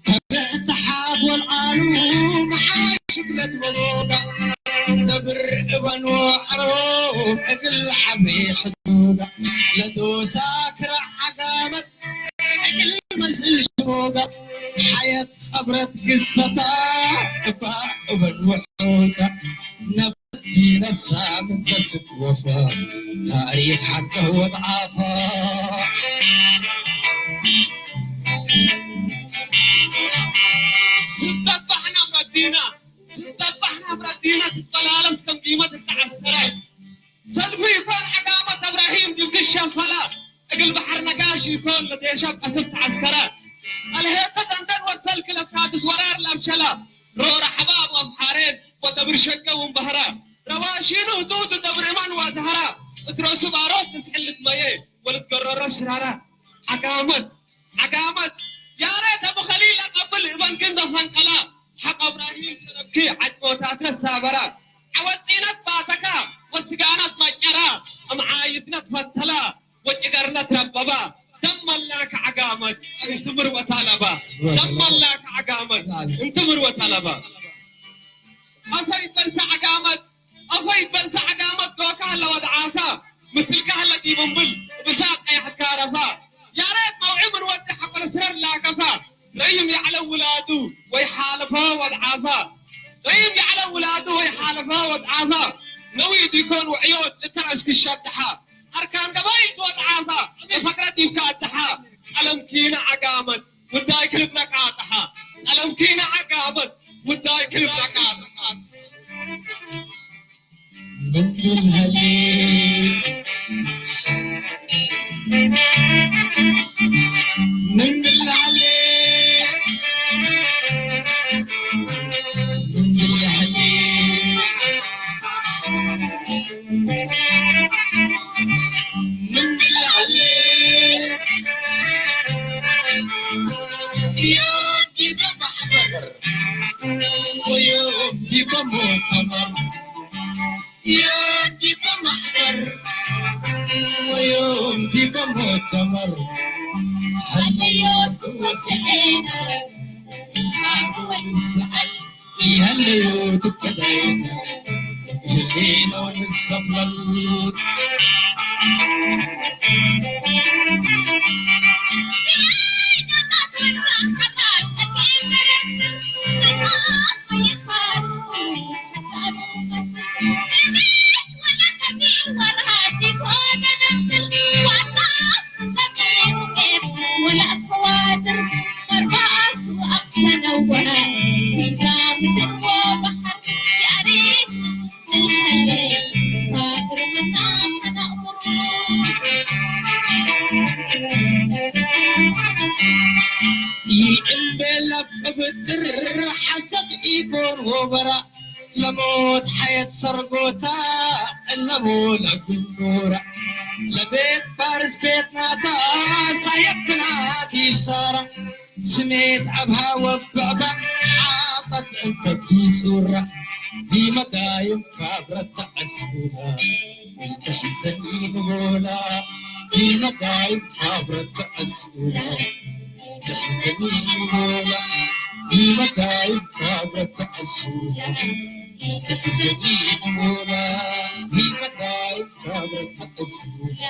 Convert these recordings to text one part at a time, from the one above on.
ተብዕቲ ሓፍ ወልዓሉ መዓሽ እግለት ወሎዳ፣ ነብር እበን ወዕሮ እግል ዓቢ ሕዱዳ፣ ለዶሳ ክራዕ ዓጋመት እግል መስል ሽሮዳ፣ ሓየት ቐብረት ግሰታ እባ እበን ወዕሮሳ፣ ነብ ዲነሳ ምን ተስት ወፋ፣ ታሪኽ ሓቀ ወድዓፋ። ትጠባሕ ናብ ረዲና፣ ትጠባሕ ናብ ረዲና፣ ትበላለስ ከም ዲመት እተዓስከረ። ሰልፊ ይፋን ዓጋመት እብራሂም ድልግሽ ሸንፈላ፣ እግል በሐር ነጋሽ ይኮን ለዴሻ ቀስብ ተዓስከረ። አልሄተ ደንደን ወሰልክ ለሳድስ ወራር ለአብሸላ፣ ሮረ ሐባብ ወአምሓሬን ወደብር ሸቀ ወንበህራ፣ ረዋሺኑ ህጡቱ ደብር እማን ወአዝሀራ፣ እትረሱ ባሮት ትስሕል ልትመየ ወልትገረሮ ሽራራ። ዓጋመት ዓጋመት፣ ያሬት አቡ ኸሊል አቀብል እበን ክንዶ ፈንቀላ፣ ሐቅ እብራሂም ሸረብኪ ዐጅቦታት ነሳበራ፣ ዐወጢነት ባተካ ወስጋነት መጨራ፣ እምዓይትነት ፈተላ ወጭገርነት ረበባ፣ ደመላክ ዓጋመት እንትምር ወታለባ፣ ደመላክ ዓጋመት እንትምር ወታለባ። አፈይ በልሰ ዓጋመት፣ አፈይ በልሰ ዓጋመት ዶካ ለወድዓሳ፣ ምስልካ ለዲብምብል ብሳቅ ቀያሕካ ረፋ፣ ያሬት መውዒ ምን ወዲ ሐቆለ ስረር ላከፋ፣ ረይም ያዕለ ውላዱ ወይ ሓለፈ ወድዓፋ፣ ረይም ያዕለ ውላዱ ወይ ሓለፈ ወድዓፋ፣ ነዊ ዲኮን ውዕዮት ልተረስክ ሸድሓ፣ አርካን ገባይት ወድዓፋ፣ ፈቅረ ዲብካ አድሓ፣ ቀለም ኪነ ዓጋመት፣ ውዳይ ክልብ ነቃጥሓ፣ ቀለም ኪነ ዓጋመት፣ ውዳይ ክልብ ነቃጥሓ። ምንድል ሀሌ፣ ምንድል ሀሌ፣ ምንድል ሀሌ፣ ምንድል ሀሌ። ያ ዲበ ማሕበር ወዮም ዲበ ሙእተመር፣ ያ ዲበ ማሕበር ወዮም ዲበ ሙእተመር፣ ሀለዮ ትወስኤና፣ ወንስአል ይሀለዮ ትከዳይና፣ ህሌኖ ንሰመል። ይእምበለ ብብድር ሓሰብ ኢኮን ወበራ፣ ለሞት ሓየት ሰርጎታ እለሞ ለግኑራ፣ ለቤት ፋርስ ቤት ናታ ሳየብና ዲብ ሳራ፣ ስሜት ኣብሃ ወበዕባ ሓጠት እንተ ዲሱራ፣ ዲመዳይም ካብረት ተዐስቡና። ኢተሕዘኒ ንቦላ ዲመዳይ ካብረት ተዐሱላ። ኢተሕዘኒ ንቦላ ዲመዳይ ካብረት ተዐሱላ። ኢተሕዘኒ ንቦላ ዲመዳይ ካብረት ተዐሱላ።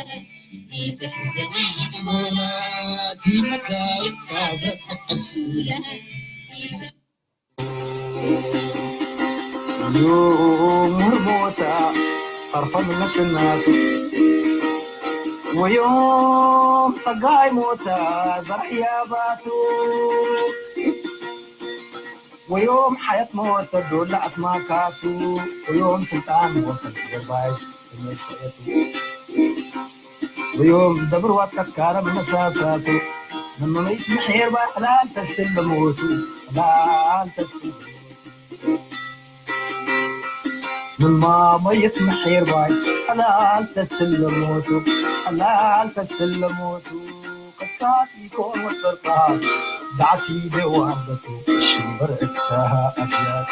ኢተሕዘኒ ንቦላ ዲመዳይ ካብረት ተዐሱላ። ዮም ሙህር ሞታ፣ ኸርኸም ነስናቱ። ወዮም ጸጋይ ሞታ፣ ዘርሕያ ባቱ። ወዮም ሓየት ሞተ፣ ዶላ ኣትማካቱ። ወዮም ስልጣን ሞተ፣ ገባይስ ተመሰየቱ። ወዮም ደብር ዋት ከካረ መነሳሳቱ። መመመይት ምሕር ባይ፣ ሕላል ተስትል ለሞቱ፣ ሕላል ተስትል። መማመይት ምሕር ባይ፣ ሕላል ተስትል ለሞቱ። ላል ተስለሞቱ ከስታት ይኮን ወሰርታ ዳዕቲ ደዋበቱ ሽምበር እታ ኣፍያቱ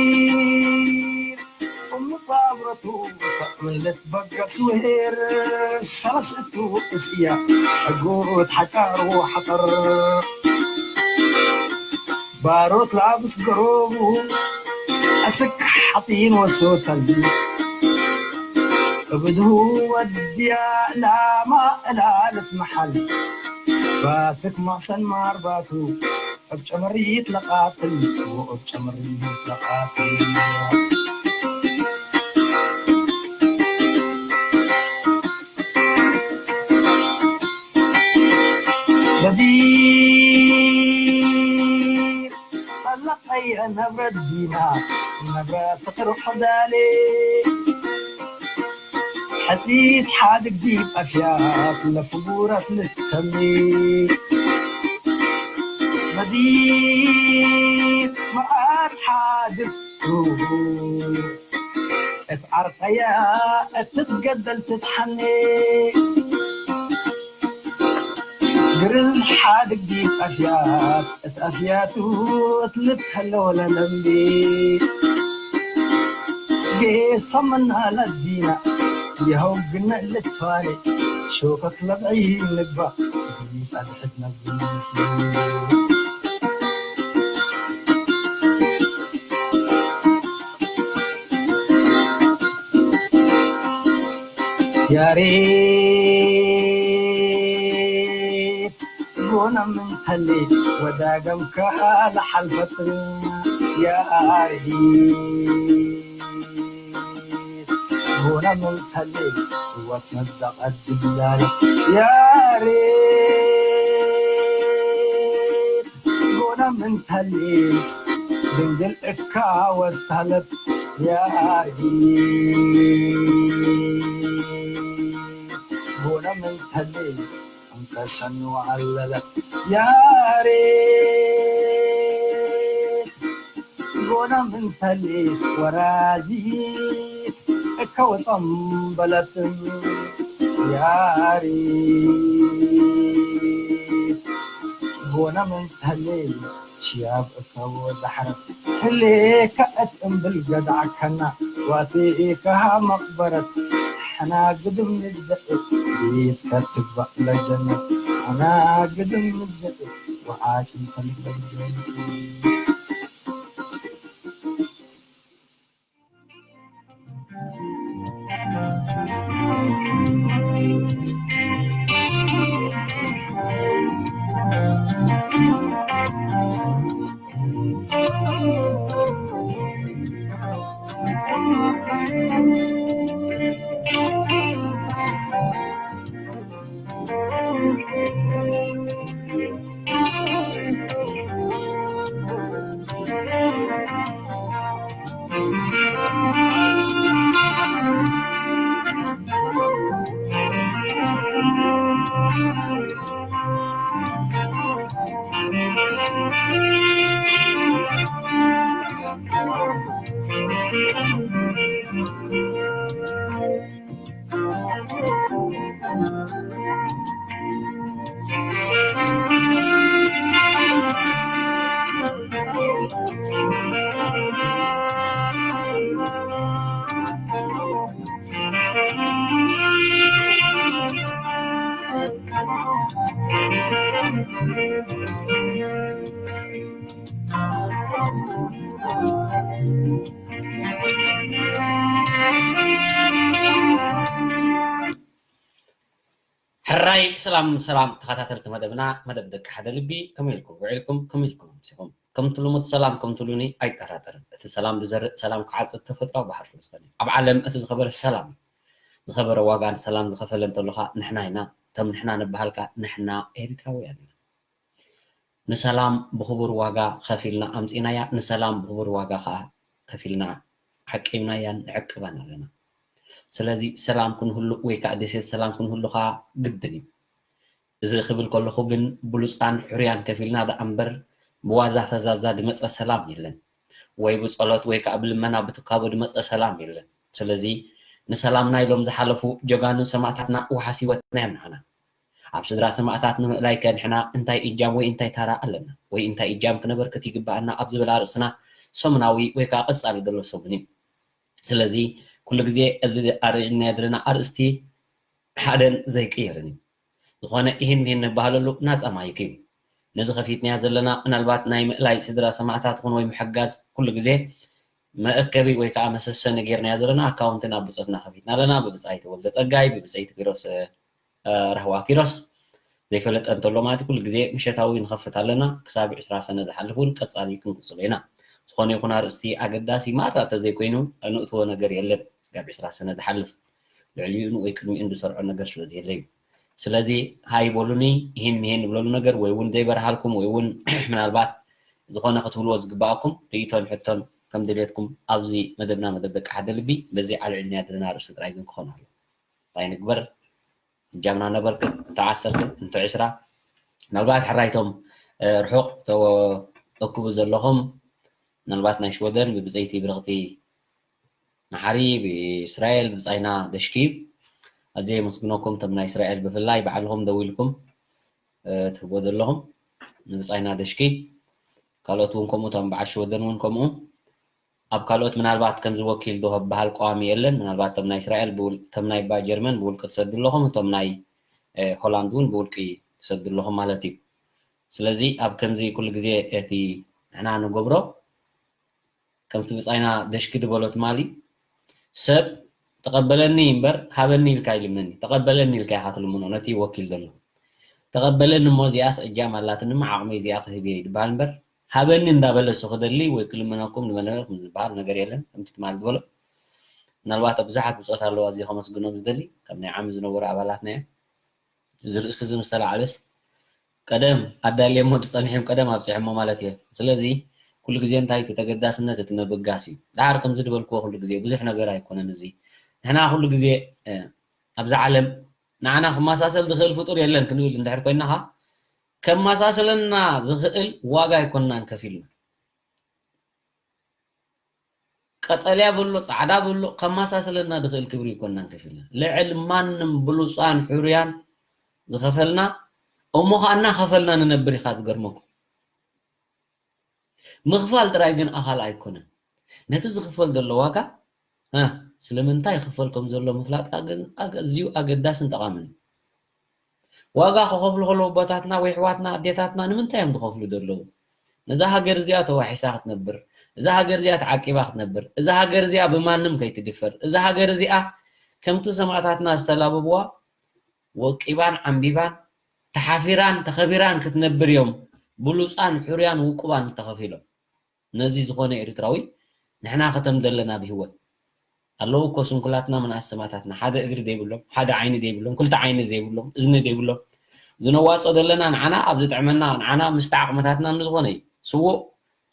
በዲር እሙ ሳብረቱ ተቕምለት በገስ ውሄር ሰለስእቱ እስያ ጸጉት ሓጫሩ ሓጠር ባሮት ላብስ ገሮቡ ኣስክ ሓጢን ወሶተል እብድሁ ወድያ ላማ እላልት መሓል ባትክ ማሰን ማርባቱ ኣብ ጨመሪት ለቃትል ኣብ ጨመሪት ለቃትል በዲር ፈለቀየ ነብረ ዲና ነብረ ፍቅር ሕዳሌ حسيت حادك ديب أفيات لفقورة للتمي مدير مآل حادك اتعرقيا اتتقدل تتحني قرز حادك ديب أفيات اتأفياتو اتلت هلو لنمي قيس من هالدينا يهو قلنا للتفاني شوفك لبعي نقبا قلت أدحتنا بالنسبة يا ريت ሆነ ምን ተሌ ወዳገምካ ለሓልፈት ያሪ ሆነ ምን ተሌ ህይወት መዛቐ ድላለ ያሪ ሆነ ምን ተሌ ድንግል እካ ወስታለት ያሪ ሆነ ምን ተሌ እንተሰኑ ኣለለ ያሬ ጎና ምንተሌ ወራዚ እከወ ጸምበለት ያሬ ጎና ምንተሌ ሽያብ እከወ ዳሕረት ህሌካ እት እምብል ገድዓከና ዋቴ ከሃ መቕበረት ሕና ግድም ንደእ ቤት ከትግባእ ለጀነት ሕና ግድም ንደእ ወዓጭ ንፈልገል ሕራይ ሰላም ሰላም ተኸታተልቲ መደብና፣ መደብ ደቂ ሓደ ልቢ፣ ከመይ ኢልኩም ውዒልኩም? ከመይ ኢልኩም ኣምሲኹም? ከምቲ ልሙድ ሰላም ከምትሉኒ ኣይጠራጠርን። እቲ ሰላም ዝዘርእ ሰላም ክዓጽድ ተፈጥሮኣዊ ባህሪ ስለ ዝኾነ። ኣብ ዓለም እቲ ዝኸበረ ሰላም እዩ። ዝኸበረ ዋጋ ንሰላም ዝኸፈለ እንተሎ ኸኣ ንሕና ኢና። እቶም ንሕና ንበሃል ከኣ ንሕና ኤሪትራውያን ኢና። ንሰላም ብኽቡር ዋጋ ኸፊልና ኣምጺእናያ፣ ንሰላም ብኽቡር ዋጋ ኸኣ ከፊልና ዓቂብናያን ንዕቅባን ኣለና። ስለዚ ሰላም ክንህሉ ወይ ከኣ ደሴት ሰላም ክንህሉ ኸኣ ግድን እዩ። እዚ ክብል ከለኹ ግን ብሉፃን ሕሩያን ከፊልና ደኣ እምበር ብዋዛ ፈዛዛ ድመፀ ሰላም የለን፣ ወይ ብፀሎት ወይ ከዓ ብልመና ብትካቦ ድመፀ ሰላም የለን። ስለዚ ንሰላምና ኢሎም ዝሓለፉ ጀጋኑ ሰማእታትና ውሓስ ህይወትና እዮም ንዓና። ኣብ ስድራ ሰማእታት ንምእላይ ከ ንሕና እንታይ እጃም ወይ እንታይ ታራ ኣለና ወይ እንታይ እጃም ክነበርክት ይግባኣና ኣብ ዝብል ኣርእስትና ሰሙናዊ ወይ ከዓ ቀፃሊ ዘሎ ሰሙን እዩ። ስለዚ ኩሉ ግዜ እዚ ኣርእናዮ ዘለና ኣርእስቲ ሓደን ዘይቅየርን እዩ። ዝኾነ ይህን ይህን ንባህለሉ ናፃ ማይክ እዩ። ነዚ ከፊትናያ ዘለና ምናልባት ናይ ምእላይ ስድራ ሰማእታት ኹን ወይ ምሕጋዝ ኩሉ ግዜ መእከቢ ወይ ከዓ መሰሰኒ ጌርናያ ዘለና ኣካውንትና ብፆትና ከፊትና ኣለና። ብብፃይ ተወልደ ፀጋይ ብብፀይቲ ኪሮስ ራህዋ ኪሮስ ዘይፈለጠ እንተሎ ማለት ኩሉ ግዜ ምሸታዊ ንኸፍት ኣለና። ክሳብ ዕስራ ሰነ ዝሓልፍ እውን ቀፃሊ ክንቅፅሎ ኢና። ዝኾነ ይኹን ኣርእስቲ ኣገዳሲ ማራ ተዘይኮይኑ እንእትዎ ነገር የለን። ስጋብ ዕስራ ሰነ ዝሓልፍ ልዕሊኡ ወይ ቅድሚኡ እንድሰርዖ ነገር ስለ ዘየለ እዩ። ስለዚ ሃይ በሉኒ፣ ይህን ምሄን ንብለሉ ነገር ወይ እውን ዘይበርሃልኩም ወይ እውን ምናልባት ዝኾነ ክትብልዎ ዝግባኣኩም ርእይቶን ሕቶን ከም ድሌትኩም ኣብዚ መደብና መደብ ደቂ ሓደ ልቢ በዚ ኣልዕልናያ ዘለና ርእሲ ጥራይ ግን ክኾን ኣሎ። እንታይ ንግበር? እጃምና ነበርክት እንተ ዓሰርተ እንተ ዕስራ ምናልባት ሕራይቶም ርሑቕ ተወክቡ ዘለኹም ምናልባት ናይ ሽወደን ብብፀይቲ ብርቕቲ ንሓሪ ብእስራኤል ብፃይና ደሽኪ ኣዝየ የመስግነኩም። እቶም ናይ እስራኤል ብፍላይ ባዕልኹም ደዊልኩም ትህቦ ዘለኹም ንብፃይና ደሽኪ ካልኦት እውን ከምኡ እቶም በዓል ሽወደን እውን ከምኡ ኣብ ካልኦት ምናልባት ከምዚ ወኪል ዶ በሃል ቀዋሚ የለን ምናልባት እቶም ናይ እስራኤል እቶም ናይ ባ ጀርመን ብውልቂ ትሰዱ ኣለኹም እቶም ናይ ሆላንድ እውን ብውልቂ ትሰዱ ኣለኹም ማለት እዩ። ስለዚ ኣብ ከምዚ ኩሉ ግዜ እቲ ንሕና ንገብሮ ከምቲ ብፃይና ደሽኪ ዝበሎ ትማሊ ሰብ ተቐበለኒ እምበር ሃበኒ ኢልካ ይልመኒ ተቐበለኒ ኢልካ ኢኻ ትልምኖ ነቲ ወኪል ዘሎ ተቐበለኒ እሞ እዚኣስ እጃም ኣላትኒ እሞ ዓቕመይ እዚኣ ክህብ እየ ድበሃል እምበር ሃበኒ እንዳበለ እሱ ክደሊ ወይ ክልምነኩም ንመነበርኩም ዝበሃል ነገር የለን። ከምቲ ትማሊ ዝበሎ ምናልባት ኣብ ብዙሓት ብፆት ኣለዋ እዚ ከመስግኖም ዝደሊ ካብ ናይ ዓሚ ዝነበሩ ኣባላትና እዮም። እዚ ርእሲ እዚ ምስ ተላዓለስ ቀደም ኣዳልየሞ ዝፀንሐ እዮም ቀደም ኣብፅሐሞ ማለት እየ። ስለዚ ኩሉ ግዜ እንታይ እቲ ተገዳስነት እቲ ምብጋስ እዩ። ዳሓር ከምዚ ዝበልክዎ ኩሉ ግዜ ብዙሕ ነገር ኣይኮነን እዚ ንሕና ኩሉ ግዜ ኣብዚ ዓለም ንዓና ክመሳሰል ዝኽእል ፍጡር የለን ክንብል እንድሕር ኮይና ከ ከመሳስለና ዝኽእል ዋጋ ኣይኮንናን ከፊልና። ቀጠልያ በሎ ፃዕዳ በሎ ከመሳስለና ዝኽእል ክብሪ ኣይኮንናን ከፊልና። ልዕሊ ማንም ብሉፃን ሕሩያን ዝኸፈልና እሞ ከዓ እናኸፈልና ንነብር ኢኻ ዝገርመኩም። ምኽፋል ጥራይ ግን ኣኻል ኣይኮነን። ነቲ ዝኽፈል ዘሎ ዋጋ ስለምንታይ ይኽፈል ከም ዘሎ ምፍላጥ ኣዝዩ ኣገዳስን ጠቓምን እዩ። ዋጋ ክኸፍሉ ከለዉ ኣቦታትና ወይ ኣሕዋትና ኣዴታትና ንምንታይ እዮም ዝኸፍሉ ዘለዉ? ነዛ ሃገር እዚኣ ተዋሒሳ ክትነብር፣ እዛ ሃገር እዚኣ ተዓቂባ ክትነብር፣ እዛ ሃገር እዚኣ ብማንም ከይትድፈር፣ እዛ ሃገር እዚኣ ከምቲ ሰማእታትና ዝተላበብዋ ወቂባን ዓምቢባን ተሓፊራን ተኸቢራን ክትነብር እዮም ብሉፃን ሕሩያን ውቁባን ተኸፊሎም። ነዚ ዝኾነ ኤርትራዊ ንሕና ከተም ዘለና ብህይወት ኣለዉ እኮ ስንኩላትና መናእሰማታትና ሓደ እግሪ ዘይብሎም ሓደ ዓይኒ ዘይብሎም ክልተ ዓይኒ ዘይብሎም እዝኒ ዘይብሎም ዝነዋፆ ዘለና ንዓና ኣብ ዝጥዕመና ንዓና ምስቲ ዓቕመታትና ንዝኾነ እዩ። ስዉእ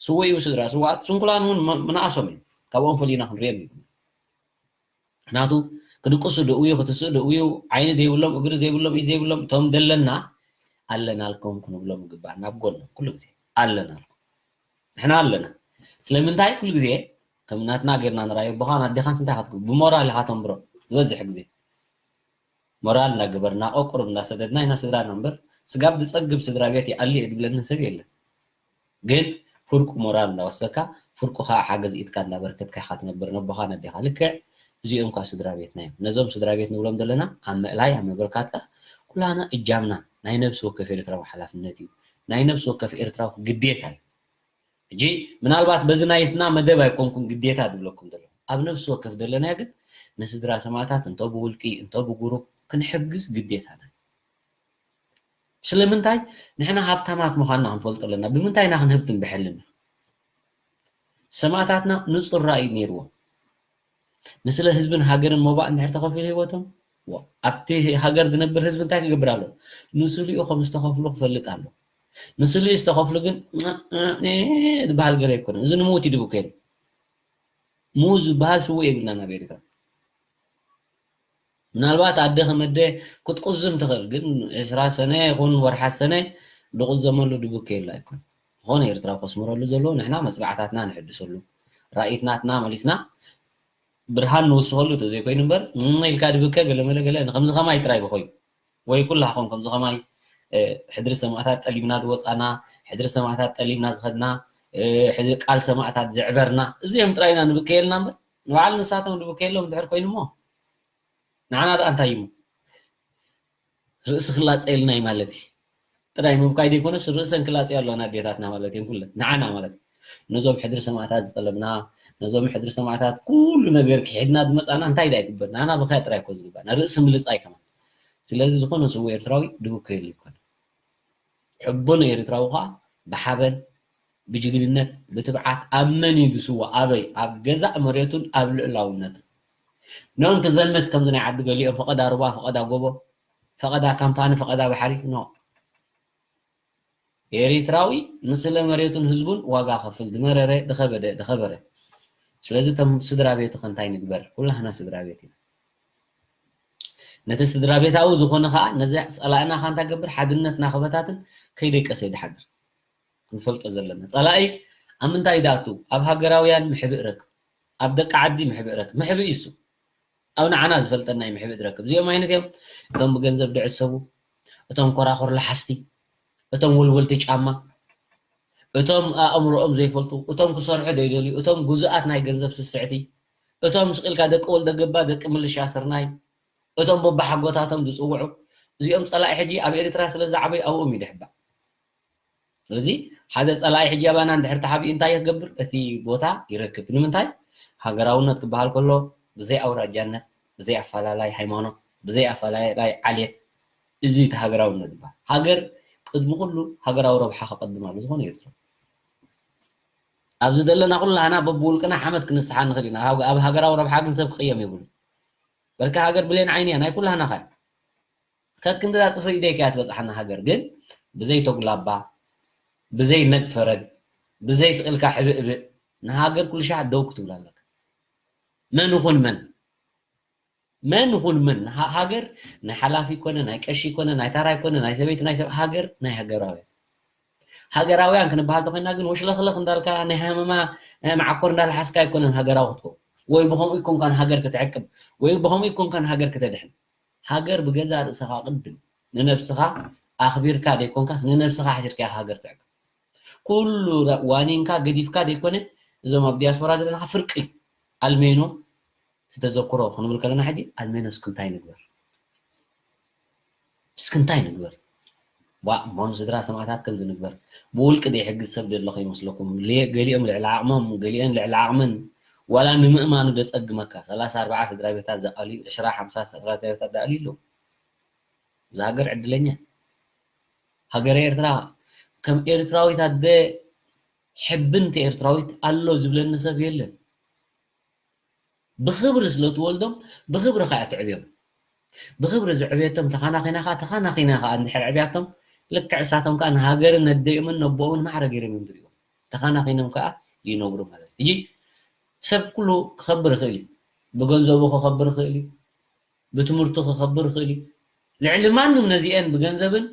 ስዉእ እዩ ስድራ ስዉኣት ስንኩላን እውን ምንኣሶም እዩ። ካብኦም ፈሊና ክንሪኦም ይብሉ ምክንያቱ ክድቅሱ ደውዩ ክትስእ ደውዩ ዓይኒ ዘይብሎም እግሪ ዘይብሎም እዩ ዘይብሎም እቶም ዘለና ኣለናልኩም ክንብሎም ይግባእ ናብ ጎኖም ኩሉ ግዜ ኣለናልኩም ንሕና ኣለና። ስለምንታይ ኩሉ ግዜ ከም ናትና ጌርና ንራዮ ኣቦኻን ኣዴኻን ስንታይ ክትብሉ ብሞራል ኢኻ ተንብሮ ዝበዝሕ ግዜ ሞራል እናገበርና ቆቁርብ እናሰደድና ኢና ስድራና እምበር ስጋብ ዝፀግብ ስድራ ቤት ይኣሊ እየ ዝብለኒ ሰብ የለን። ግን ፍርቁ ሞራል እናወሰካ ፍርቁ ከዓ ሓገዝ ኢድካ እናበርከትካ ኢኻ ትነብር ነቦኻ ነዴኻ ልክዕ እዚኦም እኳ ስድራ ቤትና እዮም ነዞም ስድራ ቤት ንብሎም ዘለና ኣብ ምእላይ ኣብ ምብርካት ከዓ ኩላና እጃምና ናይ ነብሲ ወከፍ ኤርትራዊ ሓላፍነት እዩ ናይ ነብሲ ወከፍ ኤርትራዊ ግዴታ እዩ ሕጂ ምናልባት በዚ ናይትና መደብ ኣይኮንኩን ግዴታ ዝብለኩም ዘሎ ኣብ ነብሲ ወከፍ ዘለና ግን ንስድራ ሰማእታት እንተ ብውልቂ እንተ ብጉሩብ ክንሕግዝ ግዴታና ስለምንታይ ንሕና ሃብታማት ምዃንና ክንፈልጦ ኣለና ብምንታይ ኢና ክንህብትም ብሕልና ሰማእታትና ንጹር ራእይ ነይርዎም ንስለ ህዝብን ሃገርን መባእ እንድሕር ተኸፊሉ ህይወቶም ኣብቲ ሃገር ዝነብር ህዝቢ እንታይ ክገብር ኣሎ ንስሊኡ ከም ዝተኸፍሉ ክፈልጥ ኣሎ ንስሊኡ ዝተኸፍሉ ግን ዝበሃል ገለ ኣይኮነን እዚ ንምውት ይድቡ ከይኑ ሙዝ ዝበሃል ስውእ የብልና ናብ ኤርትራ ምናልባት ኣደ ከም ኣደ ክትቁዝም ትኽእል፣ ግን ዕስራ ሰነ ይኹን ወርሓት ሰነ ዝቑዘመሉ ድቡክ የላ ኣይኮን። ዝኾነ ኤርትራዊ ከስምረሉ ዘለዎ ንሕና መጽባዕታትና ንሕድሰሉ፣ ራእይት ናትና መሊስና ብርሃን ንውስኸሉ ተዘይኮይኑ እምበር፣ እም ኢልካ ድብከ ገለ መለ ገለ ከምዚ ከማይ ጥራይ ብኾይኑ። ወይ ኩላኹም ከምዚ ከማይ፣ እ፣ ሕድሪ ሰማእታት ጠሊምና ዝወጻና፣ ሕድሪ ሰማእታት ጠሊምና ዝኸድና፣ እ፣ ሕድሪ ቃል ሰማእታት ዘዕበርና፣ እዚኦም ጥራይና ንብከየልና እምበር፣ ንባዕል ንሳቶም ንብከየሎም እንድሕር ኮይኑ እሞ፣ ንዓና ደኣ እንታይ እዩ? ርእሲ ክላጸየልና እዩ ማለት እዩ። ጥራይ ምብካይ ዘይኮነስ ርእሰን ክላጸያ ኣለዋ ኣዴታትና ማለት እየን ኩለን። ንዓና ማለት እዩ። ነዞም ሕድሪ ሰማእታት ዝጠለብና፣ ነዞም ሕድሪ ሰማእታት ኩሉ ነገር ክሒድና ዝመጻና እንታይ ደኣ ይግበር? ንዓና ብኸያ ጥራይ እኮ ዝግባና። ርእሲ ምልጻይ ከማን። ስለዚ ዝኾነ ስዉእ ኤርትራዊ ድብከየሉ ይኮነ። ሕቡን ኤርትራዊ ኸኣ ብሓበን፣ ብጅግንነት፣ ብትብዓት ኣብ መን እዩ ዝስዋእ? ኣበይ? ኣብ ገዛእ መሬቱን ኣብ ልኡላውነቱን። ኖን ክዘምት ከምዚ ናይ ዓዲ ገሊኦም ፈቐዳ ሩባ፣ ፈቐዳ ጎቦ፣ ፈቐዳ ካምፓኒ፣ ፈቐዳ ባሕሪ፣ ኖ። ኤሪትራዊ ንስለ መሬቱን ህዝቡን ዋጋ ከፍል፣ ዝመረረ፣ ዝኸበደ፣ ዝኸበረ። ስለዚ እቶም ስድራ ቤቱ ከ እንታይ ንግበር? ኩላህና ስድራ ቤት ኢና። ነቲ ስድራ ቤታዊ ዝኾነ ኸኣ ነዚ ጸላእና ኸኣ እንታይ ገብር? ሓድነትና ክበታትን ከይደቀሰ ይድሓድር። ክንፈልጦ ዘለና። ጸላኢ ኣብ ምንታይ ይድኣቱ? ኣብ ሃገራውያን ምሕብእ ረክብ። ኣብ ደቂ ዓዲ ምሕብእ ረክብ። ምሕብእ እዩ እሱ። ኣብ ንዓና ዝፈልጠና እዩ ምሕብእ ዝረክብ። እዚኦም ዓይነት እዮም። እቶም ብገንዘብ ዝዕሰቡ፣ እቶም ኮራኹር ለሓስቲ፣ እቶም ወልወልቲ ጫማ፣ እቶም ኣእምሮኦም ዘይፈልጡ፣ እቶም ክሰርሑ ዘይደልዩ፣ እቶም ግዙኣት ናይ ገንዘብ ስስዕቲ፣ እቶም ስቕ ኢልካ ደቂ ወልደ ገባ፣ ደቂ ምልሻ ስርናይ፣ እቶም በባሓጎታቶም ዝጽውዑ፣ እዚኦም ጸላኢ ሕጂ ኣብ ኤርትራ ስለ ዝዓበዩ ኣብኦም እዩ ድሕባእ። ስለዚ ሓደ ጸላኢ ሕጂ ኣባና እንድሕር ተሓቢኡ እንታይ ክገብር? እቲ ቦታ ይረክብ። ንምንታይ? ሃገራውነት ክበሃል ከሎ ብዘይ ኣውራጃነት፣ ብዘይ ኣፈላላይ ሃይማኖት፣ ብዘይ ኣፈላላይ ዓሌት፣ እዚ እቲ ሃገራውነት ይበሃል። ሃገር ቅድሚ ኩሉ ሃገራዊ ረብሓ ከቐድም ኣሎ ዝኾነ ኤርትራ። ኣብዚ ዘለና ኩላህና በብውልቅና ሓመድ ክንስሓ ንኽእል ኢና። ኣብ፣ ኣብ ሃገራዊ ረብሓ ግን ሰብ ክቕየም የብሉን። በርካ ሃገር ብሌን ዓይኒ እያ፣ ናይ ኩላህና ኸ። ከክንድዛ ጽፍሪ ኢደይ ከያ ትበጽሓና ሃገር ግን ብዘይ ተጉላባ፣ ብዘይ ነግ ፈረግ፣ ብዘይ ስቕ ኢልካ ሕብእብእ ንሃገር ኩሉ ሻዕ ደው ክትብል ኣለካ። መን ይኹን መን፣ መን ይኹን መን፣ ሃ-፣ ሃገር ናይ ሓላፊ ኮነ፣ ናይ ቀሺ ኮነ፣ ናይ ታራይ ኮነ፣ ናይ ሰበይቲ፣ ናይ ሰብ፣ ሃገር ናይ ሃገራውያን። ሃገራውያን ክንበሃል ተኾይና ግን ወሽለኽለኽ እንዳልካ ናይ ሃመማ፣ እ፣ መዓኮር እንዳልሓስካ ኣይኮነን ሃገራዊ ክትከውን። ወይ ብኸምኡ ይኮንካን ሃገር ክትዕቅብ፣ ወይ ብኸምኡ ይኮንካን ሃገር ክተድሕን። ሃገር ብገዛ ርእስኻ ቅድም ንነብስኻ ኣኽቢርካ ዘይኮንካስ ንነብስኻ ሓሲርካ ኢኻ ሃገር ትዕቅብ። ኩሉ ረ-፣ ዋኒንካ ገዲፍካ ዘይኮነ እዞም ኣብ ዲያስፖራ ዘለና ፍርቂ ኣልሜኖ ዝተዘክሮ ክንብል ከለና ሕጂ ኣልሜኖ እስኪ እንታይ ንግበር? እስኪ እንታይ ንግበር? ዋ፣ እሞ ንስድራ ሰማእታት ከም ዝንግበር ብውልቂ ዘይሕግዝ ሰብ ዘሎ ከይመስለኩም። ለ-፣ ገሊኦም ልዕሊ ዓቕሞም፣ ገሊአን ልዕሊ ዓቕመን ዋላ ንምእማኑ ዘጸግመካ። ሰላሳ ኣርባዓ ስድራ ቤታት ዝኣልዩ፣ ዕስራ ሓምሳ ስድራ ቤታት ዝኣልዩ ኣለዉ። እዛ ሃገር ዕድለኛ። ሃገረ ኤርትራ ከም ኤርትራዊት ኣደ ሕብንቲ ኤርትራዊት ኣሎ ዝብለኒ ሰብ የለን። ብኽብሪ ስለ ትወልዶም ብኽብሪ ከኣ ትዕብዮም። ብኽብሪ ዝዕብየቶም ተኻናኺና ከኣ፣ ተኻናኺና ከኣ እንድሕር ዕብያቶም ልክዕ እሳቶም ከኣ ንሃገርን ነደዮምን ነቦኦምን ማዕረ ገይሮም እዮም ዝርእዩ። ተኻናኺኖም ከኣ ይነብሩ ማለት እዩ። ሕጂ ሰብ ኩሉ ክኸብር ይኽእል እዩ። ብገንዘቡ ክኸብር ይኽእል እዩ። ብትምህርቱ ክኸብር ይኽእል እዩ። ልዕሊ ማንም ነዚአን ብገንዘብን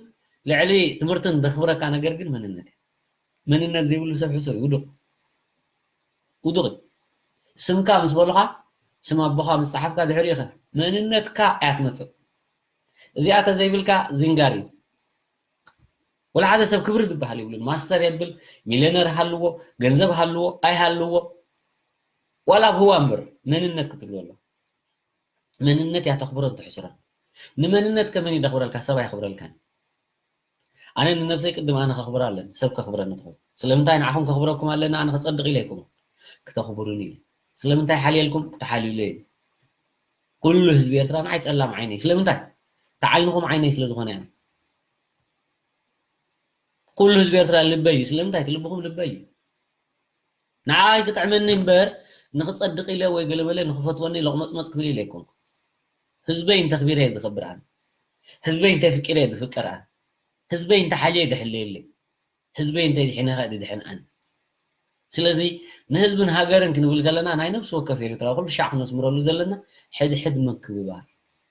ልዕሊ ትምህርትን ዘኽብረካ ነገር ግን መንነት እዩ። መንነት ዘይብሉ ሰብ ሕሱር እዩ፣ ውዱቕ። ውዱቕ እዩ። ስምካ ምስ በሉኻ፣ ስም ኣቦኻ ምስ ጸሓፍካ ድሕሪኡ ኸ መንነትካ እያ ትመጽእ። እዚኣ ተዘይብልካ ዝንጋር እዩ። ወላ ሓደ ሰብ ክብሪ ዝበሃል የብሉን። ማስተር የብል፣ ሚልዮነር ሃልዎ፣ ገንዘብ ሃልዎ፣ ኣይሃልዎ፣ ዋላ ኣብ ህዋ እምበር መንነት ክትብሎ ኣሎ። መንነት እያ ተኽብሮን ተሕስሮን። ንመንነት ከመን እዩ ደኽብረልካ? ሰብ ኣይኽብረልካን። ኣነ ንነብሰይ ቅድም ኣነ ከኽብራ ኣለኒ፣ ሰብ ከኽብረኒ ትኽእል። ስለምንታይ ንዓኹም ከኽብረኩም ኣለኒ? ኣነ ክጸድቕ ኢለ ኣይኮንኩን፣ ክተኽብሩኒ ኢለ። ስለምንታይ ሓልየልኩም? ክትሓልዩለይ ኢለ። ኩሉ ህዝቢ ኤርትራ ንዓይ ጸላም ዓይነይ። ስለምንታይ? ተዓይንኹም ዓይነይ ስለ ዝኾነ እያ። ኩሉ ህዝቢ ኤርትራ ልበይ እዩ። ስለምንታይ? እቲ ልብኹም ልበይ እዩ። ንዓይ ክጥዕመኒ እምበር፣ ንኽጸድቕ ኢለ ወይ ገለመለ ንኽፈትወኒ ሎቕመጽመጽ ክብል ኢለ ኣይኮንኩ። ህዝበይ እንተኽቢረ እየ ዝኸብር ኣነ። ህዝበይ እንተፍቂረ እየ ዝፍቀር ኣነ። ህዝበይ እንተሓልየ እየ ዝሕለየለይ። ህዝበይ እንተድሒነ ከኣ ዝድሕን ኣነ። ስለዚ ንህዝብን ሃገርን ክንብል ከለና ናይ ነፍሲ ወከፍ ኤርትራዊ ኩሉ ሻዕ ክነስምረሉ ዘለና ሕድሕድ ምክብባር።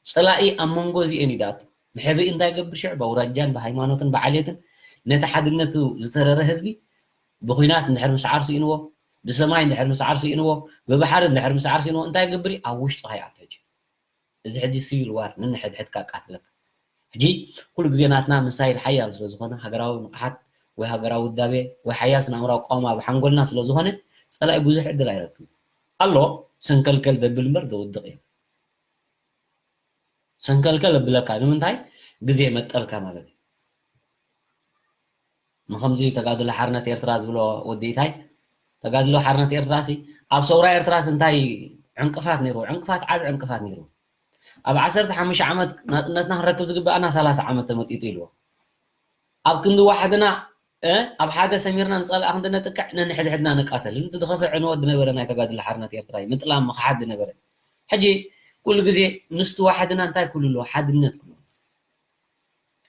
ጸላኢ ኣብ መንጎ እዚኤን እዩ ዝኣቱ። መሕብኢ እንታይ ይገብር ሽዑ? ብኣውራጃን ብሃይማኖትን ብዓሌትን ነቲ ሓድነቱ ዝተረረ ህዝቢ ብኹናት እንድሕር ምስ ዓርሱ ኢንዎ፣ ብሰማይ እንድሕር ምስ ዓርሱ ኢንዎ፣ ብባሕሪ እንድሕር ምስ ዓርሱ ኢንዎ፣ እንታይ ይገብር እዩ? ኣብ ውሽጥኻ ይኣቱ ሕጂ። እዚ ሕጂ ሲቪል ዋር፣ ነንሕድሕድካ ኣቃትለካ። ሕጂ ኩሉ ግዜ ናትና ምሳይል ሓያል ስለ ዝኾነ፣ ሃገራዊ ንቕሓት ወይ ሃገራዊ ውዳቤ ወይ ሓያል ስነ ኣእምራዊ ቃውማ ኣብ ሓንጎልና ስለ ዝኾነ፣ ጸላኢ ብዙሕ ዕድል ኣይረክብን። ኣሎ፣ ሰንከልከል ደብል እምበር ዘውድቕ የለን። ሰንከልከል እብለካ ንምንታይ? ግዜ መጠልካ ማለት እዩ። ንኸምዚ ተጋድሎ ሓርነት ኤርትራ ዝብሎ ወዲ ኢታይ፣ ተጋድሎ ሓርነት ኤርትራ ሲ ኣብ ሰውራ ኤርትራ ሲ እንታይ ዕንቅፋት ነይሩ? ዕንቅፋት፣ ዓቢ ዕንቅፋት ነይሩ። ኣብ ዓሰርተ ሓሙሽተ ዓመት ናጽነትና ክንረክብ ዝግባኣና ሰላሳ ዓመት ተመጢጡ ኢልዎ። ኣብ ክንዲ ዋሕድና፣ እ፣ ኣብ ሓደ ሰሚርና ንጸላእ ክንዲ ነጥቅዕ ነንሕድሕድና ንቃተል። እዚ ዝኸፍእ ዕንወት ዝነበረ ናይ ተጋድሎ ሓርነት ኤርትራ እዩ። ምጥላም ምኽሓድ ዝነበረ። ሕጂ ኩሉ ግዜ ምስ ተዋሕድና እንታይ ክህሉ ኣለዎ? ሓድነት ክህሉ።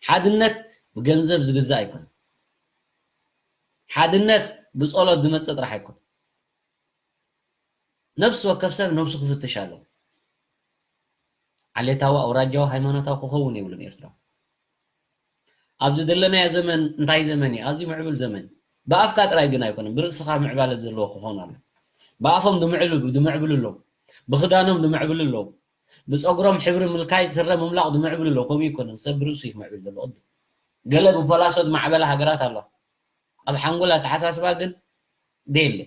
ሓድነት ብገንዘብ ዝግዛእ ኣይኮነን። ሓድነት ብጸሎት ዝመጽእ ጥራሕ ኣይኮነን። ነፍሲ ወከፍ ሰብ ነብሱ ክፍትሽ ኣለዎ። ዓሌታዊ፣ ኣውራጃዊ፣ ሃይማኖታዊ ክኸውን የብሉን ኤርትራ። ኣብዚ ዘለናዮ ዘመን እንታይ ዘመን እዩ? ኣዝዩ ምዕቡል ዘመን። ብኣፍካ ጥራይ ግን ኣይኮነን፣ ብርእስኻ ምዕባለ ዘለዎ ክኾን ኣሎ። ብኣፎም ዝምዕሉ-፣ ዝምዕብሉ ኣለዉ። ብኽዳኖም ዝምዕብሉ ኣለዉ። ብጸጉሮም ሕብሪ ምልካይ፣ ስረ ምምላቕ ዝምዕብሉ ኣለዉ። ከምኡ ኣይኮነን፣ ሰብ ብርእሱ እዩ ክምዕብል ዘለዎ። ቅድም ገለ ብፖላሶ ዝማዕበላ ሃገራት ኣለዋ። ኣብ ሓንጎል ኣተሓሳስባ ግን ደየለ።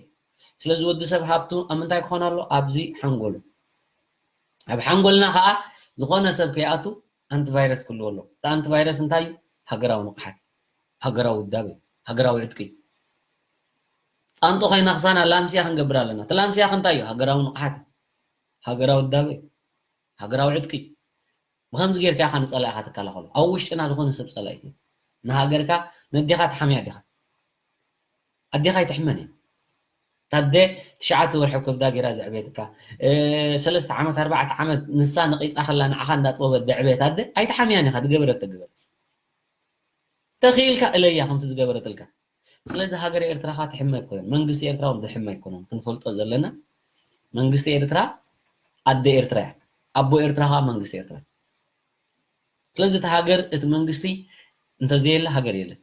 ስለዚ ወዲ ሰብ ሃብቱ ኣብ ምንታይ ክኾን ኣሎ? ኣብዚ ሓንጎሉ። ኣብ ሓንጎልና ኸኣ ዝኾነ ሰብ ከይኣቱ ኣንቲቫይረስ ክህልዎ ኣለዎ። እቲ ኣንቲቫይረስ እንታይ እዩ? ሃገራዊ ንቕሓት፣ ሃገራዊ ውዳቤ፣ ሃገራዊ ዕጥቂ። ጣንጡ ከይነኽሳና ላምስያ ክንገብር ኣለና። እቲ ላምስያ ከ እንታይ እዩ? ሃገራዊ ንቕሓት፣ ሃገራዊ ውዳቤ፣ ሃገራዊ ዕጥቂ። ብኸምዚ ጌርካ ኢኻ ንጸላኢኻ ትከላኸሎ። ኣብ ውሽጥና ዝኾነ ሰብ ጸላኢት እዩ። ንሃገርካ ነዴኻ ትሓምያ ዲኻ? ኣዴኻ ኣይትሕመን እያ። ታደ ትሽዓተ ወርሒ ኣብ ከብዳ ጌራ ዘዕበየትካ፣ እ፣ ሰለስተ ዓመት፣ ኣርባዕተ ዓመት ንሳ ነቒጻ ከላ ንዓኻ እንዳጥበበት ዘዕበየት ኣደ ኣይትሓምያን ኢኻ፣ ዝገበረት ትግበር። ተኽኢልካ እለያ ከምቲ ዝገበረትልካ። ስለዚ ሃገረ ኤርትራ ኸኣ ትሕመ ኣይኮነን፣ መንግስቲ ኤርትራ እውን ዝሕመ ኣይኮነን። ክንፈልጦ ዘለና መንግስቲ ኤርትራ ኣደ ኤርትራ እያ፣ ኣቦ ኤርትራ ኸኣ መንግስቲ ኤርትራ። ስለዚ እቲ ሃገር፣ እቲ መንግስቲ እንተዘየለ ሃገር የለን።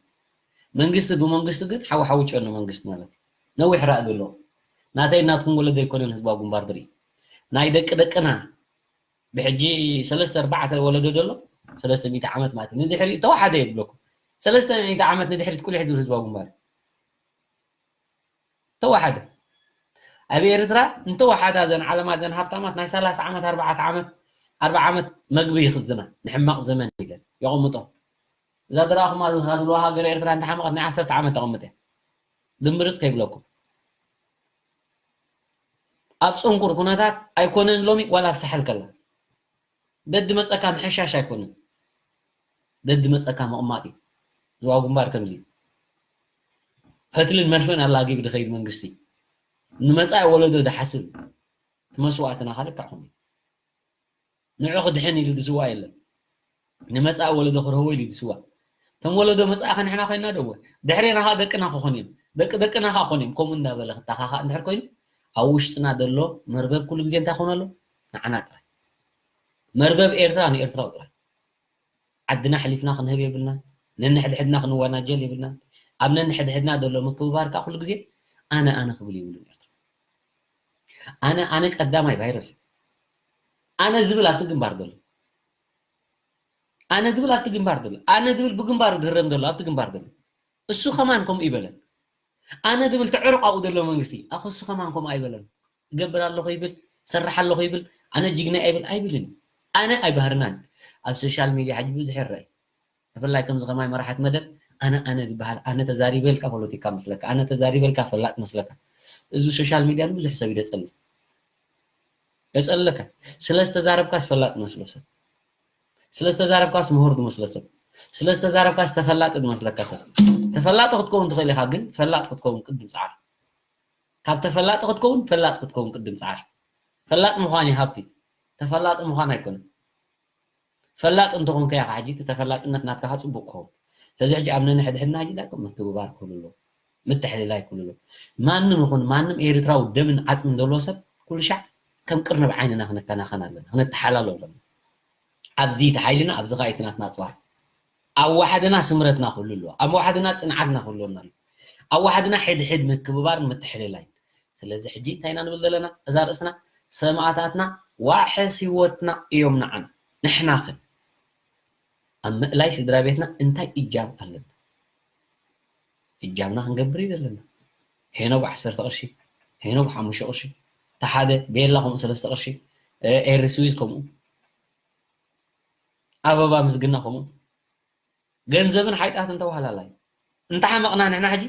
መንግስቲ ብመንግስቲ ግን ሓዊ ሓዊ ጨኑ መንግስቲ ማለት እዩ። ነዊሕ ራእዲ ኣለዎ። ናተይ ናትኩም ወለዶ ኣይኮነን ህዝባዊ ግንባር ዝርኢ። ናይ ደቂ ደቅና ብሕጂ ሰለስተ ኣርባዕተ ወለዶ ዘሎ፣ ሰለስተ ሚእቲ ዓመት ማለት እዩ። ንድሕሪት ተወሓደ ይብለኩም። ሰለስተ ሚእቲ ዓመት ንድሕሪት ቁሊሕ ዝብል ህዝባዊ ግንባር እዩ። ተወሓደ። ኣብ ኤርትራ እንተወሓዳ እዘን ዓለማ እዘን ሃብታማት ናይ ሰላሳ ዓመት፣ ኣርባዕተ ዓመት፣ ኣርብዓ ዓመት መግቢ ይኽዝና፣ ንሕማቕ ዘመን ኢለን የቐምጦ። እዛ ዝረኣኹማ ዘለዋ ሃገር ኤርትራ እንተሓመቐት ናይ ዓሰርተ ዓመት ተቐምጥ እያ። ድምርፅ ከይብለኩም። ኣብ ጽንኩር ኩነታት ኣይኮነን ሎሚ ዋላ ኣብ ሳሕል ከላ። ደዲ መጸካ ምሕሻሽ ኣይኮነን። ደዲ መጸካ ምቕማጥ እዩ። ዞባ ግንባር ከምዚ እዩ። ፈትልን መርፍእን ኣላጊቡ ዝኸይድ መንግስቲ። ንመጻኢ ወለዶ ዝሓስብ። እቲ መስዋእትና ከኣ ልክዕኹም እዩ። ንዑ ክድሕን ኢሉ ዝስዋእ የለን። ንመጻኢ ወለዶ ክርህዎ ኢሉ ዝስዋእ። እቶም ወለዶ መጻኢ ከ ንሕና ኮይንና ደዎ። ድሕሬና ከኣ ደቅና ክኾኑ እዮም። ደቂ ደቅና ከኣ ክኾኑ እዮም። ከምኡ እንዳበለ ክተኻኻእ እንድሕር ኮይኑ፣ ኣብ ውሽጥና ዘሎ መርበብ ኩሉ ግዜ እንታይ ክኾን ኣሎ? ንዓና ጥራይ። መርበብ ኤርትራ ንኤርትራዊ ጥራይ። ዓድና ኣሕሊፍና ክንህብ የብልናን። ነንሕድሕድና ክንወናጀል የብልናን። ኣብ ነንሕድሕድና ዘሎ ምክብባር ከኣ ኩሉ ግዜ ኣነ ኣነ ክብል የብሉን ኤርትራ። ኣነ ኣነ ቀዳማይ ቫይረስ። ኣነ ዝብል ኣብቲ ግንባር ዘሎ። ኣነ ዝብል ኣብቲ ግንባር ዘሎ። ኣነ ዝብል ብግንባሩ ዝህረም ዘሎ ኣብቲ ግንባር ዘሎ። እሱ ከማን ከምኡ ይበለን። ኣነ ዝብል ተዕርቕ ኣብኡ ዘሎ መንግስቲ፣ ኣኸ እሱ ከማን ከምኡ ኣይበለን። እገብር ኣለኹ ይብል፣ ሰርሕ ኣለኹ ይብል፣ ኣነ ጅግና እየ ይብል ኣይብልን። ኣነ ኣይባህርናን። ኣብ ሶሻል ሚድያ ሕጂ ብዙሕ ይረኣይ። ብፍላይ ከምዚ ከማይ መራሕቲ መደብ ኣነ ኣነ ዝበሃል፣ ኣነ ተዛሪበ ኢልካ ፖለቲካ መስለካ፣ ኣነ ተዛሪበ ኢልካ ፈላጥ መስለካ። እዚ ሶሻል ሚድያ ንብዙሕ ሰብ ይደጸሊ። የጸልለካ። ስለ ዝተዛረብካስ ፈላጥ መስሎ ሰብ። ስለ ዝተዛረብካስ ምሁር ዝመስሎ ሰብ። ስለ ዝተዛረብካስ ተፈላጢ ዝመስለካ ሰብ። ተፈላጢ ክትከውን ትኽእል ኢኻ፣ ግን ፈላጥ ክትከውን ቅድም ጻዕር። ካብ ተፈላጢ ክትከውን ፈላጥ ክትከውን ቅድም ጻዕር። ፈላጥ ምዃን እዩ ሃብቲ። ተፈላጢ ምዃን ኣይኮነን። ፈላጥ እንተኾንካ ኢኻ ሕጂ እቲ ተፈላጥነት ናትካ ከኣ ጽቡቕ ክኸውን። ስለዚ ሕጂ ኣብ ነንሕድሕድና ሕጂ ዳግም ምትብባር ክህሉ ኣለዎ። ምትሕልላይ ክህሉ ኣለዎ። ማንም ይኹን ማንም ኤርትራዊ ደምን ዓጽምን ዘለዎ ሰብ ኩሉ ሻዕ ከም ቅርንብ ዓይንና ክንከናኸን ኣለና፣ ክንተሓላሎ ኣለና። ኣብዚ እቲ ሓይልና ኣብዚ ከዓ እቲ ናትና ኣፅዋር። ኣብ ዋሕድና ስምረትና ክህሉ ኣለዎ። ኣብ ዋሕድና ፅንዓትና ክህልወና ኣለዎ። ኣብ ዋሕድና ሕድሕድ ምክብባርን ምትሕልላይን። ስለዚ ሕጂ እንታይ ኢና ንብል ዘለና? እዛ ርእስና ሰማእታትና ዋሕስ ህይወትና እዮም ንዓና። ንሕና ኸ ኣብ ምእላይ ስድራ ቤትና እንታይ እጃም ኣለና? እጃምና ክንገብር እዩ ዘለና። ሄኖግ ዓሰርተ ቅርሺ፣ ሄኖግ ሓሙሽተ ቅርሺ፣ ተሓደ ቤላ ከምኡ ሰለስተ ቅርሺ፣ ኤሪ ስዊዝ ከምኡ፣ ኣበባ ምስግና ከምኡ። ገንዘብን ሓይጣትን ተዋህላላይ። እንተሓመቕና ንሕና ሕጂ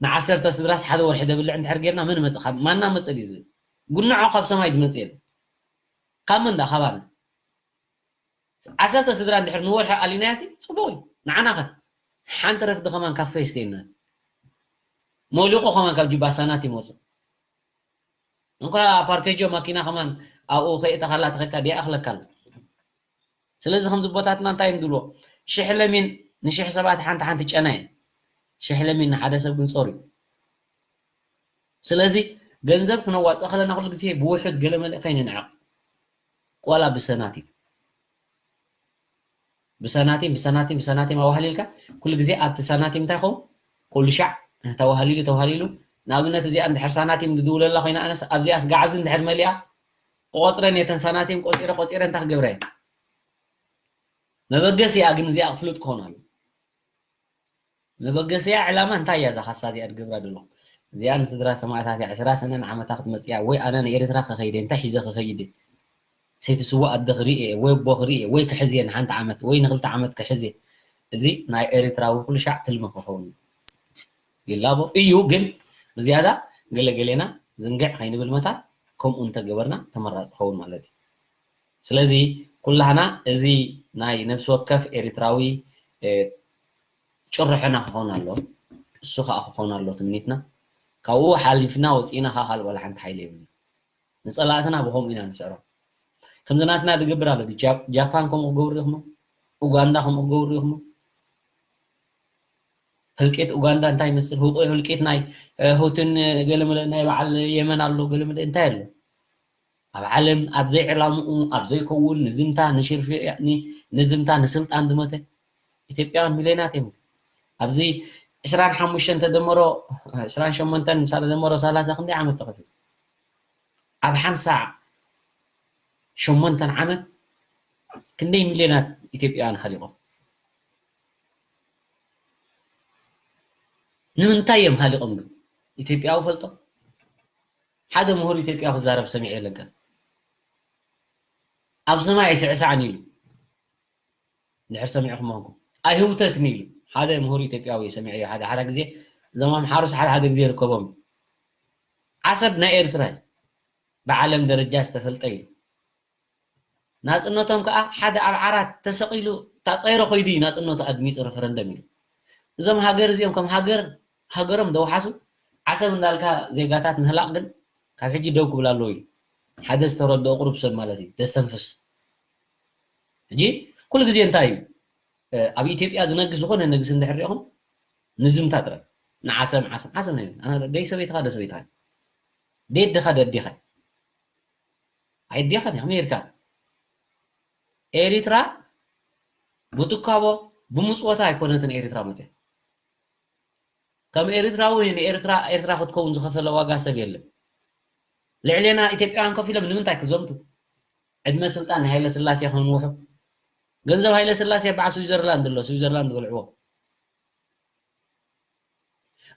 ንዓሰርተ ስድራስ ሓደ ወርሒ ደብልዕ እንድሕር ጌርና መን መጽእ? ካብ ማና መጽእ ድዩ ዝብል? ጉንዖ ካብ ሰማይ ዝመጽእ የለን። ካብ መን ደኣ? ካባና። ዓሰርተ ስድራ እንድሕር ንወርሒ ኣሊናያሲ ጽቡቕ እዩ። ንዓና ኸ? ሓንቲ ረፍዲ ከማን ካፈ የስተየና። መሊቑ ከማን ካብ ጅባ ሳናት ይመጽእ። እንኳ ፓርኬጆ ማኪና ከማን ኣብኡ ከየእተኻላ ተኸካ ዲኣ ኣኽለካ ኣሎ። ስለዚ ከምዚ ቦታትና እንታይ እዮም ዝብልዎ? ሽሕ ለሚን ንሽሕ ሰባት ሓንቲ ሓንቲ ጨና እየን። ሽሕ ለሚን ንሓደ ሰብ ግን ጾር እዩ። ስለዚ ገንዘብ ክነዋፅእ ከለና ኩሉ ግዜ ብውሑድ ገለ መለ ከይንንዕቕ። ቆላ ብሰናቲም። ብሰናቲም፣ ብሰናቲም፣ ብሰናቲም ኣዋህሊልካ ኩሉ ግዜ ኣብቲ ሰናቲም እንታይ ኸውን? ኩሉ ሻዕ ተዋህሊሉ፣ ተዋህሊሉ። ንኣብነት እዚኣ እንድሕር ሳናቲም ዝድውለላ ኮይና ኣነስ ኣብዚኣስ ጋዕብዚ እንድሕር መሊኣ ቆፅረን የተን ሳናቲም ቆፂረ፣ ቆፂረ እንታይ ክገብረ እየ? መበገሲኣ ግን እዚኣ ፍሉጥ ክኸውን ኣሎ። መበገሲኣ ዕላማ እንታይ እያ እዛ ካሳ እዚኣ ትገብራ ዘለኹ? እዚኣ ንስድራ ሰማእታት እያ ዕስራ ሰነን ዓመታ ክትመጽእ እያ ወይ ኣነ ንኤርትራ ክኸይድ እየ እንታይ ሒዘ ክኸይድ እየ? ሰይቲ ስዋ ኣደ ክርኢ እየ ወይ ኣቦ ክርኢ እየ ወይ ክሕዝ እየ ንሓንቲ ዓመት ወይ ንክልተ ዓመት ክሕዝ እየ። እዚ ናይ ኤርትራዊ ኩሉ ሻዕ ትልሚ ክኸውን ይላቦ እዩ ግን ብዝያዳ ገለገሌና ዝንግዕ ከይንብል መታን ከምኡ እንተገበርና ተመራፂ ክኸውን ማለት እዩ። ስለዚ ኩላህና እዚ ናይ ነብሲ ወከፍ ኤርትራዊ ጭርሖና ክኸውን ኣሎ፣ እሱ ከዓ ክኸውን ኣሎ ትምኒትና። ካብኡ ሓሊፍና ወፂእና ከዓ ካልእ ዋላ ሓንቲ ሓይሊ የብልና። ንፀላእትና ብከምኡ ኢና ንስዕሮም። ከምዚ ናትና ዝገብር ኣሎ። ጃፓን ከምኡ ክገብሩ ኢኹም፣ ኡጋንዳ ከምኡ ክገብሩ ኢኹም። ህልቂት ኡጋንዳ እንታይ ይመስል? ህልቂት ናይ ሁትን ገለመለ ናይ በዓል የመን ኣሎ ገለመለ እንታይ ኣሎ? ኣብ ዓለም ኣብ ዘይዕላምኡ ኣብ ዘይከውን ንዝምታ ንሽርፊ ንዝምታ ንስልጣን ዝመተ ኢትዮጵያውያን ሚልዮናት እዮም። ኣብዚ ዕስራን ሓሙሽተን ተደመሮ ዕስራን ሸሞንተን ምስ ተደመሮ ሰላሳ ክንደይ ዓመት ተኸፊሉ? ኣብ ሓምሳ ሸሞንተን ዓመት ክንደይ ሚልዮናት ኢትዮጵያውያን ሃሊቖም? ንምንታይ እዮም ሃሊቖም ግን? ኢትዮጵያዊ ፈልጦ ሓደ ምሁር ኢትዮጵያ ክዛረብ ሰሚዐ የለቀን ኣብ ሰማይ ኣይስዕሳዕን ኢሉ እንድሕር ሰሚዕኹም ኾንኩም ኣይህውተትን ኢሉ ሓደ ምሁር ኢትዮጵያዊ ሰሚዐዮ ሓደ ሓደ ግዜ እዞም ኣምሓሩስ ሓደ ሓደ ግዜ ይርከቦም ዓሰብ ናይ ኤርትራ እዩ ብዓለም ደረጃ ዝተፈልጠ እዩ ናፅነቶም ከዓ ሓደ ኣብ ዓራት ተሰቒሉ ታፀይረ ኮይዱ እዩ ናፅነቱ ኣድሚፁ ረፈረንደም ኢሉ እዞም ሃገር እዚኦም ከም ሃገር ሃገሮም ደውሓሱ ዓሰብ እንዳልካ ዜጋታት ምህላቕ ግን ካብ ሕጂ ደው ክብል ኣለዎ ኢሉ ሓደ ዝተረድኦ ቁሩብ ሰብ ማለት እዩ ደስተንፍስ ሕጂ ኩሉ ግዜ እንታይ እዩ ኣብ ኢትዮጵያ ዝነግስ ዝኾነ ነግስ እንድሕር ሪኹም ንዝምታ ጥራይ ንዓሰብ ዓሰብ ዓሰብ ናይ ኣነ ደይ ሰበይትኻ ደ ሰበይትኻ ደድኻ ደዲኻ ኣይዲኻ ዲኻ ሜርካ ኤሪትራ ብትካቦ ብምፅወታ ኣይኮነትን ኤሪትራ መፅያ ከም ኤሪትራዊ ንኤርትራ ኤርትራ ክትከውን ዝኸፈለ ዋጋ ሰብ የለን ልዕሌና ኢትዮጵያውያን ኮፍ ኢሎም ንምንታይ ክዘምቱ ዕድመ ስልጣን ናይ ሃይለ ስላሴ ክንውሑ ገንዘብ ሃይለ ስላሴ በዓ ስዊዘርላንድ ኣሎ ስዊዘርላንድ በልዕዎ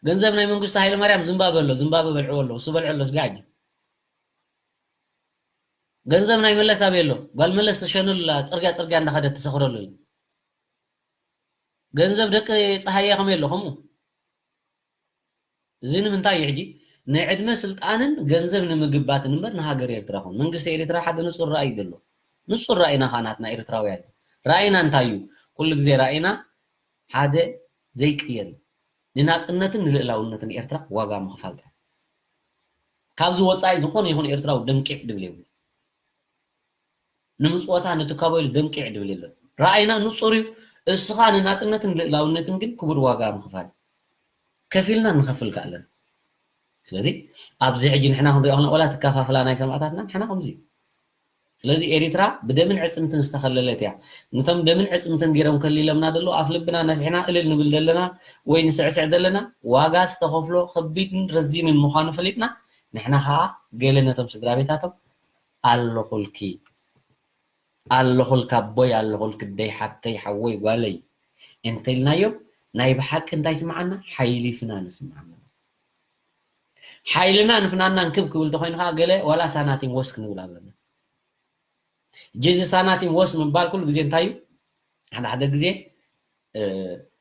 ገንዘብ ናይ መንግስቱ ሃይለ ማርያም ዝምባበ ኣሎ ዝምባበ በልዕዎ ኣሎ እሱ በልዐ ኣሎ ስጋዕ ገንዘብ ናይ መለስ ኣበይ ኣሎ ጓል መለስ ተሸነሉላ ፅርግያ ፅርግያ እንዳኸደት ትሰኽረሉ ገንዘብ ደቂ ፀሃየ ከመይ ኣሎ ከምኡ እዚ ንምንታይ እዩ ሕጂ ንዕድመ ስልጣንን ገንዘብ ንምግባትን እምበር ንሃገር ኤርትራ ኹን መንግስቲ ኤርትራ ሓደ ንፁር ራእይ ዘሎ ንፁር ራእይና ከዓ ናትና ኤርትራውያን ራእይና እንታይ እዩ ኩሉ ግዜ ራእይና ሓደ ዘይቅየር እዩ ንናፅነትን ንልእላውነትን ኤርትራ ዋጋ ምኽፋል ጥራሕ ካብዚ ወፃኢ ዝኾነ ይኹን ኤርትራዊ ደምቂዕ ድብል የብሉ ንምፅወታ ንትካቦ ኢሉ ደምቂዕ ድብል የለን ራእይና ንፁር እዩ እስኻ ንናፅነትን ልእላውነትን ግን ክቡር ዋጋ ምኽፋል ከፊልና ንኸፍል ከኣለን ስለዚ ኣብዚ ሕጂ ንሕና ክንሪኦ ከለና ወላ ትከፋፍላ ናይ ሰማእታትና ንሕና ከምዚ እዩ ስለዚ ኤሪትራ ብደምን ዕጽምትን ዝተኸለለት እያ። ነቶም ደምን ዕጽምትን ገይሮም ከሊለምና ደለዉ ኣፍ ልብና ነፊሕና እልል ንብል ዘለና ወይ ንስዕስዕ ዘለና ዋጋ ዝተኸፍሎ ከቢድን ረዚንን ምዃኑ ፈሊጥና ንሕና ኸኣ ገለ ነቶም ስድራ ቤታቶም ኣለኹልኪ ኣለኹልካ ኣቦይ ኣለኹልኪ ደይ ሓብተይ ሓወይ ጓለይ እንተልናዮም ናይ ብሓቂ እንታይ ስምዓና ሓይሊ ፍናን ስምዓና። ሓይልና ንፍናና እንክብ ክብል ተኾይኑ ከዓ ገለ ዋላ ሳናቲም ወስ ክንብል ኣለና። ጅዚ ሳናቲም ወስ ምባል ኩሉ ግዜ እንታይ እዩ? ሓደ ሓደ ግዜ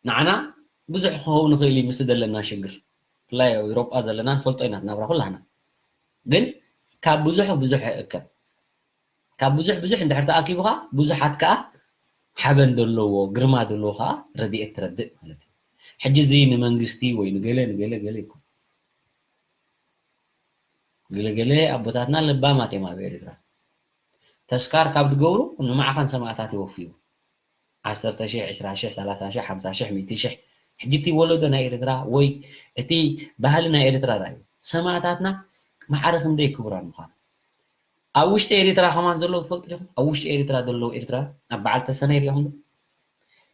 ንዓና ብዙሕ ክኸውን ይኽእል እዩ ምስቲ ዘለና ሽግር። ብፍላይ ኣብ ኤውሮጳ ዘለና ንፈልጦ ኢና ናብራ ኩላህና። ግን ካብ ብዙሕ ብዙሕ ይእከብ። ካብ ብዙሕ ብዙሕ እንድሕር ተኣኪቡ ከዓ ብዙሓት ከዓ ሓበን ዘለዎ ግርማ ዘለዎ ከዓ ረድኤት ትረድእ ማለት እዩ። ሕጂ እዚ ንመንግስቲ ወይ ንገለ ንገለ ገለ ይኮን። ገለገለ ኣቦታትና ለባማት እዮም ኣብ ኤርትራ። ተስካር ካብ ትገብሩ ንማዕኸን ሰማእታት ይወፍዩ። ዓሰርተ ሺሕ፣ ዕስራ ሺሕ፣ ሰላሳ ሺሕ፣ ሓምሳ ሺሕ፣ ሚእቲ ሺሕ። ሕጂ እቲ ወለዶ ናይ ኤርትራ ወይ እቲ ባህሊ ናይ ኤርትራ ራእዩ። ሰማእታትና ማዕረ ክንደይ ክቡራን ምዃኑ። ኣብ ውሽጢ ኤርትራ ከማን ዘለዉ ትፈልጡ ዲኹም? ኣብ ውሽጢ ኤርትራ ዘለዉ ኤርትራ ኣብ በዓል ተሰነይ ሪኹም ዶ?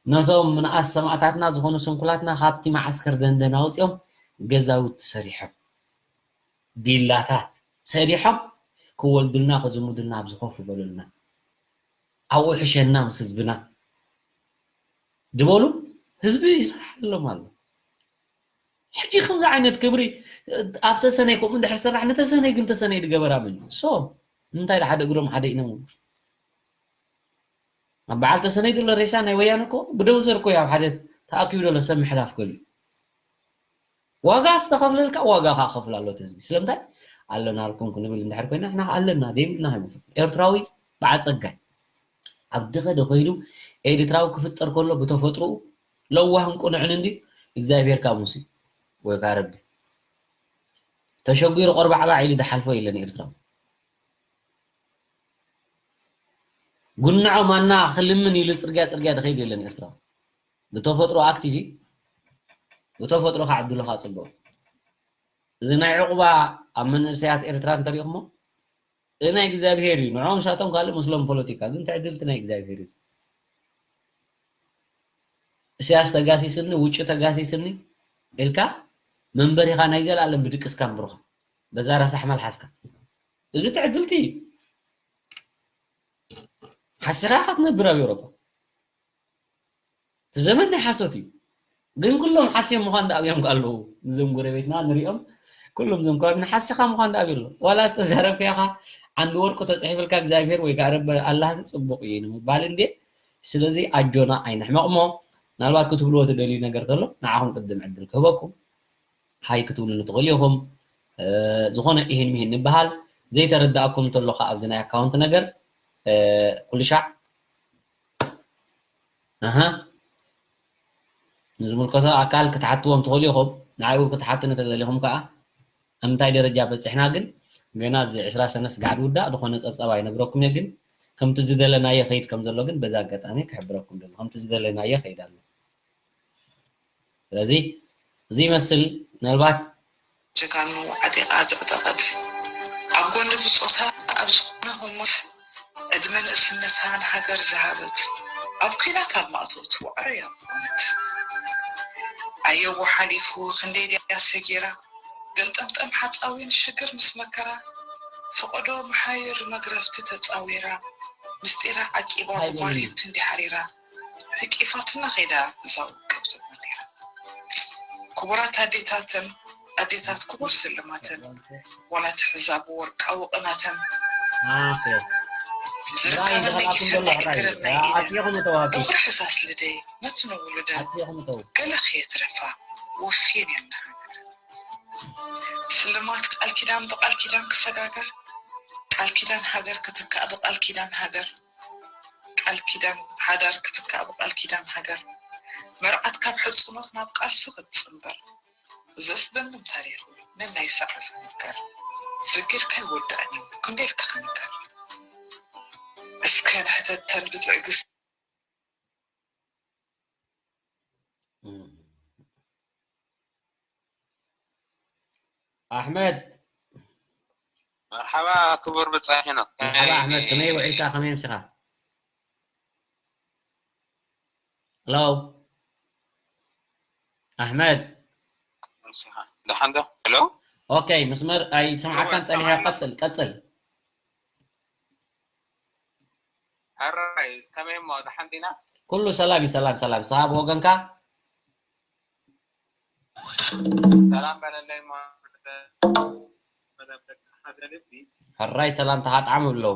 ነቶም ምንኣስ ሰማእታትና ዝኾኑ ስንኩላትና ካብቲ መዓስከር ደንደን ኣውፂኦም ገዛውቲ ሰሪሖም ቪላታት ሰሪሖም ክወልዱልና ክዝምዱልና ኣብዚ ኮፍ ይበሉልና ኣብኡ ሕሸና ምስ ህዝብና ዝበሉ ህዝቢ ይሰርሓሎም ኣሎ። ሕጂ ከምዚ ዓይነት ክብሪ ኣብ ተሰነይ ከምኡ እንድሕር ሰራሕ ንተሰነይ ግን ተሰነይ ድገበራ መን እዩ? ሶ እንታይ ሓደ እግሮም ሓደ ኢኖም ኣብ በዓል ተሰነይ ዘሎ ሬሳ ናይ ወያነ እኮ ብደውዘር እኮ ኣብ ሓደ ተኣኪቡ ዘሎ ሰብ ምሕላፍ ገሉ ዋጋ ዝተኸፍለልካ ዋጋ ከዓ ከፍል ኣሎ ህዝቢ ስለምንታይ ኣለና ኣልኩም ክንብል እንድሕር ኮይና ንሕና ኣለና ዘይብልና ሃይመፍል ኤርትራዊ በዓፀጋይ ኣብ ድኸ ደኸይዱ ኤርትራዊ ክፍጠር ከሎ ብተፈጥሮኡ ለዋህን ቁኑዕን እንዲ እግዚኣብሔር ካብ ሙሴ ወይ ከዓ ረቢ ተሸጒሩ ቆርባዕባዕ ኢሉ ዝሓልፎ የለን ኤርትራዊ ጉንዖ ማና ክልምን ኢሉ ፅርግያ ፅርግያ ዝኸይድ የለን ኤርትራዊ ብተፈጥሮ ኣክቲቪ ብተፈጥሮ ከዓ ዕድሉ ከዓ ፅቡቅ እዚ ናይ ዕቁባ ኣብ መንእሰያት ኤርትራ እንተሪእኹሞ እዚ ናይ እግዚኣብሄር እዩ ንዕኦም ሳቶም ካልእ ምስሎም ፖለቲካ ግን ትዕድልቲ ናይ እግዚኣብሄር እዩ እስያስ ተጋሲስኒ ውጩ ተጋሲስኒ ኢልካ መንበሪኻ ናይ ዘላለም ብድቅስካ ምብርኻ በዛ ረሳሕ መልሓስካ እዚ ትዕድልቲ እዩ ሓሲኻ ኢኻ ትነብር ኣብ ኤውሮጳ እቲ ዘመን ናይ ሓሶት እዩ ግን ኩሎም ሓስዮም ምዃን ዳኣብዮም ኣለዉ እዞም ጎረቤትና ንሪኦም ኩሎም ዞም ከባቢ ንሓሲኻ ምዃን ዳኣብዩ ኣሎ ዋላ ዝተዛረብካዮ ኻ ዓንዲ ወርቁ ተፅሒፍልካ እግዚኣብሔር ወይ ከዓ ረቢ ኣላህ ፅቡቅ እዩ ንምባል እንዴ ስለዚ ኣጆና ኣይንሕመቕ እሞ ምናልባት ክትብልዎ ትደልዩ ነገር ተሎ ንዓኹም ቅድም ዕድል ክህበኩም ሃይ ክትብሉኒ ትኽእሉ ኢኹም ዝኾነ ኢሂን ምሂን ንበሃል ዘይተረዳእኩም እንተሎ ከዓ ኣብዚ ናይ ኣካውንት ነገር ኩሉ ሻዕ ኣሃ ንዝምልከቶ ኣካል ክትሓትዎም ትኽእሉ ኢኹም ንዓይ እውን ክትሓትኒ ተደሊኹም ከዓ ኣብ ምንታይ ደረጃ በፂሕና ግን ገና እዚ ዕስራ ሰነ ስጋዕ ዝውዳእ ዝኾነ ፀብፃብ ኣይነግረኩም እየ ግን ከምቲ ዝደለናዮ ከይድ ከም ዘሎ ግን በዚ ኣጋጣሚ ክሕብረኩም ደሎ ከምቲ ዝደለናዮ ከይድ ኣሎ ስለዚ እዚ ይመስል ምናልባት ጀጋኑ ዓጢቓ ዘዕጠቐት ኣብ ጎኒ ብጾታ ኣብ ዝኾነ ህሞት ዕድመ ንእስነታ ንሃገር ዝሃበት ኣብ ኲናት ኣብ ማእቶት ዋዕሮ እያ ዝኾነት ኣየዎ ሓሊፉ ክንደይ ድያ ሰጊራ ገልጠምጠም ሓፃዊን ሽግር ምስ መከራ ፈቐዶ መሓይር መግረፍቲ ተፃዊራ ምስጢራ ዓቂባ ብኳሪንቲ እንዲሓሪራ ርቂፋትና ከይዳ እዛ ውቅብቲ ባንዴራ። ክቡራት ኣዴታትን ኣዴታት ክቡር ስልማተን ዋላ ትሕዛ ብወርቃዊ ቅናተን ዝርከበን ነጊፈን ናይ እግረን ናይ ኢደን እውር ሕሳስ ልደይ መትኖ ውሉደን ገለ ከየትረፋ ወፍየን እየን ንሃገር ስልማት ቃል ኪዳን ብቃል ኪዳን ክሰጋገር ቃል ኪዳን ሃገር ክትካእ ብቃል ኪዳን ሃገር ቃል ኪዳን ሓዳር ክትካእ ብቃል ኪዳን ሃገር መርዓት ካብ ሕፁኖት ናብ ቃልሲ ክትፅንበር ዘስደምም ታሪኽ እዩ ነናይ ሰዓ ዝንገር ዝጊርካ ይወዳእን እዩ ክንደይ ኢልካ ክንገር እስከ ንሕተተን ብትዕግስቲ ኣሕመድ መርሓባ ክቡር ብጻይ ሄኖክ። መርሓባ ኣሕመድ፣ ከመይ ውዒልካ? ከመይ ኣምሲኻ? ሄሎ ኣሕመድ። ኣምሲኻ። ደሓን ዶ? ሄሎ? ኦኬ፣ መስመር ኣይሰምዓካን ጸኒሐ። ቀጽል፣ ቀጽል። ሕራይ፣ ከመይ እሞ፣ ደሓን ዲና? ኩሉ ሰላም እዩ፣ ሰላም፣ ሰላም። ንስኻ ብወገንካ? ሰላም በለለይ እሞ፣ መደብ ደቂ ሓደ ልቢ። ሕራይ፣ ሰላምታኻ ጣዕሚ ኣለዎ።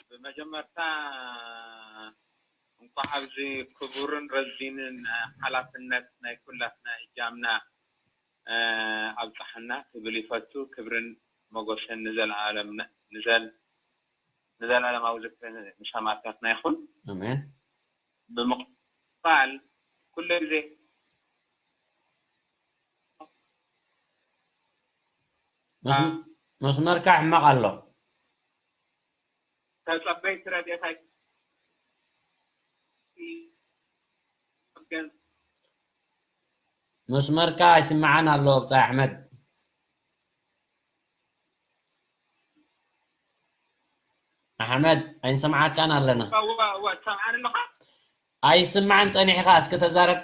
ብመጀመርታ፣ እንኳዕ ኣብዚ ክቡርን ረዚንን ሓላፍነት ናይ ኩላትና እጃምና፣ እ፣ ኣብጽሓና ክብል ይፈቱ። ክብርን ሞገስን ንዘለኣለም፣ ንዘል-፣ ንዘለኣለማዊ ዝክሪ ንሰማእታትና ይኹን። ኣሜን። ብምቕጻል፣ ኩሉ ግዜ መስ-፣ መስመርካ ሕማቕ ኣሎ። ተጸበይቲ ረድኤት ኣይ-፣ መስመርካ ኣይስምዓን ኣሎ፣ ብጻይ ኣሕመድ። ኣሕመድ፣ ኣይንሰምዓካን ኣለና። እወ፣ እወ፣ ትሰምዓኒ ኣለኻ? ኣይስማዕን ጸኒሕካ፣ እስኪ ተዛረብ።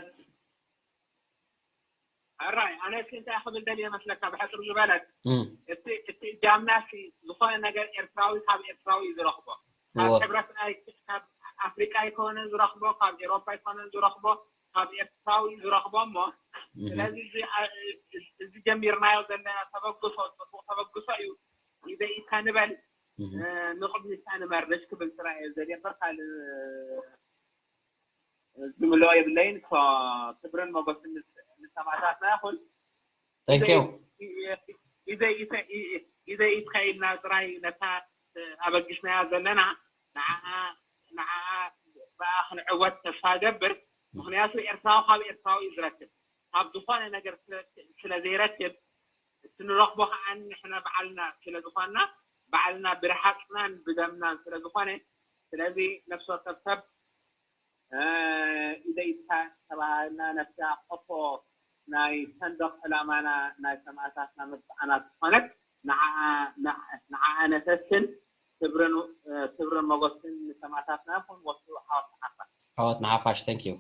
ሕራይ፣ ኣነ እስኪ እንታይ ክብል ደልየ መስለካ፣ ብሕጽር ዝበለት፣ እም። እቲ፣ እቲ እጃምና ሲ ዝኾነ ነገር ኤርትራዊ ካብ ኤርትራዊ እዩ ዝረኽቦ። ካብ እወ። ሕብረት ኣይ-፣ ካብ ኣፍሪቃ ኣይኮነን ዝረኽቦ፣ ካብ ኤሮፓ ኣይኮነን ዝረኽቦ፣ ካብ ኤርትራዊ እዩ ዝረኽቦ እሞ፣ እህ። ስለዚ እዚ፣ ኣ-፣ እዚ ጀሚርናዮ ዘለና ተበግሶ፣ ጽቡቕ ተበግሶ እዩ። ኢደ ኢድካ ንበል፣ እህ። እ፣ ንቕድሚት ንመርሽ ክብል ጥራይ እየ ዘድየ። እምበር ካልእ ዝምልኦ የብለይን። ሶ፣ ክብርን ሞገስን ንስ-፣ ንሰማእታትና ይኹን። Thank you። ኢደ፣ ኢደ፣ ኢደ፣ ኢደ ኢድካ ኢልና ጥራይ ነታ፣ እ፣ ኣበጊስናያ ዘለና፣ ንዓኣ፣ ንዓኣ ብኣ ክንዕወት ተስፋ እገብር። ምኽንያቱ ኤርትራዊ ካብ ኤርትራዊ እዩ ዝረክብ። ካብ ዝኾነ ነገር ስለ፣ ስለ ዘይረክብ፣ እቲ ንረኽቦ ከዓ ንሕና ባዕልና ስለ ዝኾንና፣ ባዕልና ብርሃጽናን ብደምናን ስለ ዝኾነ፣ ስለዚ ነፍሲ ወከፍ ሰብ፣ እ፣ ኢደ ኢድካ ተባሃህልና፣ ነፍሲኣ ቀፎ ናይ ሰንደቕ ዕላማና፣ ናይ ሰማእታትና መብጽዓና ዝኾነት ንዓኣ፣ ንዓ-፣ ንዓኣ ነሰስን። ክብርን፣ እ፣ ክብርን ሞገስን ንሰማእታትና ይኹን። ወትሩ ዓወት ንሓፋሽ። ዓወት ንሓፋሽ። Thank you።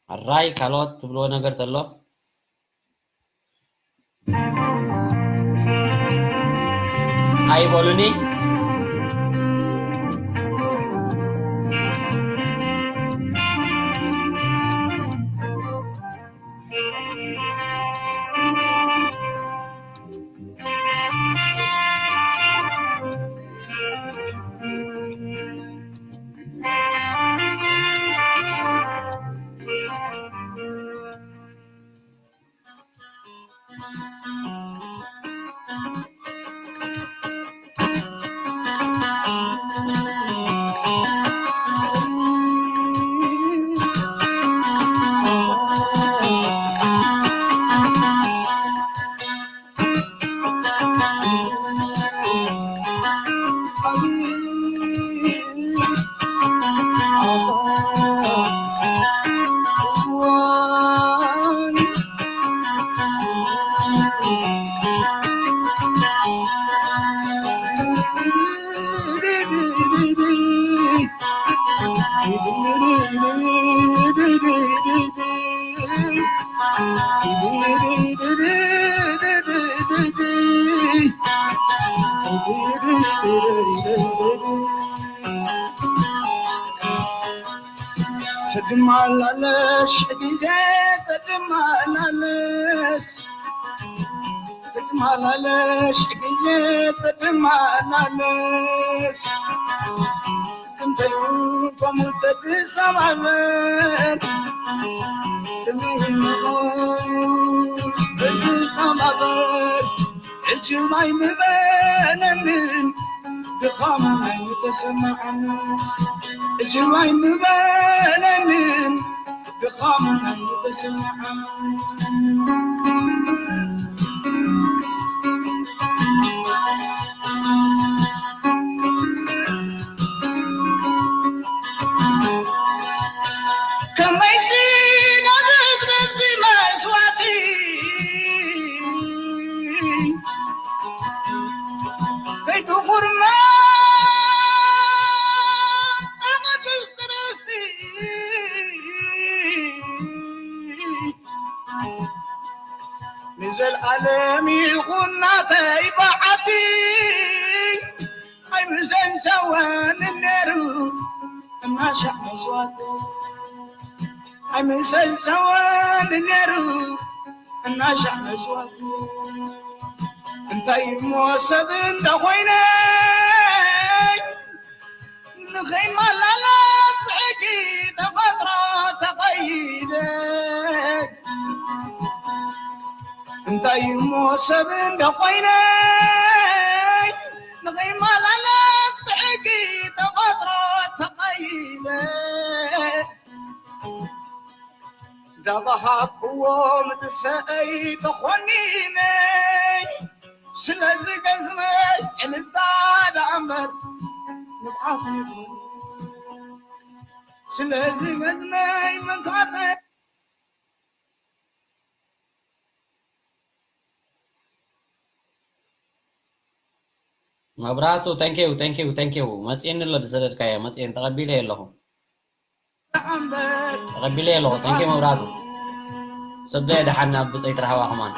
ሕራይ፣ ካልኦት ትብልዎ ነገር ተሎ? ኣይበሉኒ። ትድማላለሽ ግዜ ትድማላለሽ፣ ትድማላለሽ ግዜ ትድማላለሽ። ክንደዩ ከምኡ ተድሰማመር፣ ተድሰማመር። ዕጅብ ኣይምበለንን ድኻም ኣይተሰምዓን፣ ዕጅብ ኣይምበለንን ድኻም ኣይተሰምዓን። ከመይሲ ናዝት በዚ መስዋዕት ዘልኣለም ይኹን ናተይ በዓቲ ኣይምሰልቸወን ነይሩ እናሻዕ መስዋእቲ ኣይምሰልቸወን ነይሩ እናሻዕ መስዋእቲ እንታይ እሞ ሰብ እንዳ ኮይነ ንኸይመላለስ ብሕጊ ተፈጥሮ ተቐይደ እንታይ እሞ ሰብ እንዳ ኮይነ ንኸይመላለስ ብሕጊ ተፈጥሮ ተቐይደ እንዳበሃኩዎ ምትሰአይ ተኾኒነ ስለዚ ገዝመይ ዕልልታ ደኣ እምበር ንብዓት ይኹን ስለዚ ገዝመይ መንፋተ መብራቱ thank you thank you thank you መጽኤኒ ኣሎ ዝሰደድካዮ መጽኤን ተቐቢለ ኣለኹ ተቐቢለ ኣለኹ thank you መብራቱ ሰዶ የድሓና ብፀይት ረሃባ ከማን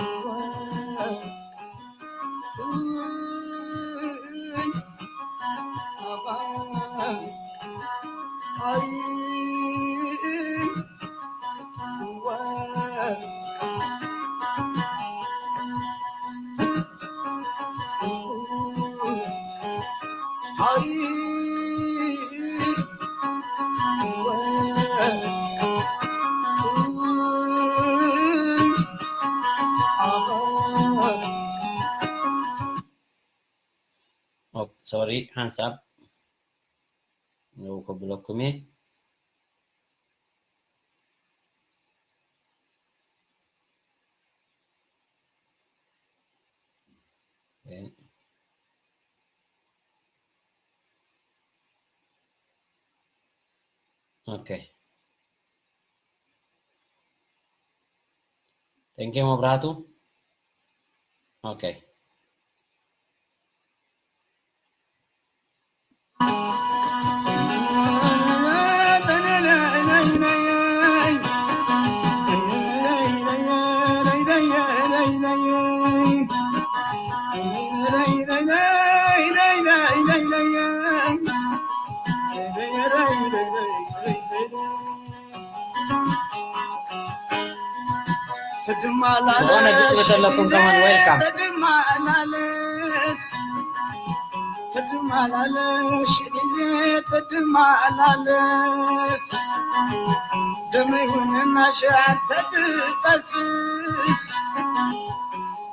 sorry ሓንሳብ ነው ከብለኩም okay thank you መብራቱ okay ዝኾነ ግጥሚ ተለኩም ከማን welcome ተድማላለስ ተድማላለሽ ግዜ ተድማላለስ ደመይ እውን እናሸዓት ተድፈስስ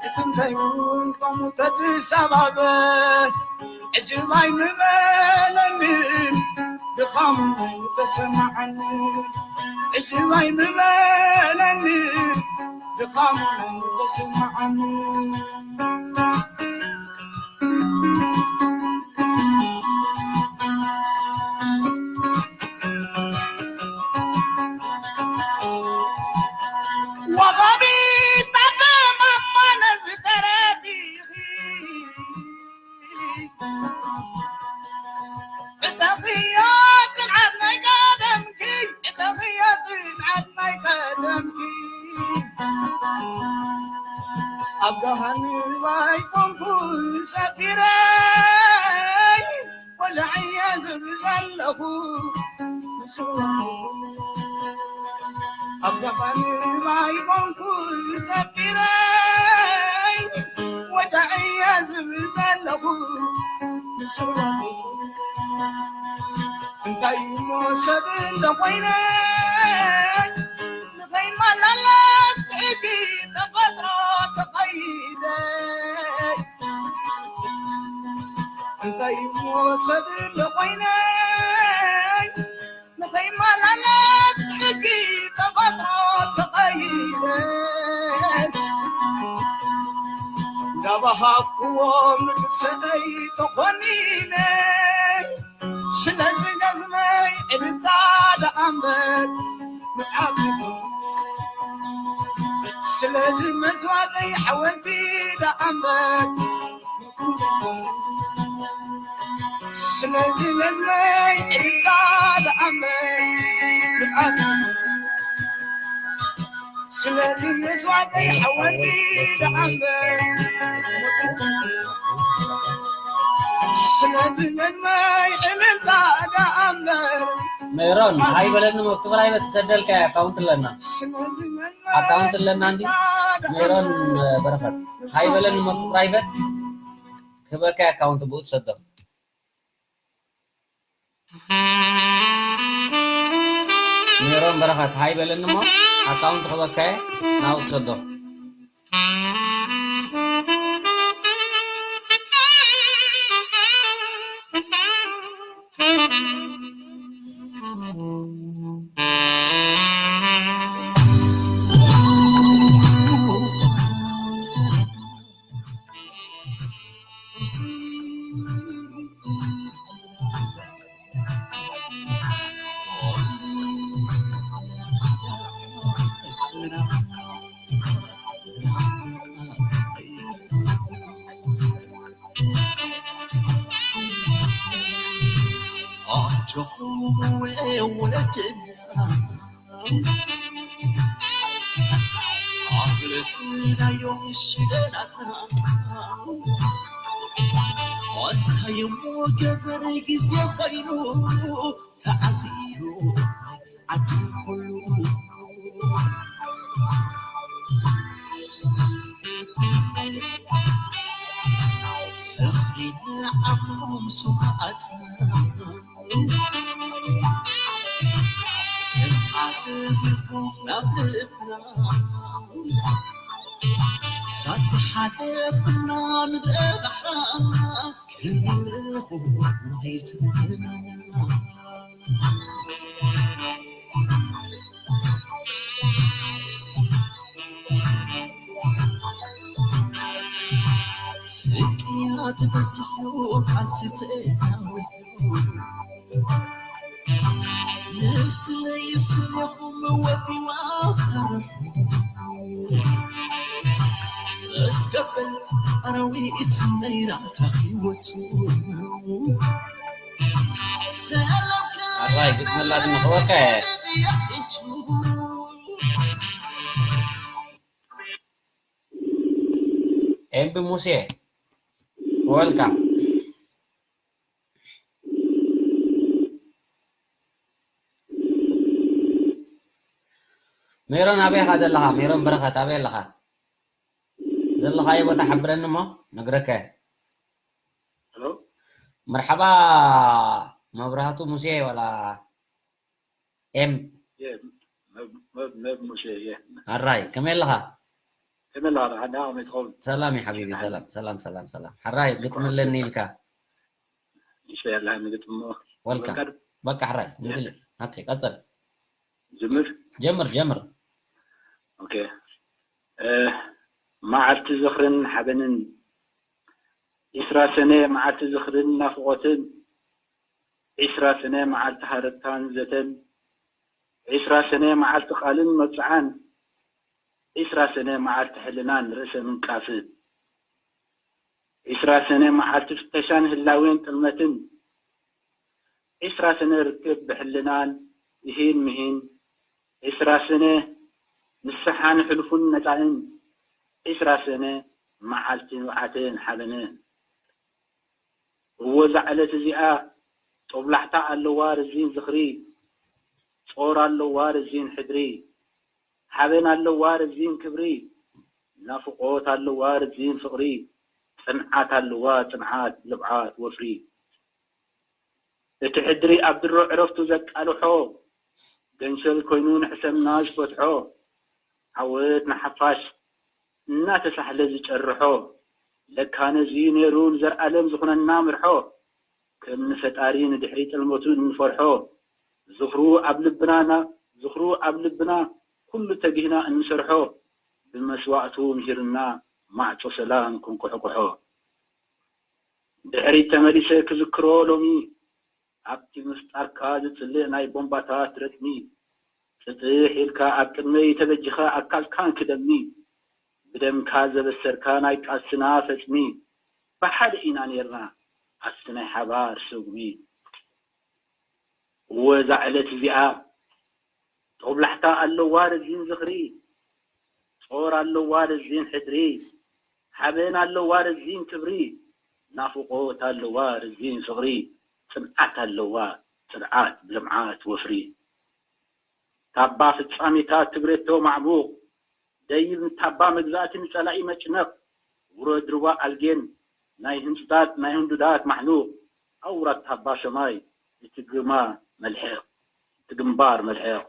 እትንታይ እውን ከምኡ ተድሰባበ ዕጅብ ኣይምበለኒ ድኻሙ ተሰማዓኒ ዕጅብ ኣይምበለኒ ድኻሙ ተሰማዓኒ ወሃቢ ታደማማ ነዚ ተረዲኺ እተኽዮ ጽንዓት ናይ ቀደምኪ እተኽዮ ጽንዓት ናይ ቀደምኪ ኣብ ገሃንብ ኣይኮንኩን ሰፊረ ወላዕየ ዝብል ዘለኹ ኣብ ገሃንብ ኣይኮንኩን ሰፊረ ወዳዕየ ዝብል ዘለኹ እንታይ እሞ ሰብ እንተኾይነ ንኸይመላለስ ብሕጊ ተፈጥሮ ተቐይደ እንታይ እሞ ሰብ እንተኾይነ ንኸይመላለስ ብሕጊ ተፈጥሮ ተቐይደ እንዳበሃኩዎ ምድሰይ ተኾኒነ ስለዚ ገዝመይ ዕልታ ደኣ እምበር ምልኣት ስለዚ መስዋእተይ ሓወልቲ ደኣ እምበር ስለዚ ለለይ ዕልታ ደኣ እምበር ምልኣት ስለዚ መስዋእተይ ሓወልቲ ደኣ እምበር፣ ስለዚ መድማይ ዕልልታ ደኣ እምበር። ሜሮን፣ ሃይ በለኒ፣ መብቲ ፕራይቬት ትሰደልካ ኣካውንት ኣለና። ስለዚ መድማይ ኣካውንት ኣለና እንዲ? ዕልልታ ደኣ ሜሮን፣ እምበር። በረኸት፣ ሃይ በለኒ፣ መብቲ ፕራይቬት ክህበካ ኣካውንት ብኡ ትሰዶ። ሜሮን በረኸት፣ ሃይ በለኒ እሞ ኣካውንት ክህበካ እየ፣ ናብኡ ትሰዶ። ኣጆኹም ወለድና፣ ኣብ ልብናዮም ስደናትና። እንታይ እሞ ገበር ግዜ ኮይኑ ተዓዚሩ ዓዲ ኩሉ። ዝኽሪ ንዓኹም ስውኣትና፣ ስም ኣልቢኹም ናብ ልብና። ሳዝሓለፍና ምድረ ባሕራ፣ ክምልኹ ናይ ዘመና። ስቅያት በዚሑ ቃልሲ ተዳዊሑ፣ ንስለይ ስሌኹም ወዲዋ ተረፉ። እስከ በል ኣራዊት ነይራ እታ ህይወቱ። ኣራይ፣ ግጥመላ ድማ ክበካ እየ። ኤምቢ ሙሴ፣ ዌልካም። ሜሮን፣ ኣበይ ኢኻ ዘለኻ? ሜሮን በረኸት፣ ኣበይ ኣለኻ? ዘለኻዮ ቦታ ሓብረኒ እሞ ነግረካ። ሄሎ። መርሓባ መብራህቱ ሙሴ፣ ዋላ ኤም። የ፣ መብ-፣ መብ-፣ መብ ሙሴ፣ የ። ኣራይ፣ ከመይ ኣለኻ? ከመይ ኣለኻ? ደሓን ዲኻ? ከመይ ትኸውን? ሰላም እዩ ሓቢቢ፣ ሰላም። ሰላም፣ ሰላም፣ ሰላም፣ ሰላም። ሓራይ፣ ግጥሚ ኣለኒ ኢልካ። እሺ፣ ያላ ንግጥም እሞ። ወልካም። በቃ ድ-፣ በቃ ሓራይ፣ የ። ንግል-፣ ኦኬ፣ ቀጽል። ጅምር? ጀምር፣ ጀምር። ኦኬ። እ፣ መዓልቲ ዝኽርን ሓበንን፣ ዒስራ ሰነ መዓልቲ ዝኽርን ናፍቖትን፣ ዒስራ ሰነ መዓልቲ ሃረርታን ዘተን፣ ዒስራ ሰነ መዓልቲ ቃልን መብጽዓን፣ ዒስራ ሰነ መዓልቲ ሕልናን ርእሰ ምንቃፍን፣ ዒስራ ሰነ መዓልቲ ፍተሻን ህላዌን ጥልመትን፣ ዒስራ ሰነ ርክብ ብሕልናን እሂን ምሂን፣ ዒስራ ሰነ ንስሓን ሕሉፉን ነጻእን፣ ዒስራ ሰነ መዓልቲ ንብዓትን ሓበንን። እወ፣ እዛ ዕለት እዚኣ ጦብላሕታ ኣለዋ ርዚን ዝኽሪ፣ ጾር ኣለዋ ርዚን ሕድሪ፣ ሓበን ኣለዋ ርዚን ክብሪ፣ ናፍቖት ኣለዋ ርዚን ፍቕሪ፣ ጽንዓት ኣለዋ ጽንዓት ልብዓት ወፍሪ። እቲ ሕድሪ ኣብ ድሮ ዕረፍቱ ዘቃልሖ፣ ገንሸል ኮይኑ ንሕሰምና ዝፈትሖ፣ ዓወት ንሓፋሽ እናተሳሕለ ዝጨርሖ፣ ለካ ነዚ ነይሩ ንዘርኣለም ዝኾነና ምርሖ፣ ከም ንፈጣሪ ንድሕሪ ጥልመቱ እንፈርሖ፣ ዝኽሩ ኣብ ልብና ና-፣ ዝኽሩ ኣብ ልብና ኩሉ ተጊህና እንሰርሖ፣ ብመስዋእቱ ምሂርና ማዕጾ ሰላም ክንኩሕኩሖ። ድሕሪት ተመሊሰ ክዝክሮ ሎሚ፣ ኣብቲ ምፍጣርካ ዝጽልእ ናይ ቦምባታት ረጽሚ፣ ጽጥሕ ኢልካ ኣብ ቅድመይ ተበጂኻ ኣካልካን ክደሚ፣ ብደምካ ዘበሰርካ ናይ ቃልስና ፈጽሚ፣ ብሓደ ኢና ኔርና ኣብቲ ናይ ሓባር ስጉሚ። እወ እዛ ዕለት እዚኣ፣ ጦብላሕታ ኣለዋ ረዚን ዝኽሪ፣ ጾር ኣለዋ ርዚን ሕድሪ፣ ሓበን ኣለዋ ርዚን ክብሪ፣ ናፍቖት ኣለዋ ርዚን ፍቕሪ፣ ጽንዓት ኣለዋ ጽንዓት ብልምዓት ወፍሪ። ታባ ፍጻሜታት ትግሬቶ ማዕሙቕ፣ ደይብ ንታባ መግዛእቲ ንጸላኢ መጭነቕ፣ ውረድ ሩባ ኣልጌን፣ ናይ ህንጽታት ናይ ህንዱዳት ማሕኑቕ፣ ኣውራድ ታባ ሰማይ፣ እቲ ግርማ መልሕቕ፣ እቲ ግንባር መልሕቕ።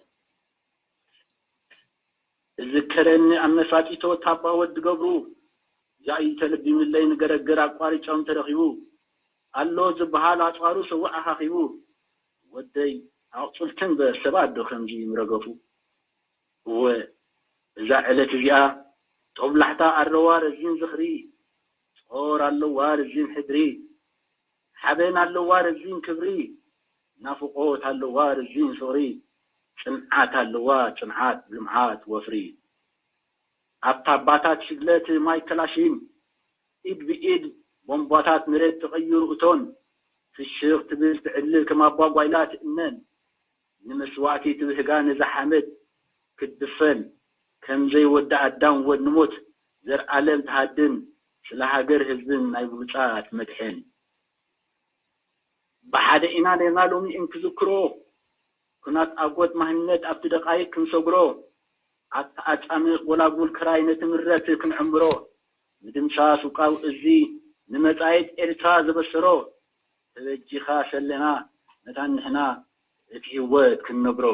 እዝከረኒ ኣብ መሳጢቶ ታባ ወዲ ገብሩ፣ ያኢ ተለቢምለይ ንገረገር ኣቋሪጫውን ተረኺቡ፣ ኣሎ ዝበሃል ኣጽዋሩ ሰውእ ኣኻኺቡ፣ ወደይ ኣቕጽልቲ እምበር ሰባት ዶ ከምዚ ምረገፉ? እወ፣ እዛ ዕለት እዚኣ ጦብላሕታ ኣለዋ ረዚን ዝኽሪ፣ ጾር ኣለዋ ረዚን ሕድሪ፣ ሓበን ኣለዋ ረዚን ክብሪ፣ ናፍቖት ኣለዋ ረዚን ፍቕሪ፣ ጽንዓት ኣለዋ ጽንዓት ልምዓት ወፍሪ። ኣብታ ኣባታት ሽግለት ማይ ከላሽን፣ ኢድ ብኢድ ቦምባታት መሬት ትቕይር እቶን፣ ፍሽኽ ትብል ትዕልል ከም ኣባጓይላ ትእነን፣ ንመስዋእቲ ትብህጋ ነዛ ሓመድ ክትድፈን፣ ከም ዘይወዲ ኣዳም ወድ ንሞት ዘርኣለም ትሃድን፣ ስለ ሃገር ህዝብን ናይ ብሉጻት መድሕን። ብሓደ ኢና ኔርና ሎሚ እንክዝክሮ፣ ኩናት ኣጎት ማህነት ኣብቲ ደቃይቅ ክንሰግሮ፣ ኣታ ኣጻምእ ጎላጉል ክራይ ነቲ ምረት ክንዕምሮ፣ ምድምሳስ ውቃው እዚ ንመጻኢት ኤርትራ ዘበሰሮ፣ ተበጂኻ ሰለና መታን ንሕና እቲ ህይወት ክንነብሮ።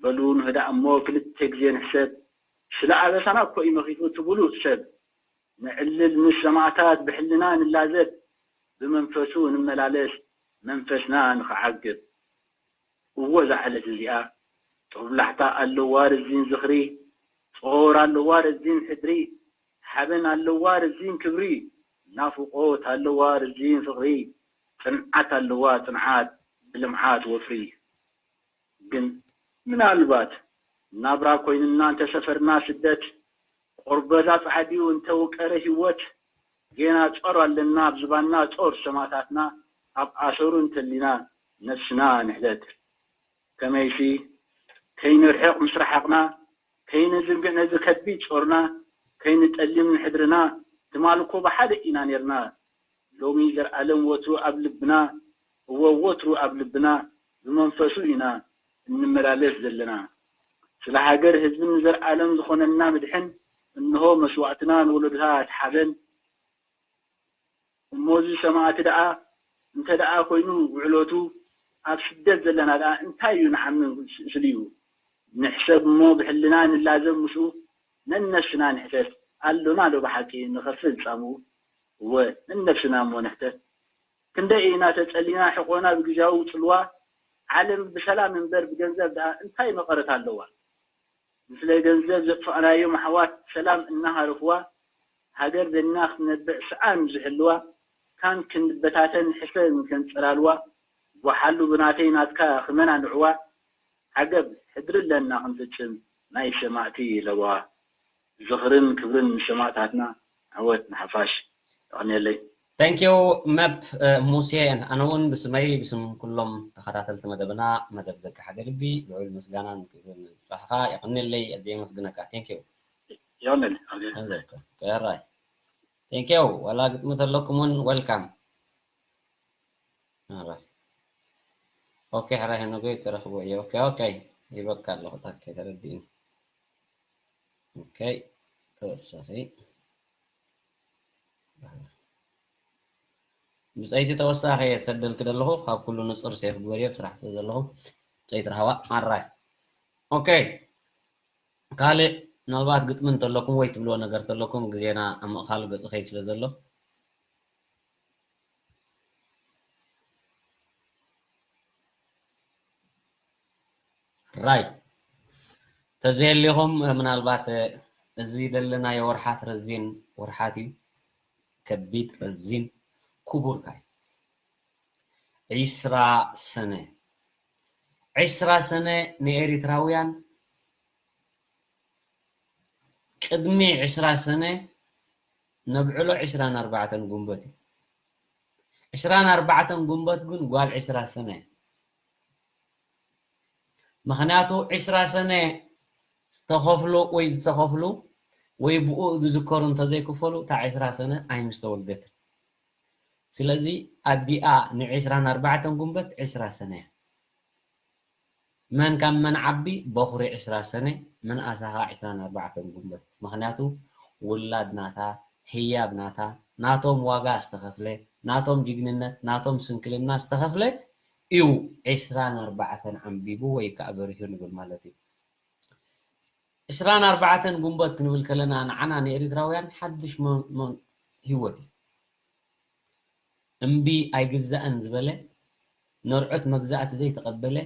በሉ ንህዳእ እሞ ክልተ ግዜ ንሕሰብ፣ ስለ ኣበሳና እኮ እዩ መኺቱ እቲ ብሉጽ ሰብ። ንዕልል ምስ ሰማእታት ብሕልና ንላዘብ፣ ብመንፈሱ ንመላለስ መንፈስና ንኽዓግብ። እወ እዛ ዕለት እዚኣ ጦብላሕታ ኣለዋ ርዚን ዝኽሪ፣ ጾር ኣለዋ ርዚን ሕድሪ፣ ሓበን ኣለዋ ርዚን ክብሪ፣ ናፍቖት ኣለዋ ርዚን ፍቕሪ፣ ጽንዓት ኣለዋ ጽንዓት ብልምዓት ወፍሪ። ግን ምናልባት ናብራ ኮይንና እንተሰፈርና ስደት፣ ቆርበት ኣጽዓድዩ እንተወቀረ ህይወት፣ ጌና ጾር ኣለና ኣብ ዝባንና ጾር ሰማእታትና፣ ኣብ ኣሰሩ እንተሊና ነፍስና ንሕተት። ከመይሲ ከይንርሕቕ ምስ ረሓቕና፣ ከይንዝንግዕ ነዚ ከቢድ ጾርና፣ ከይንጠልም ንሕድርና፣ ትማል እኮ ብሓደ ኢና ኔርና። ሎሚ ዘርኣለም ወትሩ ኣብ ልብና፣ እወ ወትሩ ኣብ ልብና፣ ብመንፈሱ ኢና እንመላለስ ዘለና። ስለ ሃገር ህዝብን ንዘርኣለም ዝኾነና ምድሕን፣ እንሆ መስዋእትና ንወለዶታት ሓበን። እሞ እዚ ሰማእቲ ደኣ እንተ ደኣ ኮይኑ ውዕለቱ፣ ኣብ ስደት ዘለና ደኣ እንታይ እዩ ንዓሚ ስልዩ? ንሕሰብ እሞ ብሕልና ንላዘብ ምስኡ፣ ነነፍስና ንሕተት። ኣሎና ዶ ብሓቂ ንኸፍል ጻምኡ? እወ፣ ነነፍስና እሞ ንሕተት። ክንደይ ኢና ተጸሊና ሕቖና ብግዝያዊ ጽልዋ፣ ዓለም ብሰላም እምበር ብገንዘብ ደኣ እንታይ መቐረት ኣለዋ? ንስለ ገንዘብ ዘጥፋእናዮም ኣሕዋት ሰላም እናሃረፍዋ፣ ሃገር ደኒና ክትነብዕ ሰኣን ዝሕልዋ፣ ካን ክንበታተን ሕሰም ከንጸላልዋ፣ ጓሓሉ ብናተይ ናትካ ክመናንዕዋ፣ ዓገብ ሕድሪ ኣለና ክንፍጽም ናይ ሰማእቲ ለበዋ። ዝኽርን ክብርን ንሰማእታትና፣ ዓወት ንሓፋሽ። የቐንየለይ። Thank you መብ ሙሴ። ኣነ እውን ብስመይ ብስም ኩሎም ተኸታተልቲ መደብና መደብ ደቂ ሓደ ልቢ ልዑል ምስጋናን ክብርን ንብጻሕኻ። የቐንየለይ፣ ኣዝየ የመስግነካ። Thank you። የቐንየለይ። ራይ Thank you። ዋላ ግጥሚ ተለኩም እውን welcome። ራይ ኦኬ ሕራይ ሄኖጎይ ክረኽቦ እየ። ኦኬ ኦኬ ይበካ ኣለኹ። ታኬ ተረዲእኒ። ኦኬ ተወሳኺ ብፀይቲ ተወሳኺ እየ ትሰደልኪ ዘለኹ። ካብ ኩሉ ንፁር ሴፍ ግበርዮ ብስራሕ ስለ ዘለኹ ብፀይቲ ረሃዋ ኣራይ። ኦኬ ካልእ ምናልባት ግጥሚ እንተለኩም ወይ ትብልዎ ነገር ተለኩም ግዜና ኣብ ምእኻሉ ገፁ ከይድ ስለ ዘሎ ራይ ተዘየሊኹም ምናልባት እዚ ዘለናዮ ወርሓት ረዚን ወርሓት እዩ። ከቢድ ረዚን ክቡር ጋይ ዒስራ ሰነ ዒስራ ሰነ ንኤሪትራውያን ቅድሚ ዕስራ ሰነ ነብዕሎ ዕስራን ኣርባዕተን ጉንበት እዩ። ዕስራን ኣርባዕተን ጉንበት ግን ጓል ዕስራ ሰነ ምኽንያቱ ዕስራ ሰነ ዝተኸፍሎ ወይ ዝተኸፍሉ ወይ ብኡ ዝዝከሩ እንተዘይክፈሉ እታ ዕስራ ሰነ ኣይምስተወልደትን። ስለዚ ኣዲኣ ንዕስራን ኣርባዕተን ጉንበት ዕስራ ሰነ እያ። መን ካብ መን ዓቢ? በኹሪ ዕስራ ሰነ፣ መን ኣሳኻ ዕስራን ኣርባዕተን ጉንበት። ምኽንያቱ ውላድ ናታ፣ ህያብ ናታ፣ ናቶም ዋጋ ዝተኸፍለ፣ ናቶም ጅግንነት፣ ናቶም ስንክልና ዝተኸፍለ እዩ ዕስራን ኣርባዕተን ዓንቢቡ ወይ ከዓ በሪሁ ንብል ማለት እዩ። ዕስራን ኣርባዕተን ጉንበት ክንብል ከለና ንዓና ንኤርትራውያን ሓድሽ መ-፣ መ-፣ ህይወት እዩ። እምቢ ኣይግዛእን ዝበለ፣ ነርዑት መግዛእቲ ዘይተቐበለ፣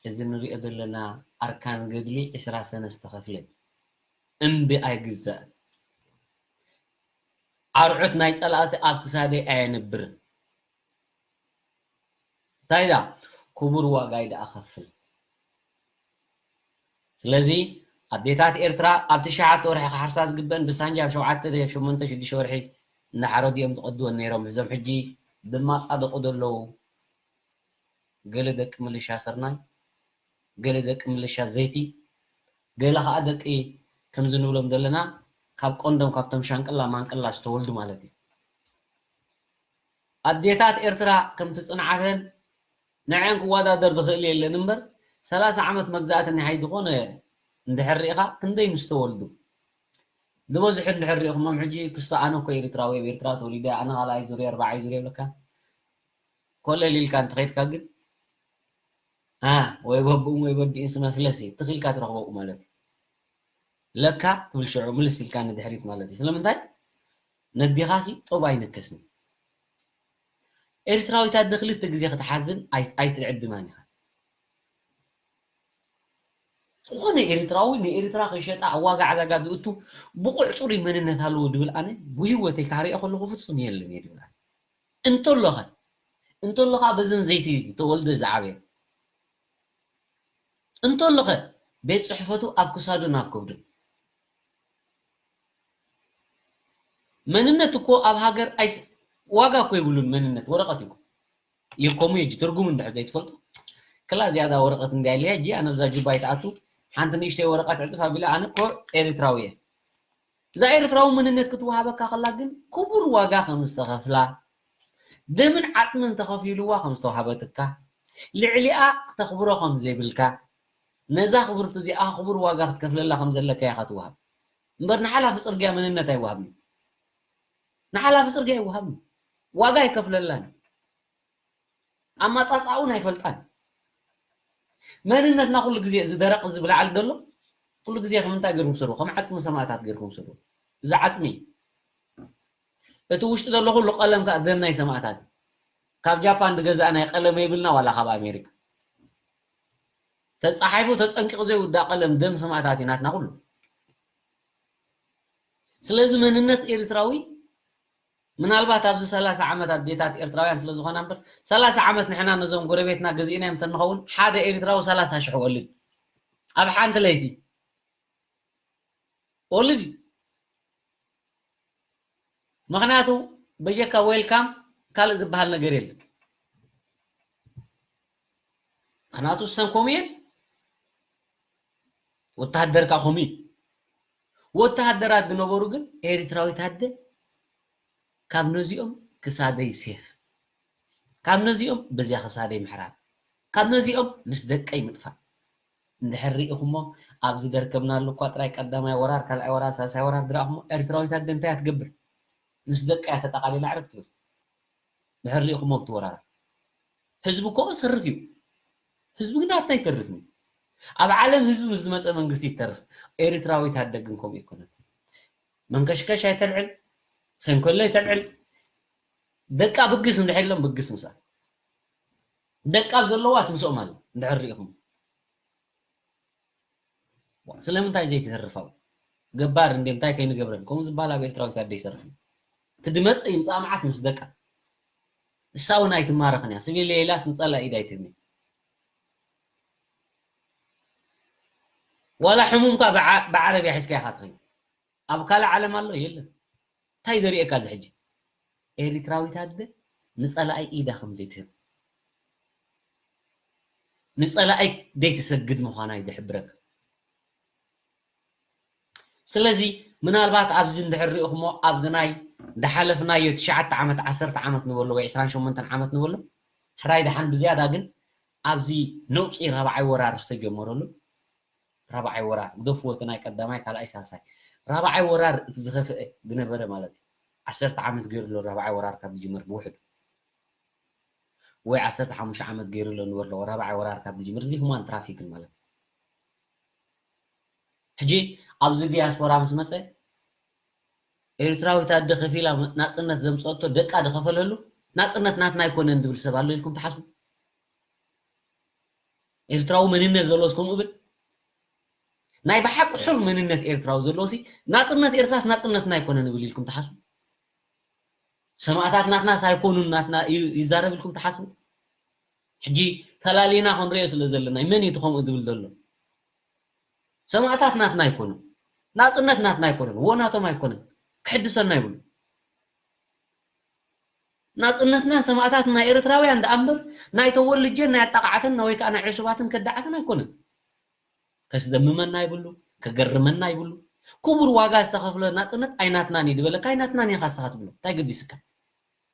እዚ ንሪኦ ዘለና ኣርካን ገድሊ ዕስራ ሰነ ዝተኸፍለ እዩ። እምቢ ኣይግዛእን። ኣርዑት ናይ ጸላእቲ ኣብ ክሳደይ ኣየንብርን። እንታይ ኢላ? ክቡር ዋጋ እዩ ደኣ ከፍል። ስለዚ ኣዴታት ኤርትራ ኣብ ትሽዓተ ወርሒ ክሓርሳ ዝግበአን ብሳንጃ ኣብ ሸውዓተ፣ ሸሞንተ፣ ሽዱሽተ ወርሒ እናሓረዱ እዮም ዝቐድወን ነይሮም። እዞም ሕጂ ድማ ጻደቑ ዘለዉ ገለ ደቂ ምልሻ ስርናይ፣ ገለ ደቂ ምልሻ ዘይቲ፣ ገለ ኸዓ ደቂ ከምዚ ንብሎም ዘለና ካብ ቀንዶም ካብቶም ሻንቅላ ማንቅላ ዝተወልዱ ማለት እዩ። ኣዴታት ኤርትራ ከምቲ ጽንዓተን ንዐን ክወዳደር ዝኽእል የለን እምበር፣ ሰላሳ ዓመት መግዛእቲ ናይ ዝኾነ እንድሕር ርኢኻ ክንደይ ምስ ተወልዱ። ዝበዝሑ እንድሕር ርኢኹሞም ሕጂ ክስቶ ኣነ እኮ ኤርትራዊ እየ፣ ኣብ ኤርትራ ተወሊደ፣ ኣነ ካልኣይ ዙርያ፣ ኣርባዓይ ዙርያ ይብለካ። ኮለል ኢልካ እንተኸይድካ ግን፣ ኣ፣ ወይ በብኡም ወይ በዲኡም ስመፍለስ እዩ፣ ትኽ ኢልካ ትረኽቦ ማለት እዩ። ለካ ትብል ሽዑ ምልስ ኢልካ ንድሕሪት ማለት እዩ። ስለምንታይ? ነዲኻሲ ጦብ ኣይነከስን። ኤርትራዊት ኣደ ክልተ ግዜ ክትሓዝን ኣይ-፣ ኣይትዕድማን ኢኻ። ዝኾነ ኤርትራዊ ንኤርትራ ከይሸጣ ኣብ ዋጋ ዕዳጋ ዝእቱ ብቑዕ ጽሩይ መንነት ኣለዎ ድብል ኣነ ብህይወተይ ካርኦ ከለኹ ፍጹም የለን እየ ድብል ኣነ። እንተሎኸ፣ እንተሎኻ በዘን ዘይቲ ዝተወልደ ዝዓበየ፣ እንተሎኸ ቤት ጽሕፈቱ ኣብ ክሳዱን ኣብ ከብዱን። መንነት እኮ ኣብ ሃገር ኣይስ-፣ ዋጋ እኮ የብሉን መንነት፣ ወረቐት እዩ እኮ። ይከሙ የጂ ትርጉም እንድሕር ዘይትፈልጦ፣ ክላ ዝያዳ ወረቐት እንድያ ኢለያ፣ እጂ ኣነ እዛ ጁባ ይትኣቱ፣ ሓንቲ ንእሽተይ ወረቐት ዕጽፍ ኣቢለ፣ ኣነ እኮ ኤርትራዊ እየ። እዛ ኤርትራዊ መንነት ክትወሃበካ ከላ ግን ክቡር ዋጋ ከም ዝተኸፍላ፣ ደምን ዓጽምን ተኸፊልዋ ከም ዝተዋሃበትካ፣ ልዕሊኣ ክተኽብሮ ከም ዘይብልካ፣ ነዛ ክብርቲ እዚኣ ክቡር ዋጋ ክትከፍለላ ከም ዘለካ ኢኻ ትወሃብ። እምበር ንሓላፊ ጽርግያ መንነት ኣይወሃብን እዩ። ንሓላፊ ጽርግያ ኣይወሃብን እዩ። ዋጋ ኣይከፍለላን እዩ። ኣመጻጽኣኡን ኣይፈልጣን። መንነትና ኩሉ ግዜ እዚ ደረቕ እዚ ብላዕሊ ዘሎ ኩሉ ግዜ ከም እንታይ ገይርኩም ስሩ? ከም ዓጽሚ ሰማእታት ገይርኩም ስሩ። እዚ ዓጽሚ እቲ ውሽጢ ዘሎ ኩሉ ቀለም ከኣ ደም ናይ ሰማእታት እዩ። ካብ ጃፓን ዝገዛእ ናይ ቀለም የብልና ዋላ ካብ ኣሜሪካ። ተጻሒፉ ተጸንቂቑ ዘይውዳእ ቀለም ደም ሰማእታት እዩ ናትና ኩሉ። ስለዚ መንነት ኤርትራዊ ምናልባት ኣብዚ ሰላሳ ዓመት ኣዴታት ኤርትራውያን ስለ ዝኾና እምበር፣ ሰላሳ ዓመት ንሕና ነዞም ጎረቤትና ገዚእናዮም እንተንኸውን፣ ሓደ ኤርትራዊ ሰላሳ ሽሕ ወልድ ኣብ ሓንቲ ለይቲ ወልድ እዩ። ምኽንያቱ በጀካ ዌልካም ካልእ ዝበሃል ነገር የለን። ምኽንያቱ እሰን ከምኡ እየን፣ ወተሃደር ከኣ ከምኡ እዩ። ወተሃደራት ዝነበሩ ግን ኤርትራዊት ኣደ ካብ ነዚኦም ክሳደይ ሴፍ፣ ካብ ነዚኦም በዚያ ክሳደይ ምሕራድ፣ ካብ ነዚኦም ምስ ደቀይ ምጥፋእ። እንድሕር ርኢኹሞ ኣብዚ ደርከብናሉ እኳ ጥራይ ቀዳማይ ወራር፣ ካልኣይ ወራር፣ ሳልሳይ ወራር ዝረኣኹሞ ኤርትራዊት ኣደ እንታይ እያ ትገብር? ምስ ደቃ እያ ተጠቓሊላ ዕርፍ ትብል። ድሕር ርኢኹሞ ክትወራራ። ህዝቢ እኮ ዝተርፍ እዩ። ህዝቢ ግን ኣታ ኣይተርፍን እዩ። ኣብ ዓለም ህዝቢ ምስ ዝመፀ መንግስቲ ይተርፍ። ኤርትራዊት ኣደ ግን ከምኡ ኣይኮነን። መንከሽከሽ ኣይተልዕል፣ ሰንኮሎ ኣይተልዕል። ደቃ ብግስ እንድሕር ኢሎም ብግስ ምስኣ። ደቃ ኣብ ዘለዋስ ምስኦም ኣሎ እንድሕር ርኢኹም። ዋ፣ ስለምንታይ ዘይትተርፋው? ገባር እንዴ እንታይ ከይንገብረን? ከምኡ ዝበሃል ኣብ ኤርትራዊት ኣደ ይሰርሕ። እቲ ድመጽእ ይምጻእ መዓት ምስ ደቃ። እሳ እውን ኣይትማረኽን እያ። ስቢል ኢላስ ንጸላኢ ኢድ ኣይትህብን። ዋላ ሕሙምካ ብዓ-፣ ብዓረብያ ሒዝካ ኢኻ ትኸይድ። ኣብ ካልእ ዓለም ኣሎ? የለን። እንታይ ዘርእየካ እዚ ሕጂ? ኤሪትራዊት ኣደ ንጸላኣይ ኢዳ ከም ዘይትህብ፣ ንጸላኣይ ዘይትሰግድ ምዃና እዩ ዝሕብረካ። ስለዚ ምናልባት ኣብዚ እንድሕር ሪእኹሞ፣ ኣብዚ ናይ ዝሓለፍናዮ ትሽዓተ ዓመት፣ ዓሰርተ ዓመት ንበሎ ወይ ዕስራን ሸሞንተን ዓመት ንበሎ፣ ሕራይ ደሓን ብዝያዳ ግን ኣብዚ ነውፂ ራብዓይ ወራር ዝተጀመረሉ፣ ራብዓይ ወራር ግደፍዎ፣ እቲ ናይ ቀዳማይ፣ ካልኣይ፣ ሳልሳይ፣ ራብዓይ ወራር እቲ ዝኸፍአ ዝነበረ ማለት እዩ። ዓሰርተ ዓመት ገይሩ ኣሎ ራብዓይ ወራር ካብ ዝጅመር ብውሕዱ፣ ወይ ዓሰርተ ሓሙሽተ ዓመት ገይሩ ኣሎ ንበሎ ራብዓይ ወራር ካብ ዝጅመር፣ እዚ ሁማን ትራፊክን ማለት እዩ። ሕጂ ኣብዚ ዲያስፖራ ምስ መፀ፣ ኤርትራዊት ኣደ ከፊላ ናፅነት ዘምፀአቶ፣ ደቃ ዝኸፈለሉ፣ ናፅነት ናትና ኣይኮነን ዝብል ሰብ ኣሎ ኢልኩም ትሓስቡ? ኤርትራዊ መንነት ዘለዎስ ከምኡ ብል? ናይ ብሓቂ ሕር መንነት ኤርትራዊ ዘለዎሲ፣ ናፅነት ኤርትራስ ናፅነትና ኣይኮነን ይብል ኢልኩም ትሓስቡ? ሰማእታት ናትናስ ኣይኮኑን ናትና ዩ-፣ ይዛረብ ኢልኩም ትሓስቡ? ሕጂ ፈላሊና ክንሪኦ ስለ ዘለና እዩ። መን እዩ እቲ ከምኡ ዝብል ዘሎ? ሰማእታት ናትና ኣይኮኑን። ናፅነት ናትና ኣይኮነን። ወናቶም ኣይኮነን። ክሕድሰና ይብሉ። ናፅነትና ሰማእታት ናይ ኤርትራውያን ደኣ እምበር፣ ናይ ተወልጀን ናይ ኣጣቃዕተን ወይ ከዓ ናይ ዕሱባትን ከዳዓትን ኣይኮነን። ከስደምመና ይብሉ፣ ከገርመና ይብሉ። ክቡር ዋጋ ዝተኸፍለ ናፅነት ኣይናትናን እዩ ዝበለካ፣ ኣይናትናን ኢኻ ንስኻ ትብሎ። እንታይ ገዲስካ?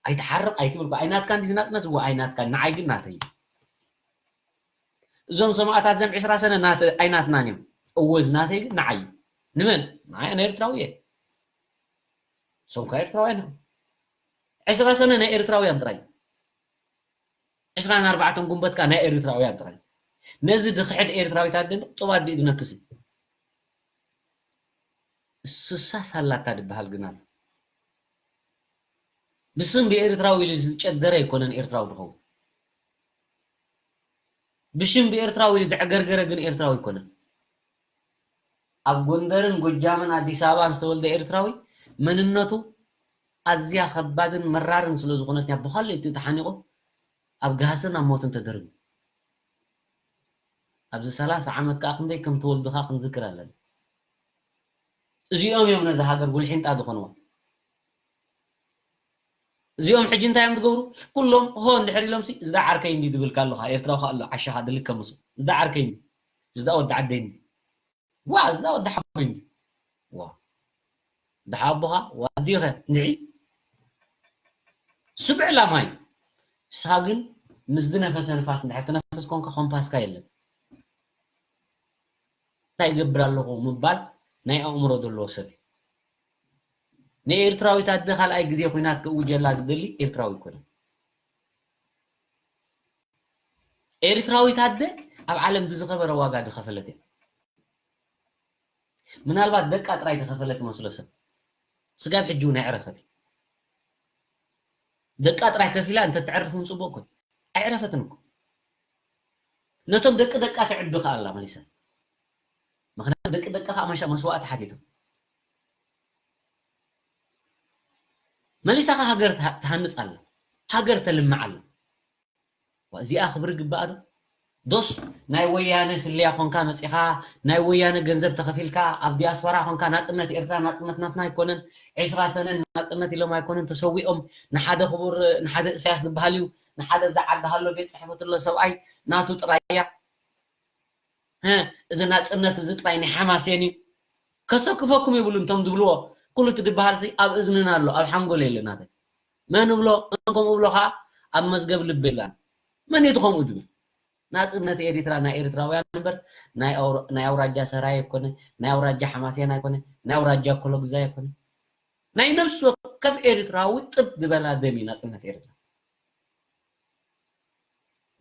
ኣይትሓርቕ ኣይትብል እኮ። ኣይናትካን ድዩ ናፅነት? እወ ኣይናትካን፣ ንዓይ ግን ናተይ እዩ። እዞም ሰማእታት እዞም ዕስራ ሰነ ናተ-፣ ኣይናትናን እዮም። እወ እዚ ናተይ ግን ንዓይ እዩ። ንመን? ንዓይ ኣነ ኤርትራዊ እየ። ንሶም ከኣ ኤርትራውያን ኢኹም። ዕስራ ሰነ ናይ ኤርትራውያን ጥራይ። ዕስራን ኣርባዕተን ጉንበትካ ናይ ኤርትራውያን ጥራይ። ነዚ ድኽሕድ ኤርትራዊት ኣደ ጡብ ኣዲኡ ዝነክስ እዩ። እሱሳ ሳላታ ድበሃል ግን ኣሎ። ብስም ብኤርትራዊ ኢሉ ዝጨደረ ኣይኮነን ኤርትራዊ ድኸውን። ብሽም ብኤርትራዊ ኢሉ ድዕገርገረ ግን ኤርትራዊ ኣይኮነን። ኣብ ጎንደርን ጎጃምን ኣዲስ ኣበባን ዝተወልደ ኤርትራዊ መንነቱ ኣዝያ ከባድን መራርን ስለ ዝኾነት እያ ብኻልእ እቲ ተሓኒቑ ኣብ ጋህስን ኣብ ሞትን ተደርብዩ። ኣብዚ ሰላሳ ዓመት ከኣ ክንደይ ከም ተወልዱኻ ክንዝክር ኣለና። እዚኦም እዮም ነዛ ሃገር ጉልሒንጣ ዝኾንዋ። እዚኦም ሕጂ እንታይ እዮም ዝገብሩ? ኩሎም ሆ እንድሕር ኢሎምሲ፣ "እዚ ደኣ ዓርከይ እንዲ" ዝብልካ ኣለኻ፣ ኤርትራዊ ከኣ ኣሎ፣ ዓሻኻ ድልከ ምስኡ። "እዚ ደኣ ዓርከይ እንዲ፣ እዚ ደኣ ወዲ ዓደይ እንዲ፣ ዋ፣ እዚ ደኣ ወዲ ሓቦይ እንዲ፣ ዋ፣ ደሓ ኣቦኻ፣ ዋ፣ ኣዲኸ፣ እንድዒ?" ስቡዕ ዕላማ እዩ። ንስኻ ግን ምስ ዝነፈሰ ንፋስ እንድሕር ትነፍስ ኮንካ፣ ኮምፓስካ የለን። እንታይ ይገብር ኣለኹ ምባል ናይ ኣእምሮ ዘለዎ ሰብ እዩ። ንኤርትራዊት ኣደ ካልኣይ ግዜ ኲናት ክእውጀላ ዝደሊ ኤርትራዊ ኣይኮነን። ኤርትራዊት ኣደ ኣብ ዓለም ብዝኸበረ ዋጋ ዝኸፈለት እያ። ምናልባት ደቃ ጥራይ ዝኸፈለት መስሎ ሰብ። ስጋብ ሕጂ እውን ኣይዕረፈትን። ደቃ ጥራይ ከፊላ እንተትዕርፍ እውን ጽቡቕ እኮ እዩ። ኣይዕረፈትን እኮ። ነቶም ደቂ ደቃ ተዕቢ ከኣ ኣላ መሊሳ። ምኽንያቱ ደቂ ደቃ ከኣ መሻ-፣ መስዋእቲ ሓቲቶም። መሊሳ ከኣ ሃገር ትሃ-፣ ትሃንጽ ኣላ። ሃገር ተልምዕ ኣላ። ዋ፣ እዚኣ ክብሪ ግባኣ ዶ? ዶስ ናይ ወያነ ስለያ ኾንካ መጺኻ፣ ናይ ወያነ ገንዘብ ተኸፊልካ፣ ኣብ ዲያስፖራ ኾንካ ናጽነት ኤርትራ ናጽነት ናትና ኣይኮነን፣ ዕስራ ሰነ ናጽነት ኢሎም ኣይኮነን ተሰዊኦም፣ ንሓደ ክቡር፣ ንሓደ እሳያስ ዝበሃል እዩ፣ ንሓደ እዛ ዓዲ ሃሎ ቤት ጽሕፈት ኣሎ ሰብኣይ ናቱ ጥራይ እያ። ሀ፣ እዚ ናጽነት እዚ ጥራይ ናይ ሓማሴን እዩ። ከሰክፈኩም የብሉን እቶም ዝብልዎ። ኩሉ እቲ ዝበሃል ሲ ኣብ እዝንና ኣሎ፣ ኣብ ሓንጎል የለን ናተይ። መን እብሎ፣ መን ከምኡ እብሎ ኸኣ ኣብ መዝገብ ልቢ የላን። መን እዩ እቲ ከምኡ ዝብል? ናጽነት ኤሪትራ ናይ ኤሪትራውያን እምበር ናይ ኣውራ-፣ ናይ ኣውራጃ ሰራየ ኣይኮነ፣ ናይ ኣውራጃ ሓማሴን ኣይኮነ፣ ናይ ኣውራጃ ኮሎግዛይ ኣይኮነ። ናይ ነፍሲ ወከፍ ኤሪትራዊ ጥብ ዝበላ ደም እዩ ናጽነት ኤሪትራ።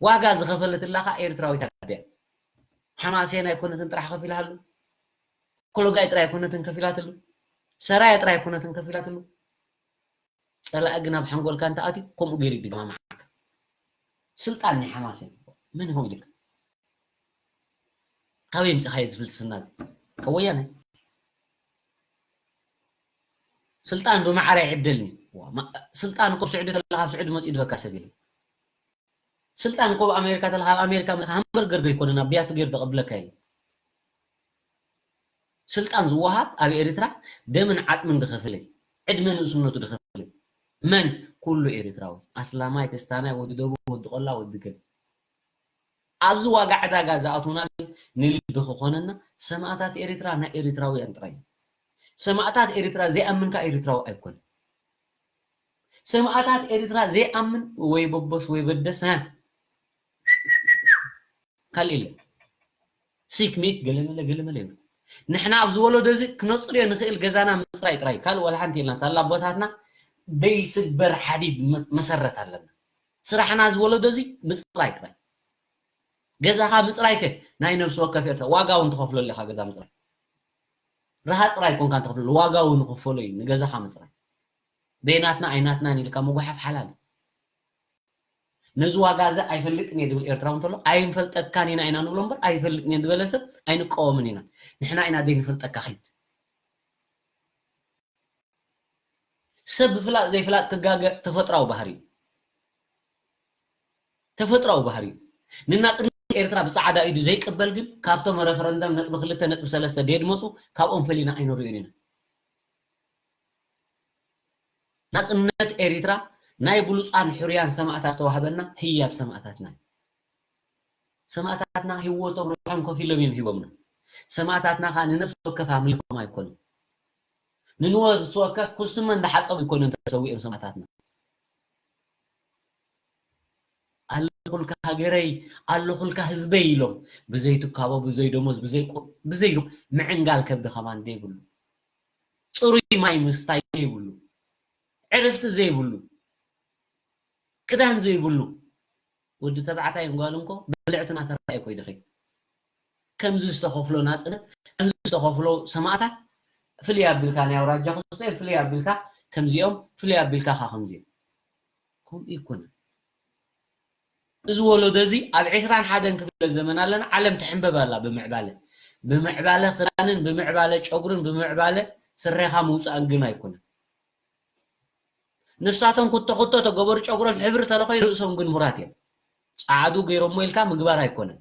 ዋጋ ዝኸፈለትላ ኸኣ ኤሪትራዊት ኣደ እያ። ሓማሴን ኣይኮነትን ጥራሕ ከፊላሉ። ኮሎጋይ ጥራይ ኣይኮነትን ከፊላትሉ። ሰራየ ጥራይ ኣይኮነትን ከፊላትሉ። ጸላኢ ግን ኣብ ሓንጎልካ እንተ ኣትዩ፣ ከምኡ ገይሩ ይድግማምዓካ። ስልጣን ናይ ሓማሴን። መን ይኸውን ኢልካ? ካበይ ኣምጺኻዮ እዚ ፍልስፍና እዚ? ካብ ወያነ። ስልጣን ብማዕረ ይዕደልኒ። ዋ፣ ማ-፣ ስልጣን እኮ ኣብ ስዑዲ ተለኻ ኣብ ስዑዲ መጺኡ ድበካ ሰብ የለን። ስልጣን እኮ ኣብ ኣሜሪካ ተለኻ ኣብ ኣሜሪካ መጺኻ ሃምበርገር ዶ ኣይኮነን ኣብ ብያቲ ገይሩ ተቐብለካ የለን። ስልጣን ዝወሃብ ኣብ ኤሪትራ ደምን ዓጽምን ዝኸፈለ፣ ዕድመ ንእስነቱ ዝኸፈለ። መን? ኩሉ ኤሪትራዊ። ኣስላማይ፣ ክስታናይ፣ ወዲ ደቡብ፣ ወዲ ቆላ፣ ወዲ ገለ። ኣብዚ ዋጋ ዕዳጋ ዝኣትውና ግን ንልቢ ክኾነና ሰማእታት ኤሪትራ ናይ ኤሪትራውያን ጥራይ እዮም። ሰማእታት ኤርትራ ዘይኣምን ከኣ ኤርትራዊ ኣይኮነን። ሰማእታት ኤርትራ ዘይኣምን ወይ በቦስ ወይ በደስ፣ ሀ፣ ካልእ የለን። ሲክ ሚክ ገለመለ ገለመለ ይብል። ንሕና ኣብዚ ወለዶ እዚ ክነጽርዮ ንኽእል ገዛና ምጽራይ ጥራይ፣ ካልእ ዋላ ሓንቲ የልና። ሳላ ኣቦታትና ደይስበር ሓዲድ መ-፣ መሰረት ኣለና። ስራሕና እዚ ወለዶ እዚ ምጽራይ ጥራይ። ገዛኻ ምጽራይ ከ ናይ ነብሲ ወከፍ ኤርትራ ዋጋ እውን ትኸፍለሉ ኢኻ። ገዛ ምጽራይ ረሃጽ ጥራይ ኮንካ ትኸፍለሉ፣ ዋጋ እውን ይኽፈሎ እዩ ንገዛኻ ምጽራይ። በይናትና ኣይናትናን ኢልካ ምጉሓፍ ሓላል እዩ። ነዚ ዋጋ እዚ ኣይፈልጥን እየ ዝብል ኤርትራዊ እንተሎ፣ ኣይንፈልጠካን ኢና ኢና ንብሎ እምበር፣ ኣይፈልጥን እየ ዝበለ ሰብ ኣይንቃወምን ኢና። ንሕና ኢና ዘይንፈልጠካ ኺድ። ሰብ ብፍላጥ ዘይፍላጥ ክጋገ ተፈጥራዊ ባህሪ እዩ። ተፈጥራዊ ባህሪ እዩ። ንናጽነት ኤርትራ ብጻዕዳ ኢዱ ዘይቅበል ግን ካብቶም ረፈረንደም ነጥቢ ክልተ ነጥቢ ሰለስተ ደየድመጹ ካብኦም ፈሊና ኣይንርእዮን ኢና። ናጽነት ኤሪትራ ናይ ብሉጻን ሕሩያን ሰማእታት ዝተዋህበና ህያብ ሰማእታትና እዩ። ሰማእታትና ህይወቶም ርብሖም ከፊሎም እዮም ሂቦምና። ሰማእታትና ከኣ ንነፍሲ ወከፍ ኣምሊኾም ኣይኮኑን። ንነፍሲ ወከፍ ኩስትሞ እንዳሓጸቡ ኣይኮኑን ተሰዊኦም ሰማእታትና። ኣለኹልካ ሃገረይ፣ ኣለኹልካ ህዝበይ ኢሎም ብዘይ ትካቦ፣ ብዘይ ደሞዝ፣ ብዘይ ቁ-፣ ብዘይ ዙ-፣ ምዕንጋል ከብዲ ከማን ዘይብሉ፣ ጽሩይ ማይ ምስታይ ዘይብሉ፣ ዕርፍቲ ዘይብሉ፣ ክዳን ዘይብሉ ወዲ ተባዕታይን ጓልን ኮ ብልዕትና ተራእየ ኮይድኺ። ከምዚ ዝተኸፍሎ ናጽነት፣ ከምዚ ዝተኸፍሎ ሰማእታት ፍልይ ኣቢልካ ናይ ኣውራጃ ክስተ ፍልይ ኣቢልካ ከምዚኦም ፍልይ ኣቢልካ ካ ከምዚኦም። ከምኡ ይኮነ። እዚ ወለዶ እዚ ኣብ ዕስራን ሓደን ክፍለ ዘመን ኣለና። ዓለም ትሕንበብ ኣላ ብምዕባለ። ብምዕባለ ክዳንን፣ ብምዕባለ ጨጉርን፣ ብምዕባለ ስረኻ ምውጻእን ግን ኣይኮነን። ንሳቶም ኩቶ ኩቶ ተገበሩ ጨጉሮም ሕብሪ ተለኸዩ ርእሶም ግን ሙራት እዮም። ጻዕዱ ገይሮሞ ኢልካ ምግባር ኣይኮነን።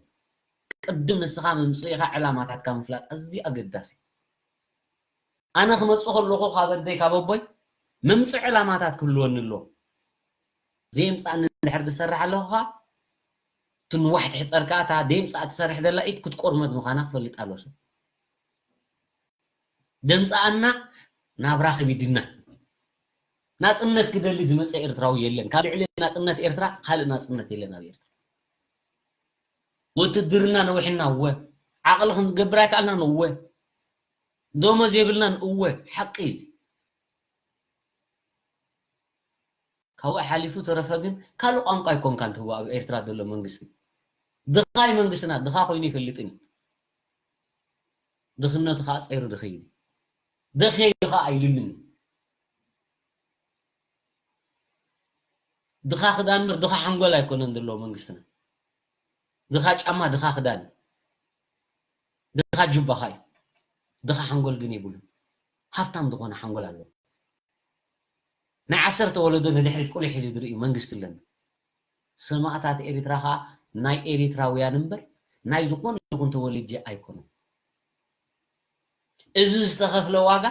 ቅድም ንስኻ ምምጽኢኻ ዕላማታትካ ምፍላጥ ኣዝዩ ኣገዳሲ። ኣነ ክመጽእ ከለኹ ካብ ኣደይ ካብ ኣቦይ ምምጽእ ዕላማታት ክህልወኒ ኣለዎ። ዘይምጻእኒ እንድሕር ዝሰርሕ ኣለኹ ኸኣ ትንዋሕ ትሕጸር ከኣ እታ ደይምጻእ ትሰርሕ ዘላ ኢድ ክትቆርመት ምዃና ክፈልጥ ኣለዎ ሰብ። ደምጻኣና ናብራ ከቢድና። ናጽነት ክደሊ ዝመጸ ኤርትራዊ የለን። ካብ ልዕሊ ናጽነት ኤርትራ ካልእ ናጽነት የለን ኣብ ኤርትራ። ውትድርና ነዊሕና እወ። ዓቕሊ ክንገብር ኣይከኣልናን እወ። ደሞዝ የብልናን እወ። ሓቂ እዩ። ካብኡ ሓሊፉ ተረፈ ግን ካልእ ቋንቋ ኣይኮንካን ትህቦ ኣብ ኤርትራ ዘሎ መንግስቲ። ድኻ እዩ መንግስትና፣ ድኻ ኮይኑ ይፈልጥን እዩ። ድኽነቱ ከዓ ጸይሩ ድኽይድ እዩ። ደኽየ ኢሉ ከዓ ኣይልምን እዩ። ድኻ ክዳን እምበር ድኻ ሓንጎል ኣይኮነን ዘለዎ መንግስትና። ድኻ ጫማ፣ ድኻ ክዳን፣ ድኻ ጁባኻ እዩ። ድኻ ሓንጎል ግን የብሉን። ሃብታም ዝኾነ ሓንጎል ኣለዎ። ናይ ዓሰርተ ወለዶ ንድሕሪት ቁሊሕ ኢሉ ዝርእዩ መንግስቲ ኣለና። ሰማእታት ኤሪትራ ኸኣ ናይ ኤሪትራውያን እምበር ናይ ዝኾነ ይኹን ተወልጀ ኣይኮኑን። እዚ ዝተኸፍለ ዋጋ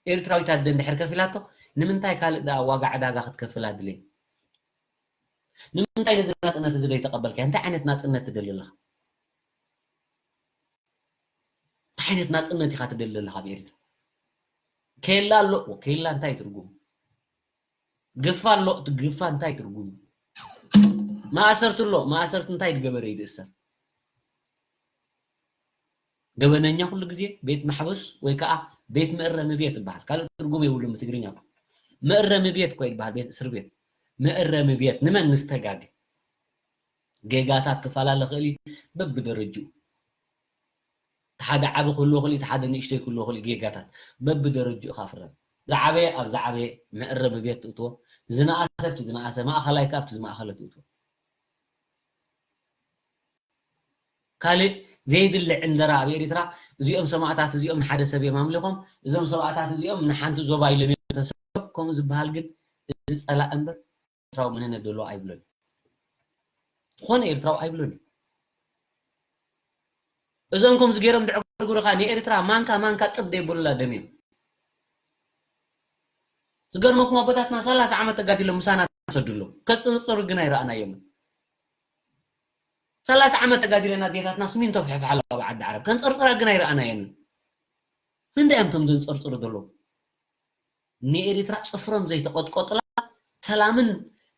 ኤርትራዊት ኣደ እንድሕር ከፊላቶ ንምንታይ ካልእ ደኣ ዋጋ ዕዳጋ ክትከፍል ኣድልየ? ንምንታይ ነዚ ናጽነት እዚ ዘይተቐበልካዮ? እንታይ ዓይነት ናጽነት ትደሊ ኣለኻ? እንታይ ዓይነት ናጽነት ኢኻ ትደሊ ዘለኻ ኣብ ኤሪትራ? ኬላ ኣሎ፣ ኬላ እንታይ ትርጉሙ? ግፋ ኣሎ፣ እቲ ግፋ እንታይ ትርጉሙ? ማእሰርቲ ኣሎ፣ ማእሰርቲ እንታይ ዝገበረ እዩ ዝእሰር? ገበነኛ ኩሉ ግዜ ቤት ማሕበስ ወይ ከዓ ቤት መእረሚ ቤት ይበሃል። ካልእ ትርጉም የብሉን ብትግርኛ እኮ። መእረሚ ቤት እኮ ይበሃል፣ ቤት እስር ቤት። መእረሚ ቤት ንመን ንዝተጋገ? ጌጋታት ክፈላለ ይኽእል እዩ በብደረጅኡ። እቲ ሓደ ዓቢ ክህልዎ ይኽእል እዩ፣ እቲ ሓደ ንእሽተይ ክህልዎ ይኽእል እዩ ጌጋታት። በብደረጅኡ ኢኻ ፍረም። ዝዓበየ ኣብ ዝዓበየ መእረሚ ቤት ትእትዎ፣ ዝነኣሰ ኣብቲ ዝነኣሰ፣ ማእኸላይ ከኣ ኣብቲ ዝማእኸለ ትእትዎ። ካልእ ዘይድለ ዕንደራ ኣብ ኤሪትራ፣ እዚኦም ሰማእታት እዚኦም ንሓደ ሰብ እዮም ኣምሊኾም፣ እዞም ሰማእታት እዚኦም ንሓንቲ ዞባ ኢሎም እዮም ተሰዊኦም፣ ከምኡ ዝበሃል ግን እዚ ጸላኢ እምበር ኤርትራዊ መንነት ዘለዎ ኣይብሎን። ዝኾነ ኤርትራዊ ኣይብሎን እዩ። እዞም ከምዚ ገይሮም ድዕግርግሩኻ ንኤርትራ ማንካ ማንካ ጥብ ደይብሉላ ደም እዮም። ዝገርመኩም ኣቦታትና ሰላሳ ዓመት ተጋዲሎም ምሳና ተሰዱ ኣለዉ። ከጽንጽሩ ግን ኣይረኣናዮምን። ሰላሳ ዓመት ተጋዲለን ኣዴታትና ስሚንቶ ፍሕፍሓ ኣለዋ ኣብ ዓዲ ዓረብ። ከንጽርጽራ ግን ኣይረኣናየንን። ክንደይ እዮም እቶም ዘንፀርፅሩ ዘለዉ? ንኤሪትራ ፅፍሮም ዘይተቐጥቀጡላ ሰላምን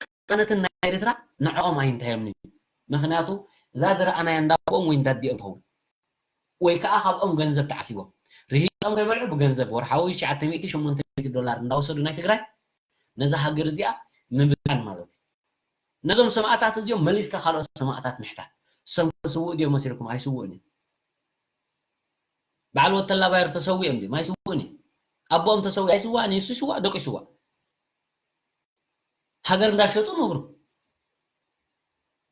ቅሳነትን ናይ ኤሪትራ ንዕኦም ኣይንታዮምን እዩ። ምክንያቱ እዛ ዝረኣናያ እንዳቦኦም ወይ እንዳዲኦም ትኸውን፣ ወይ ከዓ ካብኦም ገንዘብ ተዓሲቦም ርሂጦም ከይበልዑ ብገንዘብ ወርሓዊ ሽዓተ ሚእቲ ሸሞንተ ሚእቲ ዶላር እንዳወሰዱ ናይ ትግራይ ነዛ ሃገር እዚኣ ምብታን ማለት እዩ። ነዞም ሰማእታት እዚኦም መሊስካ ካልኦት ሰማእታት ምሕታት። ሰም ስውእ ድዮም መሲልኩም? ኣይስውእን እዩ። በዓል ወተላባየር ተሰዊኦም ድዮም? ኣይስውእን እዩ። ኣቦኦም ተሰዊ ኣይስዋእን እዩ። እሱ ይስዋእ፣ ደቁ ይስዋእ። ሃገር እንዳሸጡ ነብሩ።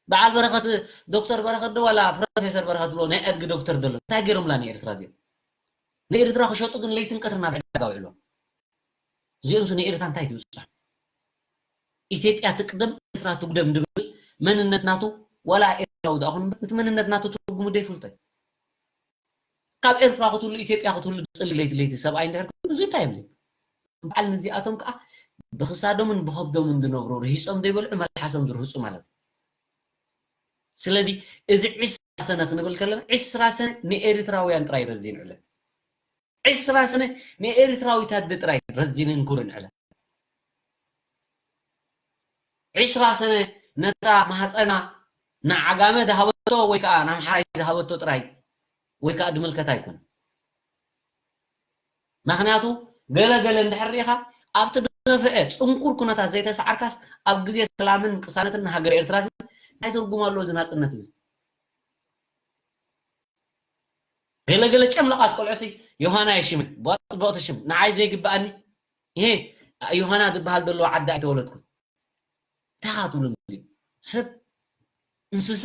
በዓል በረኸት፣ ዶክተር በረኸት ዶ ዋላ ፕሮፌሰር በረኸት ብሎ ናይ ኣድጊ ዶክተር ደሎ እንታይ ገይሮምላ ንኤርትራ እዚኦም? ንኤርትራ ክሸጡ ግን ለይትን ቀትርን ኣብ ዕዳጋ ውዕሎም። እዚኦም ንኤርትራ እንታይ ትብፅሖም? ኢትዮጵያ ትቅደም ኤርትራ ትጉደም ድብል መንነት ናቱ ዋላ ኤርትራዊ ደኣ ኹን እቲ መንነት ናቱ ትርጉሙ ደይፍልጦ እዩ። ካብ ኤርትራ ክትህሉ ኢትዮጵያ ክትህሉ ዝፅሊ ለይቲ ለይቲ ሰብኣይ እንድሕር ኮይኑ እዚ እንታይ እዮም? በዓል ንዚኣቶም ከዓ ብክሳዶምን ብከብዶምን ዝነብሩ ርሂፆም ዘይበልዑ መልሓሶም ዝርህፁ ማለት እዩ። ስለዚ እዚ ዕስራ ሰነ ክንብል ከለና ዕስራ ሰነ ንኤርትራውያን ጥራይ ረዚን ዕለት ዕስራ ሰነ ንኤርትራዊት ኣደ ጥራይ ረዚንን ኩርን ዕለት ዕስራ ሰነ ነታ ማህፀና ንዓጋመ ዝሃበቶ ወይ ከዓ ንኣምሓራይ ዝሃበቶ ጥራይ ወይ ከዓ ዝምልከት ኣይኮነን። ምክንያቱ ገለ ገለ እንድሕር ርኢኻ ኣብቲ ዝኸፍአ ፅንኩር ኩነታት ዘይተሰዓርካስ ኣብ ግዜ ሰላምን ቅሳነትን ንሃገር ኤርትራ እዚ እንታይ ትርጉም ኣለዎ እዚ ናፅነት እዚ? ገለ ገለ ጨምለቓት ቆልዑሲ ዮሃና የሽመ ቧጥበቕቲ ሽም ንዓይ ዘይግብኣኒ ይሄ ዮሃና ዝበሃል ዘለዎ ዓዲ ኣይተወለድኩ እንታይ ትብሉ ሰብ እንስሳ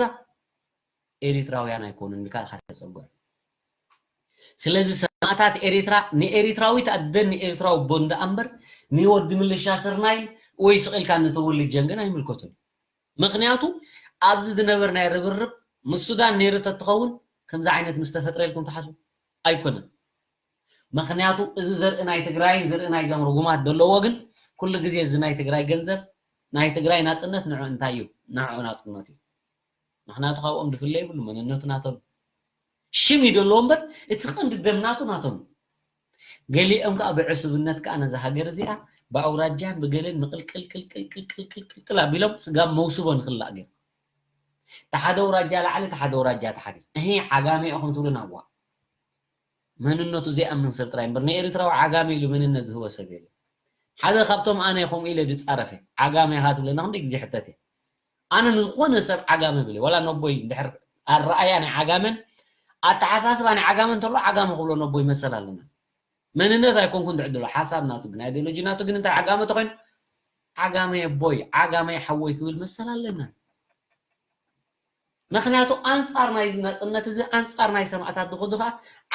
ኤሪትራውያን ኣይኮኑን ኢልካ ኢኻ ተፀጓዕ። ስለዚ ሰማእታት ኤሪትራ ንኤሪትራዊት ኣደን ንኤሪትራዊ ኣቦን ደኣ እምበር ንወዲ ምልሻ ስርናይን ወይ ስቕ ኢልካ ንትውልጀን ግን ኣይምልከቱን። ምክንያቱ ኣብዚ ዝነበር ናይ ርብርብ ምስ ሱዳን ነይሩ ተትኸውን ከምዚ ዓይነት ምስ ተፈጥረ ኢልኩም ትሓስቡ ኣይኮነን። ምክንያቱ እዚ ዘርኢ ናይ ትግራይን ዘርኢ ናይዞም ርጉማት ዘለዎ ግን ኩሉ ግዜ እዚ ናይ ትግራይ ገንዘብ ናይ ትግራይ ናፅነት ንዑ እንታይ እዩ ንዑ ናፅነት እዩ። ምክንያቱ ካብኦም ድፍለ ይብሉ መንነቱ ናቶም ሽም እዩ ደለዎ እምበር እቲ ቀንዲ ደም ናቱ ናቶም ገሊኦም ከዓ ብዕሱብነት ከዓ ነዛ ሃገር እዚኣ ብኣውራጃን ብገለን ምቅልቅልቅልቅልቅልቅልቅልቅል ኣቢሎም ስጋብ መውስቦ ንክላእ ገይሩ እቲ ሓደ ኣውራጃ ላዕሊ እቲ ሓደ ኣውራጃ ታሕቲ እሄ ዓጋመ ኢኹም ትብሉ ናዋ መንነቱ ዘይኣምን ሰብ ጥራይ እምበር ንኤርትራዊ ዓጋመ ኢሉ መንነት ዝህቦ ሰብ የለ ሓደ ካብቶም ኣነ ከምኡ ኢለ ዝፃረፈ ዓጋመ ኢኻ ትብለና ክንደይ ግዜ ሕተት እየ ኣነ ንዝኾነ ሰብ ዓጋመ ብለ ዋላ ነቦይ እንድሕር ኣረኣያ ናይ ዓጋመን ኣተሓሳስባ ናይ ዓጋመ እንተሎ ዓጋመ ክብሎ ነቦይ መሰል ኣለና መንነት ኣይኮንኩን ትዕድሎ ሓሳብ ናቱ ግን ኣይዲዮሎጂ ናቱ ግን እንታይ ዓጋመ ተኮይኑ ዓጋመ ኣቦይ ዓጋመ ሓወይ ክብል መሰል ኣለና ምክንያቱ ኣንፃር ናይዚ ናፅነት እዚ ኣንፃር ናይ ሰማእታት ዝኸዱ ከዓ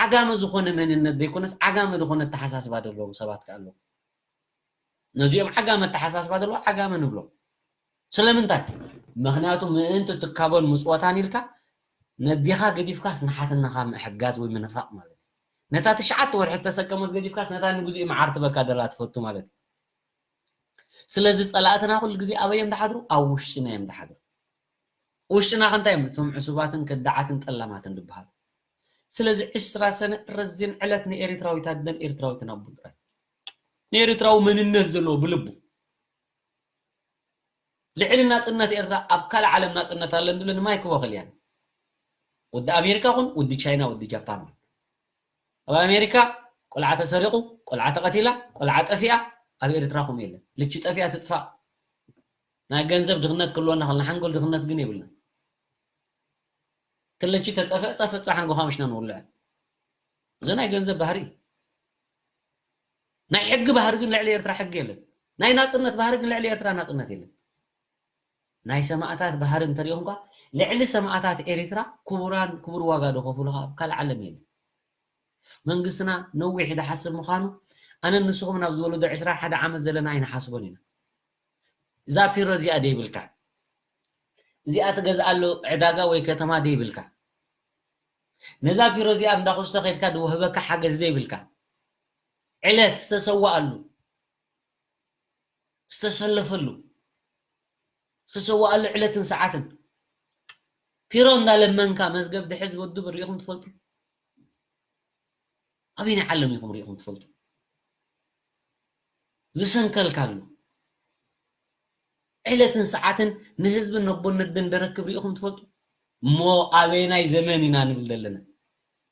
ዓጋመ ዝኾነ መንነት ዘይኮነስ ዓጋመ ዝኾነ ኣተሓሳስባ ዘለዎም ሰባት ከዓ ኣለዉ ነዚኦም ዓጋመ ኣተሓሳስባ ዘለዎ ዓጋመ ንብሎም ስለምንታይ ምክንያቱ ምእንቲ ትካቦን ምፅወታን ኢልካ ነዴኻ ገዲፍካስ ንሓትነኻ ምሕጋዝ ወይ ምንፋቕ ማለት እዩ ነታ ትሽዓተ ወርሒ ዝተሰከመት ገዲፍካስ ነታ ንግዜኡ መዓር ትበካ ደላ ትፈቱ ማለት እዩ ስለዚ ፀላእትና ኩሉ ግዜ ኣበይ እዮም ዝሓድሩ ኣብ ውሽጥና እዮም ዝሓድሩ ውሽጥና ከ እንታይ እዮም እቶም ዕሱባትን ከዳዓትን ጠላማትን ዝበሃሉ ስለዚ ዕስራ ሰነ ረዚን ዕለት ንኤሪትራዊት ኣደን ኤሪትራዊትን ኣቦን ጥራይ ንኤሪትራዊ መንነት ዘለዎ ብልቡ ልዕሊ ናፅነት ኤርትራ ኣብ ካልእ ዓለም ናፅነት ኣለን ዝብለ ንማይክ ቦኸልያን ወዲ ኣሜሪካ ኹን ወዲ ቻይና ወዲ ጃፓን ኹን ኣብ ኣሜሪካ ቆልዓ ተሰሪቑ ቆልዓ ተቐቲላ ቆልዓ ጠፊኣ ኣብ ኤርትራ ከምኡ የለን ልቺ ጠፊኣ ትጥፋእ ናይ ገንዘብ ድኽነት ክህልወና ከሎ ሓንጎል ድኽነት ግን የብልና ትለቺ ተጠፈ ጠፈ ፃሓን ጎኻ ምሽና ንውልዐ እዚ ናይ ገንዘብ ባህሪ ናይ ሕጊ ባህሪ ግን ልዕሊ ኤርትራ ሕጊ የለን ናይ ናፅነት ባህሪ ግን ልዕሊ ኤርትራ ናፅነት የለን ናይ ሰማእታት ባህሪ እንተሪኢኹም ኳ ልዕሊ ሰማእታት ኤሪትራ ክቡራን ክቡር ዋጋ ዝኸፍሉ ካብ ካልእ ዓለም የለን መንግስትና ነዊሕ ዝሓስብ ምዃኑ ኣነ ንስኹም ናብ ዝወለዶ ዕስራ ሓደ ዓመት ዘለና ኣይንሓስቦን ኢና እዛ ፒሮ እዚኣ ደይብልካ እዚኣ ትገዝኣሉ ዕዳጋ ወይ ከተማ ደይብልካ ነዛ ፒሮ እዚኣ እንዳኹስቶ ከድካ ዝወህበካ ሓገዝ ደይብልካ ዕለት ዝተሰዋኣሉ ዝተሰለፈሉ ዝተሰዋኣሉ ዕለትን ሰዓትን ፒሮ እንዳለመንካ መዝገብ ድሕዝ ወዱ ብሪኢኹም ትፈልጡ ኣበየናይ ዓለም ኢኹም ርኢኹም ትፈልጡ? ዝሰንከልካሉ ዕለትን ሰዓትን ንህዝብን ነቦነድን ደረክብ ርኢኹም ትፈልጡ? እሞ ኣበየናይ ዘመን ኢና ንብል ዘለና?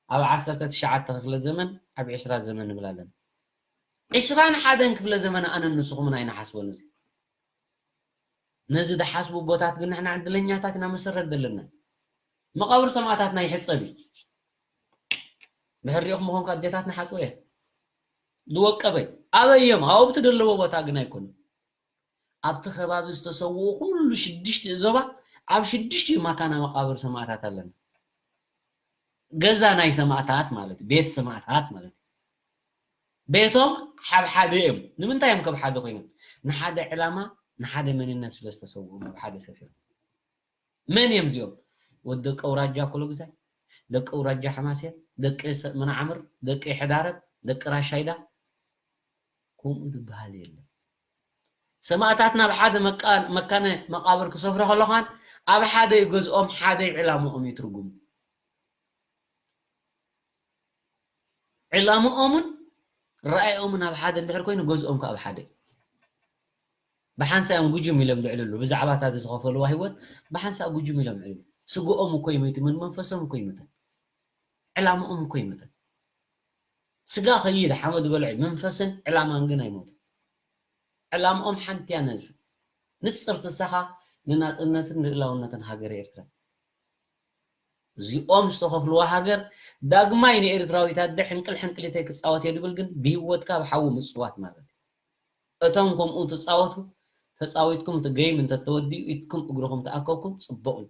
ኣብ ዓሰርተ ትሽዓተ ክፍለ ዘመን፣ ኣብ ዕስራ ዘመን ንብል ኣለና። ዕስራን ሓደን ክፍለ ዘመን ኣነን ንስኹምን ኣይንሓስቦን እዚ። ነዚ ዝሓስቡ ቦታት ግን ንሕና ዕድለኛታት ኢና መሰረት ዘለና። መቓብር ሰማእታትና ይሕጸብ እዩ። ድሕር ሪኢኹም ምኾንካ ኣዴታትና ሓጽበ እየን። ዝወቀበ እዩ። ኣበይ እዮም? ኣብቲ ዘለዎ ቦታ ግን ኣይኮኑን። ኣብቲ ከባቢ ዝተሰውኡ ኩሉ ሽዱሽተ ዞባ ኣብ ሽዱሽተ መካና መቓብር ሰማእታት ኣለና። ገዛ ናይ ሰማእታት ማለት እዩ። ቤት ሰማእታት ማለት እዩ። ቤቶም ሓብ ሓደ እዮም። ንምንታይ እዮም ከብ ሓደ ኮይኖም? ንሓደ ዕላማ፣ ንሓደ መንነት ስለ ዝተሰውኡ ኣብ ሓደ ሰፊሮም። መን እዮም እዚኦም? ወዲ ደቂ ኣውራጃ ኮሎግዛይ፣ ደቂ ኣውራጃ ሓማሴን፣ ደቂ ሰ-፣ መናዓምር፣ ደቂ ሕዳረብ፣ ደቂ ራሻይዳ፣ ከምኡ ዝበሃል የለን። ሰማእታትና ኣብ ሓደ መቃ-፣ መካነ መቃብር ክሰፍሩ ከለኻን ኣብ ሓደ ገዝኦም ሓደ ዕላምኦም እዩ ትርጉሙ። ዕላምኦምን ራእዮምን ኣብ ሓደ እንድሕር ኮይኑ ገዝኦም ከኣ ኣብ ሓደ እዩ። ብሓንሳእ እዮም ጉጅም ኢሎም ዝዕልሉ። ብዛዕባ እታ ዝኸፈልዋ ህይወት ብሓንሳእ ጉጅም ኢሎም ይዕልሉ። ስግኦም እኮ ይመይቱ፣ ምን መንፈሶም እኮ ይመተን። ዕላምኦም እኮ ይመተን። ስጋ ኸይድ ሓመድ በልዑ፣ መንፈስን ዕላማን ግን ኣይሞቱን። ዕላምኦም ሓንቲ እያ ነዚ ንጽርቲ ንሳኻ ንናጽነትን ልእላውነትን ሃገረ ኤርትራ። እዚኦም ዝተኸፍልዋ ሃገር ዳግማይ ንኤርትራዊት ኣደ ሕንቅል ሕንቅሊተይ ክጻወት እየ ድብል ግን ብህይወትካ ኣብ ሓዊ ምጽዋት ማለት እዩ። እቶም ከምኡ ትጻወቱ፣ ተጻዊትኩም እቲ ገይም እንተተወዲኡ ኢድኩም እግርኹም ተኣከብኩም ጽቡቕ እዩ።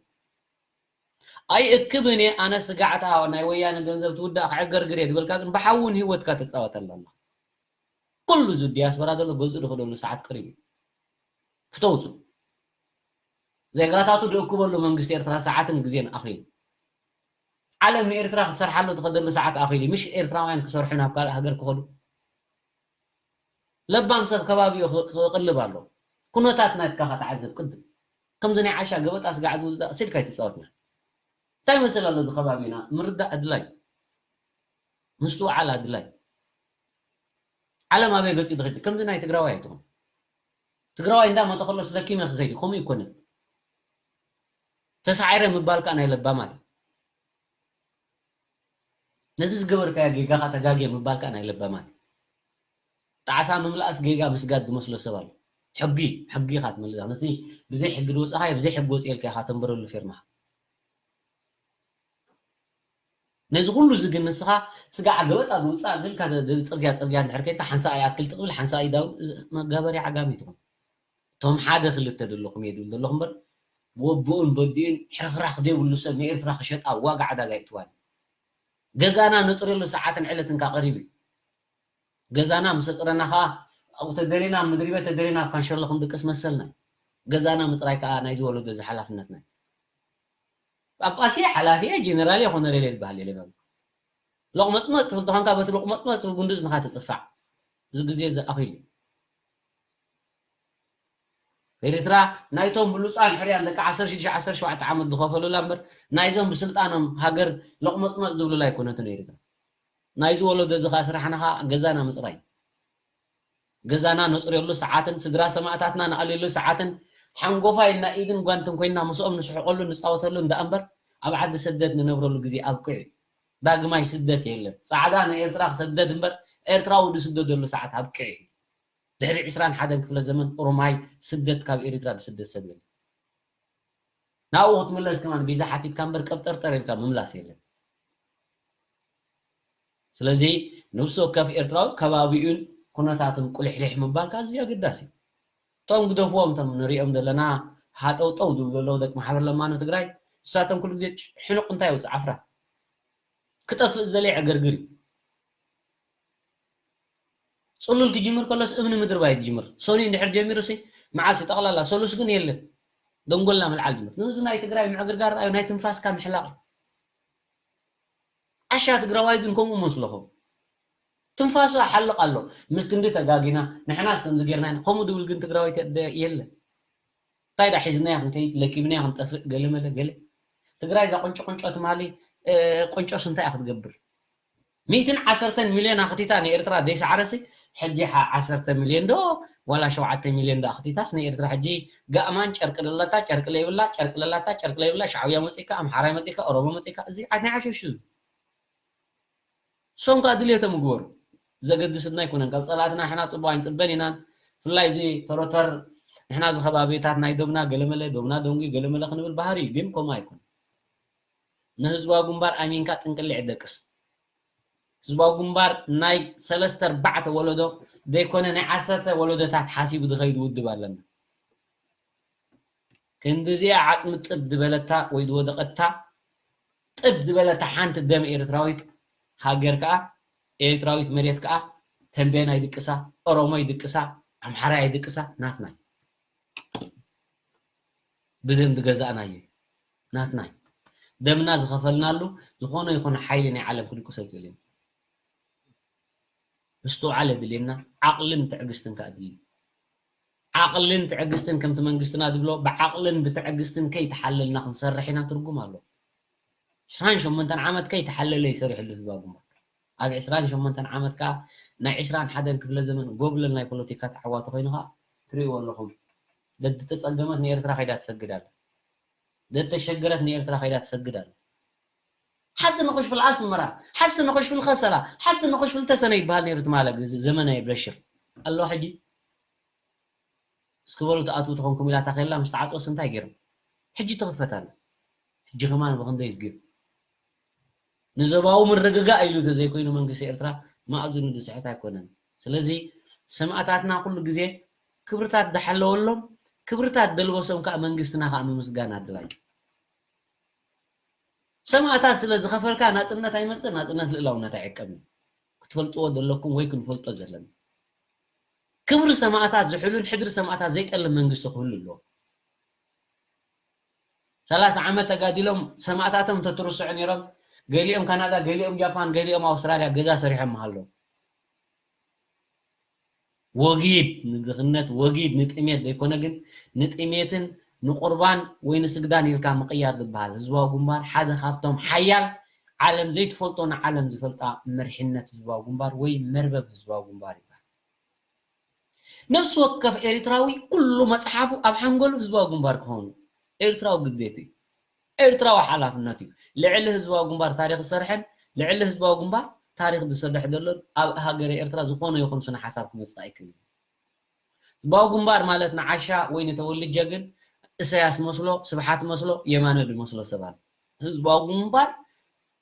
ኣይ እክብን እየ ኣነ ስጋዕታ ናይ ወያነ ገንዘብ ትውዳእ ክዕገርግር እየ ዝበልካ ግን ብሓውን ህይወትካ ትጻወት ኣለና። ኩሉ እዚ ዲያስፖራ ዘሎ ገዝኡ ድኸደሉ ሰዓት ቅሪብ እዩ። ክተውፁ ዜጋታቱ ድእክበሉ መንግስቲ ኤርትራ ሰዓትን ግዜን ኣኺሉ። ዓለም ንኤርትራ ክትሰርሓሉ ትኸደሉ ሰዓት ኣኺሉ። ምሽ ኤርትራውያን ክሰርሑ ናብ ካልእ ሃገር ክኸዱ። ለባም ሰብ ከባቢኡ ክ-፣ ክቕልብ ኣሎ። ኩነታት ናትካ ከተዓዘብ ቅድም። ከምዚ ናይ ዓሻ ገበጣ ስጋዕ ዝውዝዳእ ስልካ ኣይትጻወትና። እንታይ መስል ኣሎ እዚ ከባቢና? ምርዳእ ኣድላይ። ምስትውዓል ኣድላይ። ዓለም ኣበይ ገጺ ትኸይድ? ከምዚ ናይ ትግራዋይ ኣይትኹን። ትግራዋይ እንዳመተ ከሎ ስለኪመ ክኸይድ፣ ከምኡ ይኮነን። ተሳዒረ ምባል ከኣ ናይ ለባማት እዩ። ነዚ ዝገበርካዮ ጌጋኻ ተጋግየ ምባል ከኣ ናይ ለባማት እዩ። ጣዕሳ ምምላእስ ጌጋ ምስጋድ ዝመስሎ ሰብ ኣሎ። ሕጊ፣ ሕጊ ኢኻ ትመልሳ። ነቲ ብዘይ ሕጊ ዝወጻኻዮ፣ ብዘይ ሕጊ ወጽኤ ኢልካ ኢኻ ተንበረሉ ፌርማኻ። ነዚ ኩሉ እዚ ግን ንስኻ ስጋዕ ገበጣ ዝውጻእ ዝልካ ደ-፣ ደ-፣ ጽርግያ፣ ጽርግያ እንድሕር ከይድካ ሓንሳእ ይኣክል ትቕብል፣ ሓንሳእ ይዳው-፣ መጋበርያ ዓጋሚ ትኹን። እቶም ሓደ ክልተ ዘለኹም እየ ድብል ዘለኹ እምበር፣ ወብኡን በዲኡን ሕርኽራኽ ዘይብሉ ሰብ ንኤርትራ ክሸጣ ዋጋ ዕዳጋ ይእትዋን። ገዛና ነጽርየሉ ሰዓትን ዕለትን ከኣ ቀሪቡ እዩ። ገዛና ምስ ኣጽረና ከኣ፣ ኣብኡ ተደሊና፣ ኣብ ምድሪ ቤት ተደሊና፣ ኣብ ካንሸሎ ክንድቅስ መሰልና እዩ። ገዛና ምጽራይ ከኣ ናይዚ ወለዶ እዚ ሓላፍነትና እዩ። ጳጳስ እየ፣ ሓላፊ እየ፣ ጀነራል እየ፣ ኮነሬል እየ ዝበሃል የለን ኣብዚ። ሎቕመጽመጽ ትብል ተኾንካ፣ በቲ ሎቕመጽመጽ ትብል ጉንዲ እዝንኻ ትጽፋዕ። እዚ ግዜ እዚ ኣኺሉ እዩ። ኤርትራ ናይቶም ብሉጻን ሕርያን ደቂ ዓሰርተ ሽዱሽተ ዓሰርተ ሸውዓተ ዓመት ዝኸፈሉላ እምበር፣ ናይዞም ብስልጣኖም ሃገር ሎቕመጽመጽ ዝብሉላ ኣይኮነትን ኤርትራ። ናይዚ ወለዶ እዚ ኸኣ ስራሕና ኸኣ ገዛና ምጽራይ። ገዛና ነጽርየሉ ሰዓትን ስድራ ሰማእታትና ንኣልየሉ ሰዓትን ሓንጎፋይ ኢልና ኢድን ጓንትን ኮይንና ምስኦም ንስሕቐሉ ንጻወተሉ እንዳ እምበር ኣብ ዓዲ ስደት ንነብረሉ ግዜ ኣብቂዑ እዩ። ዳግማይ ስደት የለን። ጻዕዳ ንኤርትራ ክሰደድ እምበር ኤርትራዊ ዝስደደሉ ሰዓት ኣብቂዑ እዩ። ድሕሪ ዕስራን ሓደን ክፍለ ዘመን ኦሮማይ ስደት ካብ ኤርትራ ዝስደድ ሰብ የለን። ናብኡ ክትምለስ ከማን ቪዛ ሓቲትካ እምበር ቀብጠርጠር ኢልካ ምምላስ የለን። ስለዚ ነብሲ ወከፍ ኤርትራዊ ከባቢኡን ኩነታቱን ቁልሕልሕ ምባል ከኣ ኣዝዩ ኣገዳሲ እዩ። እቶም ግደፍዎም፣ እቶም ንሪኦም ዘለና ሃጠውጠው ዝብሉ ዘለዉ ደቂ ማሕበር ለማኖ ትግራይ፣ ንሳቶም ኩሉ ግዜ ሕኑቕ እንታይ የውፅእ? ዓፍራ። ክጠፍእ ዝደለየ ዕግርግር እዩ። ጽሉል ክጅምር ከሎስ እምኒ ምድርባይ ትጅምር። ሶኒ እንድሕር ጀሚሩሲ መዓስ እዩ ጠቕላላ? ሰሉስ ግን የለን። ደንጎልና ምልዓል ጅምር። ነዚ ናይ ትግራይ ምዕግርጋር ረኣዩ፣ ናይ ትንፋስካ ምሕላቕ እዩ። ዓሻ ትግራዋይ ግን ከምኡ መስለኹም። ትንፋሱ ኣሓልቕ ኣሎ። ምስ ክንዲ ተጋጊና፣ ንሕናስ ከምዚ ጌርና ኢና፣ ከምኡ ድብል ግን ትግራዋይ ተ-፣ ደ-፣ የለን። እንታይ ዳ ሒዝናያ ክንከይድ፣ ለኪብናያ ክንጠፍእ፣ ገለ መለ፣ ገለ። ትግራይ እዛ ቁንጮ ቁንጮ ትማሊ፣ እ፣ ቁንጮስ እንታይ እያ ክትገብር? ሚእትን ዓሰርተን ሚልዮን ኣኽቲታ ንኤርትራ ዘይሰዓረሲ፣ ሕጂ ሓ-፣ ዓሰርተ ሚልዮን ዶ ዋላ ሸውዓተ ሚልዮን ዶ ኣኽቲታስ ንኤርትራ ሕጂ ጋእማን ጨርቂ ለላታ፣ ጨርቂ ለይብላ፣ ጨርቂ ለላታ፣ ጨርቂ ለይብላ፣ ሻዕብያ መጺካ፣ ኣምሓራይ መጺካ፣ ኦሮሞ መጺካ፣ እዚ ናይ ሓሸሽ እዩ። ሶም ከኣ ድልየቶም ይግበሩ። ዘገድስና ኣይኮነን። ካብ ጸላእትና ንሕና ጽቡቕ ኣይንጽበን ኢና። ብፍላይ እዚ ተሮተር ንሕና እዚ ከባቢታት ናይ ዶብና ገለመለ፣ ዶብና ደንጉ ገለመለ ክንብል ባህሪ እዩ። ግን ከምኡ ኣይኮነን። ንህዝባዊ ግንባር ኣሚንካ ጥንቅሊዕ ደቅስ። ህዝባዊ ግንባር ናይ ሰለስተ ኣርባዕተ ወለዶ ዘይኮነ ናይ ዓሰርተ ወለዶታት ሓሲቡ ዝኸይድ ውድብ ኣለና። ክንዲ እዚኣ ዓጽሚ ጥብ ዝበለታ ወይ ዝወደቐታ፣ ጥብ ዝበለታ ሓንቲ ደም ኤርትራዊት ሃገር ከኣ፣ ኤርትራዊት መሬት ከኣ፣ ተንቤን ኣይድቅሳ፣ ኦሮሞ ኣይድቅሳ፣ ኣምሓራ ኣይድቅሳ፣ ናትና እዩ። ብደም ዝገዛእናዮ እዩ። ናትና እዩ። ደምና ዝኸፈልናሉ ዝኾነ ይኹን ሓይሊ ናይ ዓለም ክድቅሶ ኣይክእልን። ምስትውዓል የድልየና፣ ዓቕልን ትዕግስትን ከኣ ኣድልዩ። ዓቕልን ትዕግስትን ከምቲ መንግስትና ዝብሎ ብዓቕልን ብትዕግስትን ከይተሓለልና ክንሰርሕ ኢና ትርጉም ኣሎ። ዕስራን ሸሞንተን ዓመት ከይተሓለለ ይሰርሕ ኣሎ ህዝባዊ ግንባር። ኣብ ዕስራን ሸሞንተን ዓመት ከኣ ናይ ዕስራን ሓደን ክፍለ ዘመን ጎብለል ናይ ፖለቲካ ተዓዋቲ ኮይኑ ከኣ ትርእይዎ ኣለኹም። ደተጸገመት ንኤርትራ ከይዳ ትሰግድ ኣላ። ደተሸገረት ንኤርትራ ከይዳ ትሰግድ ኣላ። ሓስ ንኽሽፍል ኣስመራ፣ ሓስ ንኽሽፍል ከሰላ፣ ሓስ ንኽሽፍል ተሰነ ይበሃል ነይሩ ትማሊ ግዜ ዘመነ የብለሽር ኣሎ። ሕጂ እስኪ በሉ ትኣትዉ ተኾንኩም ኢላ ታኼላ ምስ ተዓጽወስ እንታይ ገይሮም? ሕጂ ትኽፈት ኣላ። ሕጂ ከማን ብኽንደይ ዝግብ ንዞባዊ ምርግጋእ ኢሉ ተዘይኮይኑ መንግስቲ ኤርትራ ማእዝኑ ዝስሕት ኣይኮነን። ስለዚ ሰማእታትና ኩሉ ግዜ ክብርታት ዝሓለወሎም፣ ክብርታት ደልበሶም ከኣ መንግስትና ከኣ ምምስጋን ኣድላይ። ሰማእታት ስለ ዝኸፈልካ ናጽነት ኣይመጽእ፣ ናጽነት ልእላውነት ኣይዕቀብን። ክትፈልጥዎ ዘለኩም ወይ ክንፈልጦ ዘለና። ክብሪ ሰማእታት ዝሕሉን ሕድሪ ሰማእታት ዘይጠልም መንግስቲ ክህሉ ኣለዎ። ሰላሳ ዓመት ተጋዲሎም ሰማእታቶም ተትርስዑ ነይሮም። ገሊኦም ካናዳ፣ ገሊኦም ጃፓን፣ ገሊኦም ኣውስትራልያ ገዛ ሰሪሖም ኣለዉ። ወጊድ ንድኽነት፣ ወጊድ ንጥሜት ዘይኮነ ግን ንጥሜትን ንቁርባን ወይ ንስግዳን ኢልካ ምቕያር ዝበሃል ህዝባዊ ግንባር ሓደ ካብቶም ሓያል ዓለም ዘይትፈልጦ ንዓለም ዝፈልጣ መርሒነት ህዝባዊ ግንባር ወይ መርበብ ህዝባዊ ግንባር ይበሃል። ነፍሲ ወከፍ ኤርትራዊ ኩሉ መጽሓፉ ኣብ ሓንጎሉ ህዝባዊ ግንባር ክኸውን ኤርትራዊ ግዴቱ እዩ። ኤርትራዊ ሓላፍነት እዩ። ልዕሊ ህዝባዊ ግንባር ታሪኽ ዝሰርሐን ልዕሊ ህዝባዊ ግንባር ታሪኽ ዝሰርሕ ዘሎን ኣብ ሃገረ ኤርትራ ዝኾነ ይኹን ስነ ሓሳብ ክመጽእ ኣይክእልን። ህዝባዊ ግንባር ማለት ንዓሻ ወይ ንተወልጀ ግን እሰያስ መስሎ፣ ስብሓት መስሎ፣ የማነ ዝመስሎ ሰብ ኣሎ። ህዝባዊ ግንባር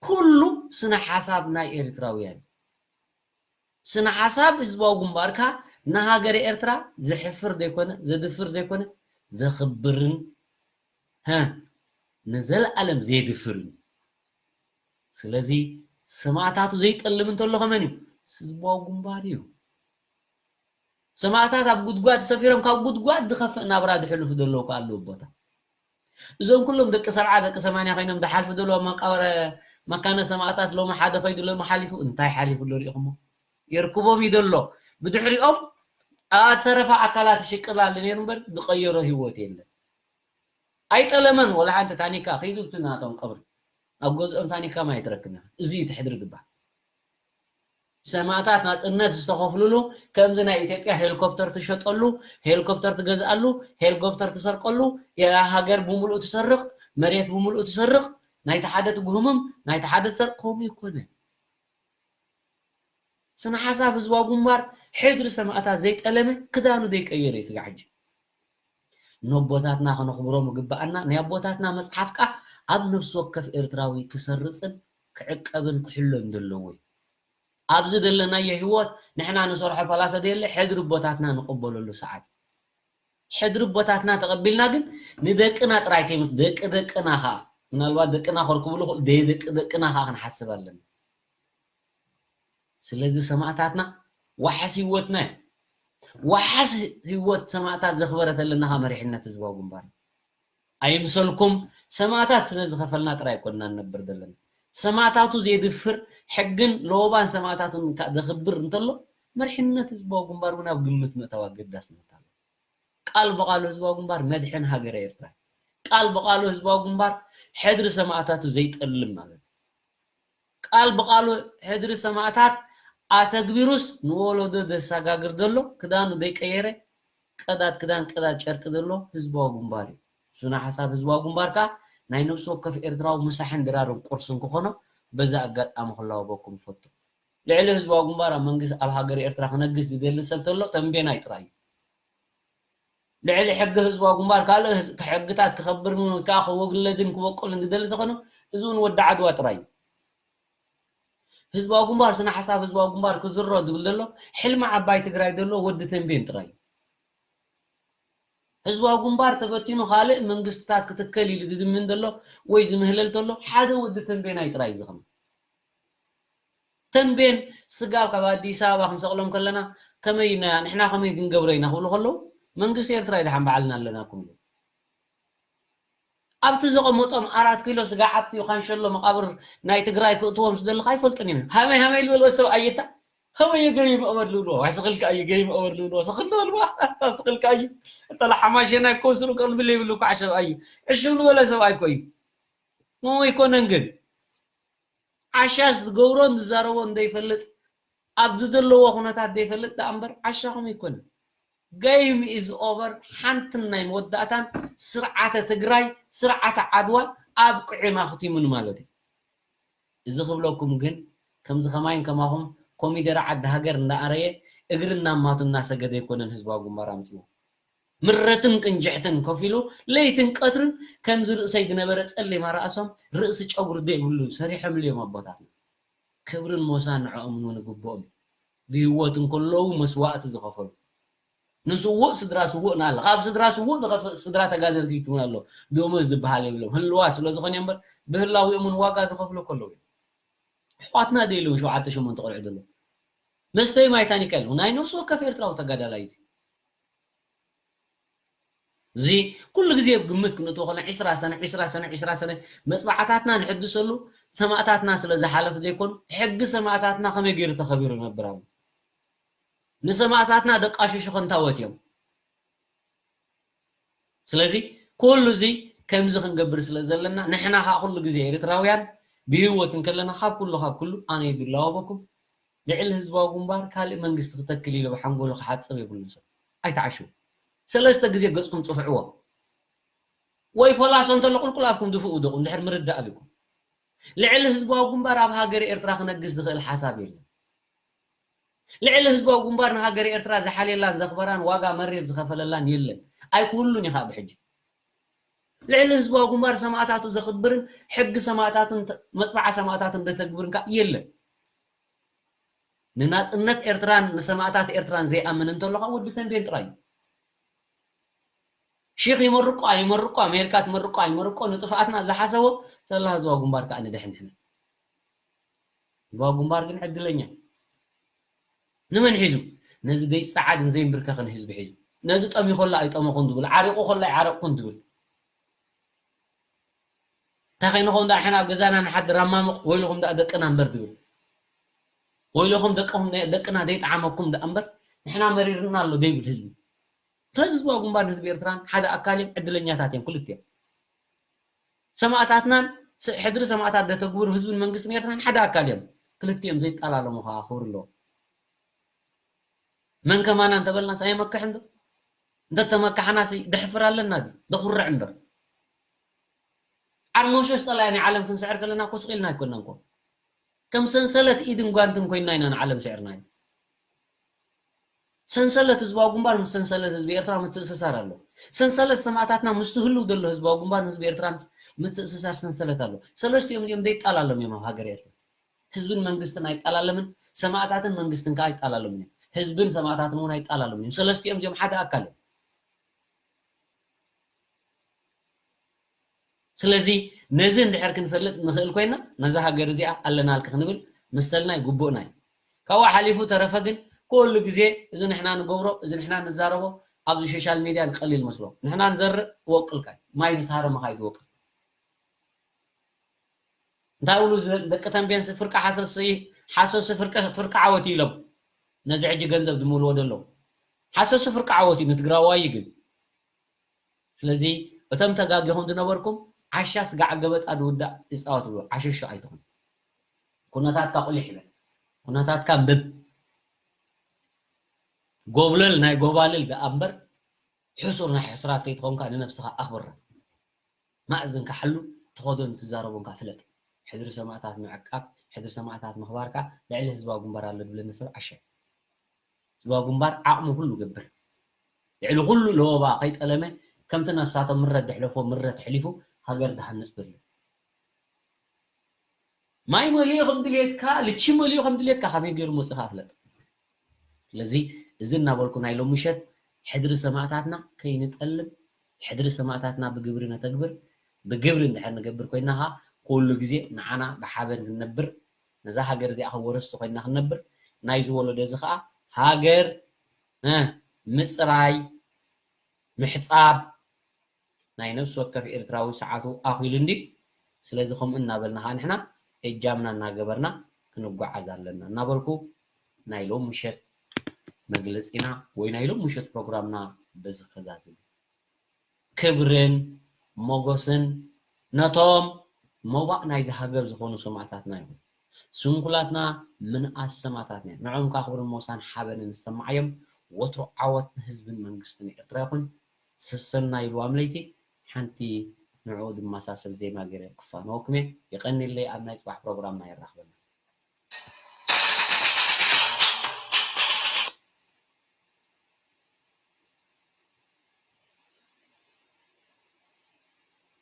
ኩሉ ስነ ሓሳብ ናይ ኤርትራውያን እዩ። ስነ ሓሳብ ህዝባዊ ግንባርካ ንሃገረ ኤርትራ ዘሕፍር ዘይኮነ፣ ዘድፍር ዘይኮነ፣ ዘኽብርን፣ ሀ፣ ንዘለኣለም ዘየድፍርን እዩ። ስለዚ ሰማእታቱ ዘይጠልም እንተሎ ከመን እዩ? ህዝባዊ ግንባር እዩ። ሰማእታት ኣብ ጉድጓድ ሰፊሮም ካብ ጉድጓድ ዝኸፍእ ናብራ ዝሕልፉ ዘለዉ ከ ኣለዉ ቦታ። እዞም ኩሎም ደቂ ሰብዓ ደቂ ሰማንያ ኮይኖም ዝሓልፉ ዘለዉ ኣብ መቃብረ መካነ ሰማእታት ሎሚ ሓደ ከይዱ ሎሚ ሓሊፉ እንታይ ሓሊፉ ኣሎ ሪኢኹሞ? የርክቦም እዩ ዘሎ። ብድሕሪኦም ኣብ ተረፋ ኣካላት ይሽቅል ኣሎ ነይሩ እምበር ዝቐየሮ ህይወት የለን። ኣይጠለመን ወላ ሓንቲ ታኒካ ከይዱ እቲ ናቶም ቀብሪ ኣብ ገዝኦም ታኒካ ማይ ትረክብና። እዚ እዩ ትሕድሪ ግባ። ሰማእታት ናጽነት ዝተኸፍሉሉ ከምዚ ናይ ኢትዮጵያ ሄሊኮፕተር ትሸጠሉ፣ ሄሊኮፕተር ትገዝኣሉ፣ ሄሊኮፕተር ትሰርቀሉ፣ ሃገር ብምሉኡ ትሰርቕ፣ መሬት ብምሉኡ ትሰርቕ፣ ናይቲ ሓደ ትጉህምም፣ ናይቲ ሓደ ትሰርቕ ከምኡ ይኮነ። ስነ ሓሳብ ህዝባዊ ግንባር ሕድሪ ሰማእታት ዘይጠለመ ክዳኑ ዘይቀየረ እዩ ስጋዕ ሕጂ። ነቦታትና ከነኽብሮም ይግብኣና። ናይ ኣቦታትና መጽሓፍ ከኣ ኣብ ነፍሲ ወከፍ ኤርትራዊ ክሰርጽን ክዕቀብን ክሕሎን ዘለዎ እዩ። ኣብዚ ዘለናዮ ህይወት ንሕና ንሰርሖ ፓላሶ ዘየለ ሕድሪ ኣቦታትና ንቕበለሉ ሰዓት እዩ። ሕድሪ ኣቦታትና ተቐቢልና ግን ንደቅና ጥራይ ከይመስ ደቂ ደቅና ከኣ ምናልባት ደቅና ከርክብሉ ይኽእሉ ደይ ደቂ ደቅና ከኣ ክንሓስብ ኣለና። ስለዚ ሰማእታትና ዋሕስ ህይወትና እዩ። ዋሕስ ህይወት ሰማእታት ዘኽበረተለና ከኣ መሪሕነት ህዝባዊ ግንባር እዩ። ኣይምሰልኩም ሰማእታት ስለ ዝኸፈልና ጥራይ ኣይኮንና ንነብር ዘለና። ሰማእታቱ ዘየድፍር ሕግን ለወባን ሰማእታቱን ከኣ ዘኽብር እንተሎ መሪሕነት ህዝባዊ ግንባር እውን ኣብ ግምት ምእታው ኣገዳስነት ኣለዎ። ቃል ብቓሉ ህዝባዊ ግንባር መድሕን ሃገረ ኤርትራ እዩ። ቃል ብቓሉ ህዝባዊ ግንባር ሕድሪ ሰማእታቱ ዘይጠልም ማለት እዩ። ቃል ብቓሉ ሕድሪ ሰማእታት ኣተግቢሩስ ንወለዶ ዘሰጋግር ዘሎ ክዳኑ ዘይቀየረ ቀዳድ ክዳን ቀዳድ ጨርቂ ዘሎ ህዝባዊ ግንባር እዩ። ስነ ሓሳብ ህዝባዊ ግንባር ከኣ ናይ ነብሲ ወከፍ ኤርትራዊ ምሳሕን ድራርን ቁርስን ክኾኖ በዛ ኣጋጣሚ ክላወበኩም እፈቱ። ልዕሊ ህዝባዊ ግንባር ኣብ መንግስቲ ኣብ ሃገር ኤርትራ ክነግስ ዝደሊ ሰብ ተሎ ተንቤናይ ጥራይ እዩ። ልዕሊ ሕጊ ህዝባዊ ግንባር ካልእ ሕግታት ክኸብርን ወይ ከዓ ክወግለድን ክበቁልን ዝደሊ ተኾነ እዚ እውን ወዲ ዓድዋ ጥራይ እዩ። ህዝባዊ ግንባር ስነ ሓሳብ ህዝባዊ ግንባር ክዝሮ ዝብል ዘሎ ሕልሚ ዓባይ ትግራይ ዘሎ ወዲ ተንቤን ጥራይ እዩ። ህዝባዊ ግንባር ተበቲኑ ካልእ መንግስትታት ክትከል ኢሉ ዝድምን ዘሎ ወይ ዝምህለል ዘሎ ሓደ ወዲ ተንቤናይ ጥራይ እዩ ዝኽነ። ተንቤን ስጋብ ካብ ኣዲስ ኣበባ ክንሰቕሎም ከለና ከመይ ኢና ንሕና ከመይ ክንገብሮ ኢና ክብሉ ከለዉ መንግስቲ ኤርትራ እዩ ደሓን ባዕልና ኣለናኩም ኢሉ ኣብቲ ዘቐመጦም ኣራት ኪሎ ስጋ ዓብቲ ካንሸሎ መቓብር ናይ ትግራይ ክእትዎም ዝደለኻ ኣይፈልጥን እዩ ሃመይ ሃመይ ዝበልዎ ሰብ ኣየታ ከመይ ገይ መቕበር ዝብልዎ ዋይ ስኽልካ እዩ ገይ መቕበር ዝብልዎ ስኽል ዝበልዎ ስኽልካ እዩ እተለ ሓማሸና ኮስሩ ቀልቢ ዘይብሉ ከዓ ሰብ ኣዩ ዕሽብ ዝበለ ሰብ ኣይኮ እዩ ምሞ ኣይኮነን ግን ዓሻስ ዝገብሮን ዝዛረቦን ዘይፈልጥ ኣብ ዝደለዎ ኩነታት ዘይፈልጥ ደኣ እምበር ዓሻ ከመይ ይኮነ game is over ሓንትን ናይ መወዳእታን ስርዓተ ትግራይ ስርዓተ ዓድዋ ኣብ ቅዒና ክቲሙን ማለት እዩ እዚ ክብለኩም ግን ከምዚ ከማይን ከማኹም ኮሚደረ ዓዲ ሃገር እንዳኣረየ እግሪ እናማቱ እናሰገደ ኣይኮነን ህዝባዊ ግንባር ኣምፅዎ ምረትን ቅንጅሕትን ከፊሉ ለይትን ቀትርን ከምዚ ርእሰይ ዝነበረ ፀሊማ ርኣሶም ርእሲ ጨጉሪ ዘይብሉ ሰሪሖምሉ እዮም ኣቦታትና ክብርን ሞሳን ንዕኦም እውን ግብኦም እዩ ብህወት እንከለዉ መስዋእቲ ዝኸፈሉ ንስውእ ስድራ ስውእ ንኣለ ካብ ስድራ ስውእ ንኸፍእ ስድራ ተጋደልቲ ይትውን ኣሎ ደሞዝ ዝበሃል የብሎም ህልዋት ስለ ዝኾነ እምበር ብህላዊኦም እውን ዋጋ ዝኸፍሉ ከለዉ እዮም ኣሕዋትና ደይለውን ሸውዓተ ሸሞንተ ቆልዑ ዘሎ መስተይ ማይ ታኒካ የለዉ ናይ ነፍሲ ወከፍ ኤርትራዊ ተጋዳላይ እዚ እዚ ኩሉ ግዜ ኣብ ግምት ክንእትዎ ከለና ዒስራ ሰነ ዒስራ ሰነ ዒስራ ሰነ መፅባዕታትና ንሕድሰሉ ሰማእታትና ስለ ዝሓለፍ ዘይኮኑ ሕጊ ሰማእታትና ከመይ ገይሩ ተኸቢሩ ይነብር ኣሎ ንሰማእታትና ደቃሽሹ ከንታወት እዮም ስለዚ ኩሉ እዚ ከምዚ ክንገብር ስለ ዘለና ንሕና ከዓ ኩሉ ግዜ ኤርትራውያን ብህይወት እንከለና ካብ ኩሉ ካብ ኩሉ ኣነ ይድላወበኩም ልዕሊ ህዝባዊ ግንባር ካልእ መንግስቲ ክተክል ኢሉ ብሓንጎሉ ክሓፅብ የብሉን ሰብ ኣይትዓሽው ሰለስተ ግዜ ገፅኩም ፅፍዕዎ ወይ ፖላሶ እንተሎ ቁልቁል ኣፍኩም ድፍኡ ድኹም ድሕር ምርዳእ ኣቢኩም ልዕሊ ህዝባዊ ግንባር ኣብ ሃገር ኤርትራ ክነግስ ዝኽእል ሓሳብ የለን ልዕሊ ህዝባዊ ግንባር ንሃገር ኤርትራ ዝሓልየላን ዘኽበራን ዋጋ መሪር ዝኸፈለላን የለን ኣይክህሉን እዩ ካብ ሕጂ ልዕሊ ህዝባዊ ግንባር ሰማእታቱ ዘኽብርን ሕጊ ሰማእታቱን መፅባዓ ሰማእታቱን ዘተግብርን ከዓ የለን ንናፅነት ኤርትራን ንሰማእታት ኤርትራን ዘይኣምን እንተሎ ከዓ ወዲ ተንቤን ጥራይ እዩ ሺኽ ይመርቆ ኣይመርቆ ኣሜሪካ ትመርቆ ኣይመርቆ ንጥፍኣትና ዝሓሰቦ ሰላ ህዝባዊ ግንባር ከዓ ንድሕን ሕነ ህዝባዊ ግንባር ግን ዕድለኛ ንመን ሒዙ ነዚ ዘይፀዓድን ዘይንብርከኽን ህዝቢ ሒዙ ነዚ ጠሚኾላ ኣይጠመኹን ዝብል ዓሪቑ ኮላ ኣይዓረቕኩን ዝብል እንታይ ከይንኸውን ደኣ ሕና ኣብ ገዛና ንሓድር ኣማሙቕ ወይልኹም ደኣ ደቅና እምበር ዝብል ወይልኹም ደቅኹም ደቅና ዘይጠዓመኩም ደኣ እምበር ንሕና መሪርና ኣሎ ዘይብል ህዝቢ ስለዚ ህዝባዊ ግንባር ህዝቢ ኤርትራን ሓደ ኣካል እዮም ዕድለኛታት እዮም ክልቲኦም ሰማእታትናን ሕድሪ ሰማእታት ዘተግብሩ ህዝብን መንግስትን ኤርትራን ሓደ ኣካል እዮም ክልቲኦም ዘይጠላለሙ ከዓ ክብሪ ኣለዎም መን ከማና እንተበልናስ ኣይመክሕን ዶ እንተተመካሕናስ ደሕፍር ኣለና ድዩ ደኹርዕ እምበር ዓርሞሾሽ ፀላኢ ናይ ዓለም ክንስዕር ከለና ኮስቕ ኢልና ኣይኮናን ኮ ከም ሰንሰለት ኢድን ጓንትን ኮይንና ኢና ንዓለም ስዕርናዮ ሰንሰለት ህዝባዊ ግንባር ምስ ሰንሰለት ህዝቢ ኤርትራ ምትእስሳር ኣሎ ሰንሰለት ሰማእታትና ምስቲ ህልው ዘሎ ህዝባዊ ግንባር ህዝቢ ኤርትራ ምትእስሳር ሰንሰለት ኣሎ ሰለስቲኦም እዚኦም ዘይጣላሎም እዮም ኣብ ሃገር ኤርትራ ህዝብን መንግስትን ኣይጣላለምን ሰማእታትን መንግስትን ከዓ ኣይጣላለምን እዮም ህዝብን ሰማእታትን እውን ኣይጣላለምን እዮም ሰለስቲኦም እዚኦም ሓደ ኣካል እዮም ስለዚ ነዚ እንድሕር ክንፈልጥ ንኽእል ኮይና ነዛ ሃገር እዚኣ ኣለናልኪ ክንብል መሰልና እዩ ግቡእና እዩ ካብኡ ሓሊፉ ተረፈ ግን ኩሉ ግዜ እዚ ንሕና ንገብሮ እዚ ንሕና ንዛረቦ ኣብዚ ሶሻል ሚድያ ንቀሊል መስሎ ንሕና ንዘርእ ወቅልካ እዩ ማይ ምስ ሃረመኻ እዩ ዝወቅል እንታይ ብሉ ደቂ ተንቤንሲ ፍርቂ ሓሰሲ ሓሰሲ ፍርቂ ዓወት ኢሎም ነዚ ሕጂ ገንዘብ ዝምልዎ ዘለዉ ሓሰሲ ፍርቂ ዓወት እዩ ንትግራዋይ ግን ስለዚ እቶም ተጋጊኹም ዝነበርኩም ዓሻ ስጋዕ ገበጣ ዝውዳእ ይፃወት ብሉ ዓሸሾ ኣይትኹን ኩነታትካ ቁሊሕ ይበል። ኩነታትካ ኣንብብ። ጎብለል ናይ ጎባልል ደኣ እምበር፣ ሕሱር ናይ ሕስራት ከይትኾንካ ንነብስኻ ኣኽብራ። ማእዝንካ ሓሉ፣ ትኸዶን ትዛረቦንካ ፍለጥ። ሕድሪ ሰማእታት ምዕቃብ፣ ሕድሪ ሰማእታት ምኽባርካ ልዕሊ ህዝባዊ ግንባር ኣሎ ድብለኒ ሰብ ዓሻ። ህዝባዊ ግንባር ዓቕሙ ኩሉ ገብር። ልዕሊ ኩሉ ለወባ ከይጠለመ፣ ከምቲ ነፍሳቶም ምረት ደሕለፎ ምረት ኣሕሊፉ ሃገር ድሃንጽ ዘሎ። ማይ መሊኡ ከም ድልየትካ፣ ልቺ መሊኡ ከም ድልየትካ ከመይ ገይሩ መጺኡ ከኣ ፍለጥ። ስለዚ እዚ እናበልኩ ናይ ሎሚ ምሸት ሕድሪ ሰማእታትና ከይንጠልም፣ ሕድሪ ሰማእታትና ብግብሪ ነተግብር። ብግብሪ እንድሕር ንገብር ኮይና ከኣ ኩሉ ግዜ ንዓና ብሓበን ክንነብር፣ ነዛ ሃገር እዚኣ ከም ወረስቲ ኮይና ክንነብር፣ ናይዚ ወለዶ እዚ ከኣ ሃገር፣ እ፣ ምጽራይ፣ ምሕጻብ፣ ናይ ነፍሲ ወከፍ ኤርትራዊ ሰዓቱ ኣኺሉ እንድዩ። ስለዚ ከምኡ እናበልና ከኣ ንሕና እጃምና እናገበርና ክንጓዓዝ ኣለና እናበልኩ ናይ ሎም ምሸት መግለጺና ወይ ናይ ሎም ምሸት ፕሮግራምና በዚ ከዛዝም። ክብርን ሞገስን ነቶም መዋእ ናይዚ ሃገር ዝኾኑ ሰማእታትና ይኹን። ስንኩላትና ምንኣስ ሰማእታትና እዮም። ንዕኦም ከኣ ክብርን ሞሳን ሓበንን ዝሰማዓዮም ወትሩ ዓወት ንህዝብን መንግስትን ኤርትራ ይኹን። ሰሰናዩ ልዋም ለይቲ ሓንቲ ንዕኡ ዝመሳሰል ዜማ ገይረ ክፋነወኩም እየ። የቐንየለይ። ኣብ ናይ ጽባሕ ፕሮግራምና የራኽበና።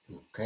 ኦኬ።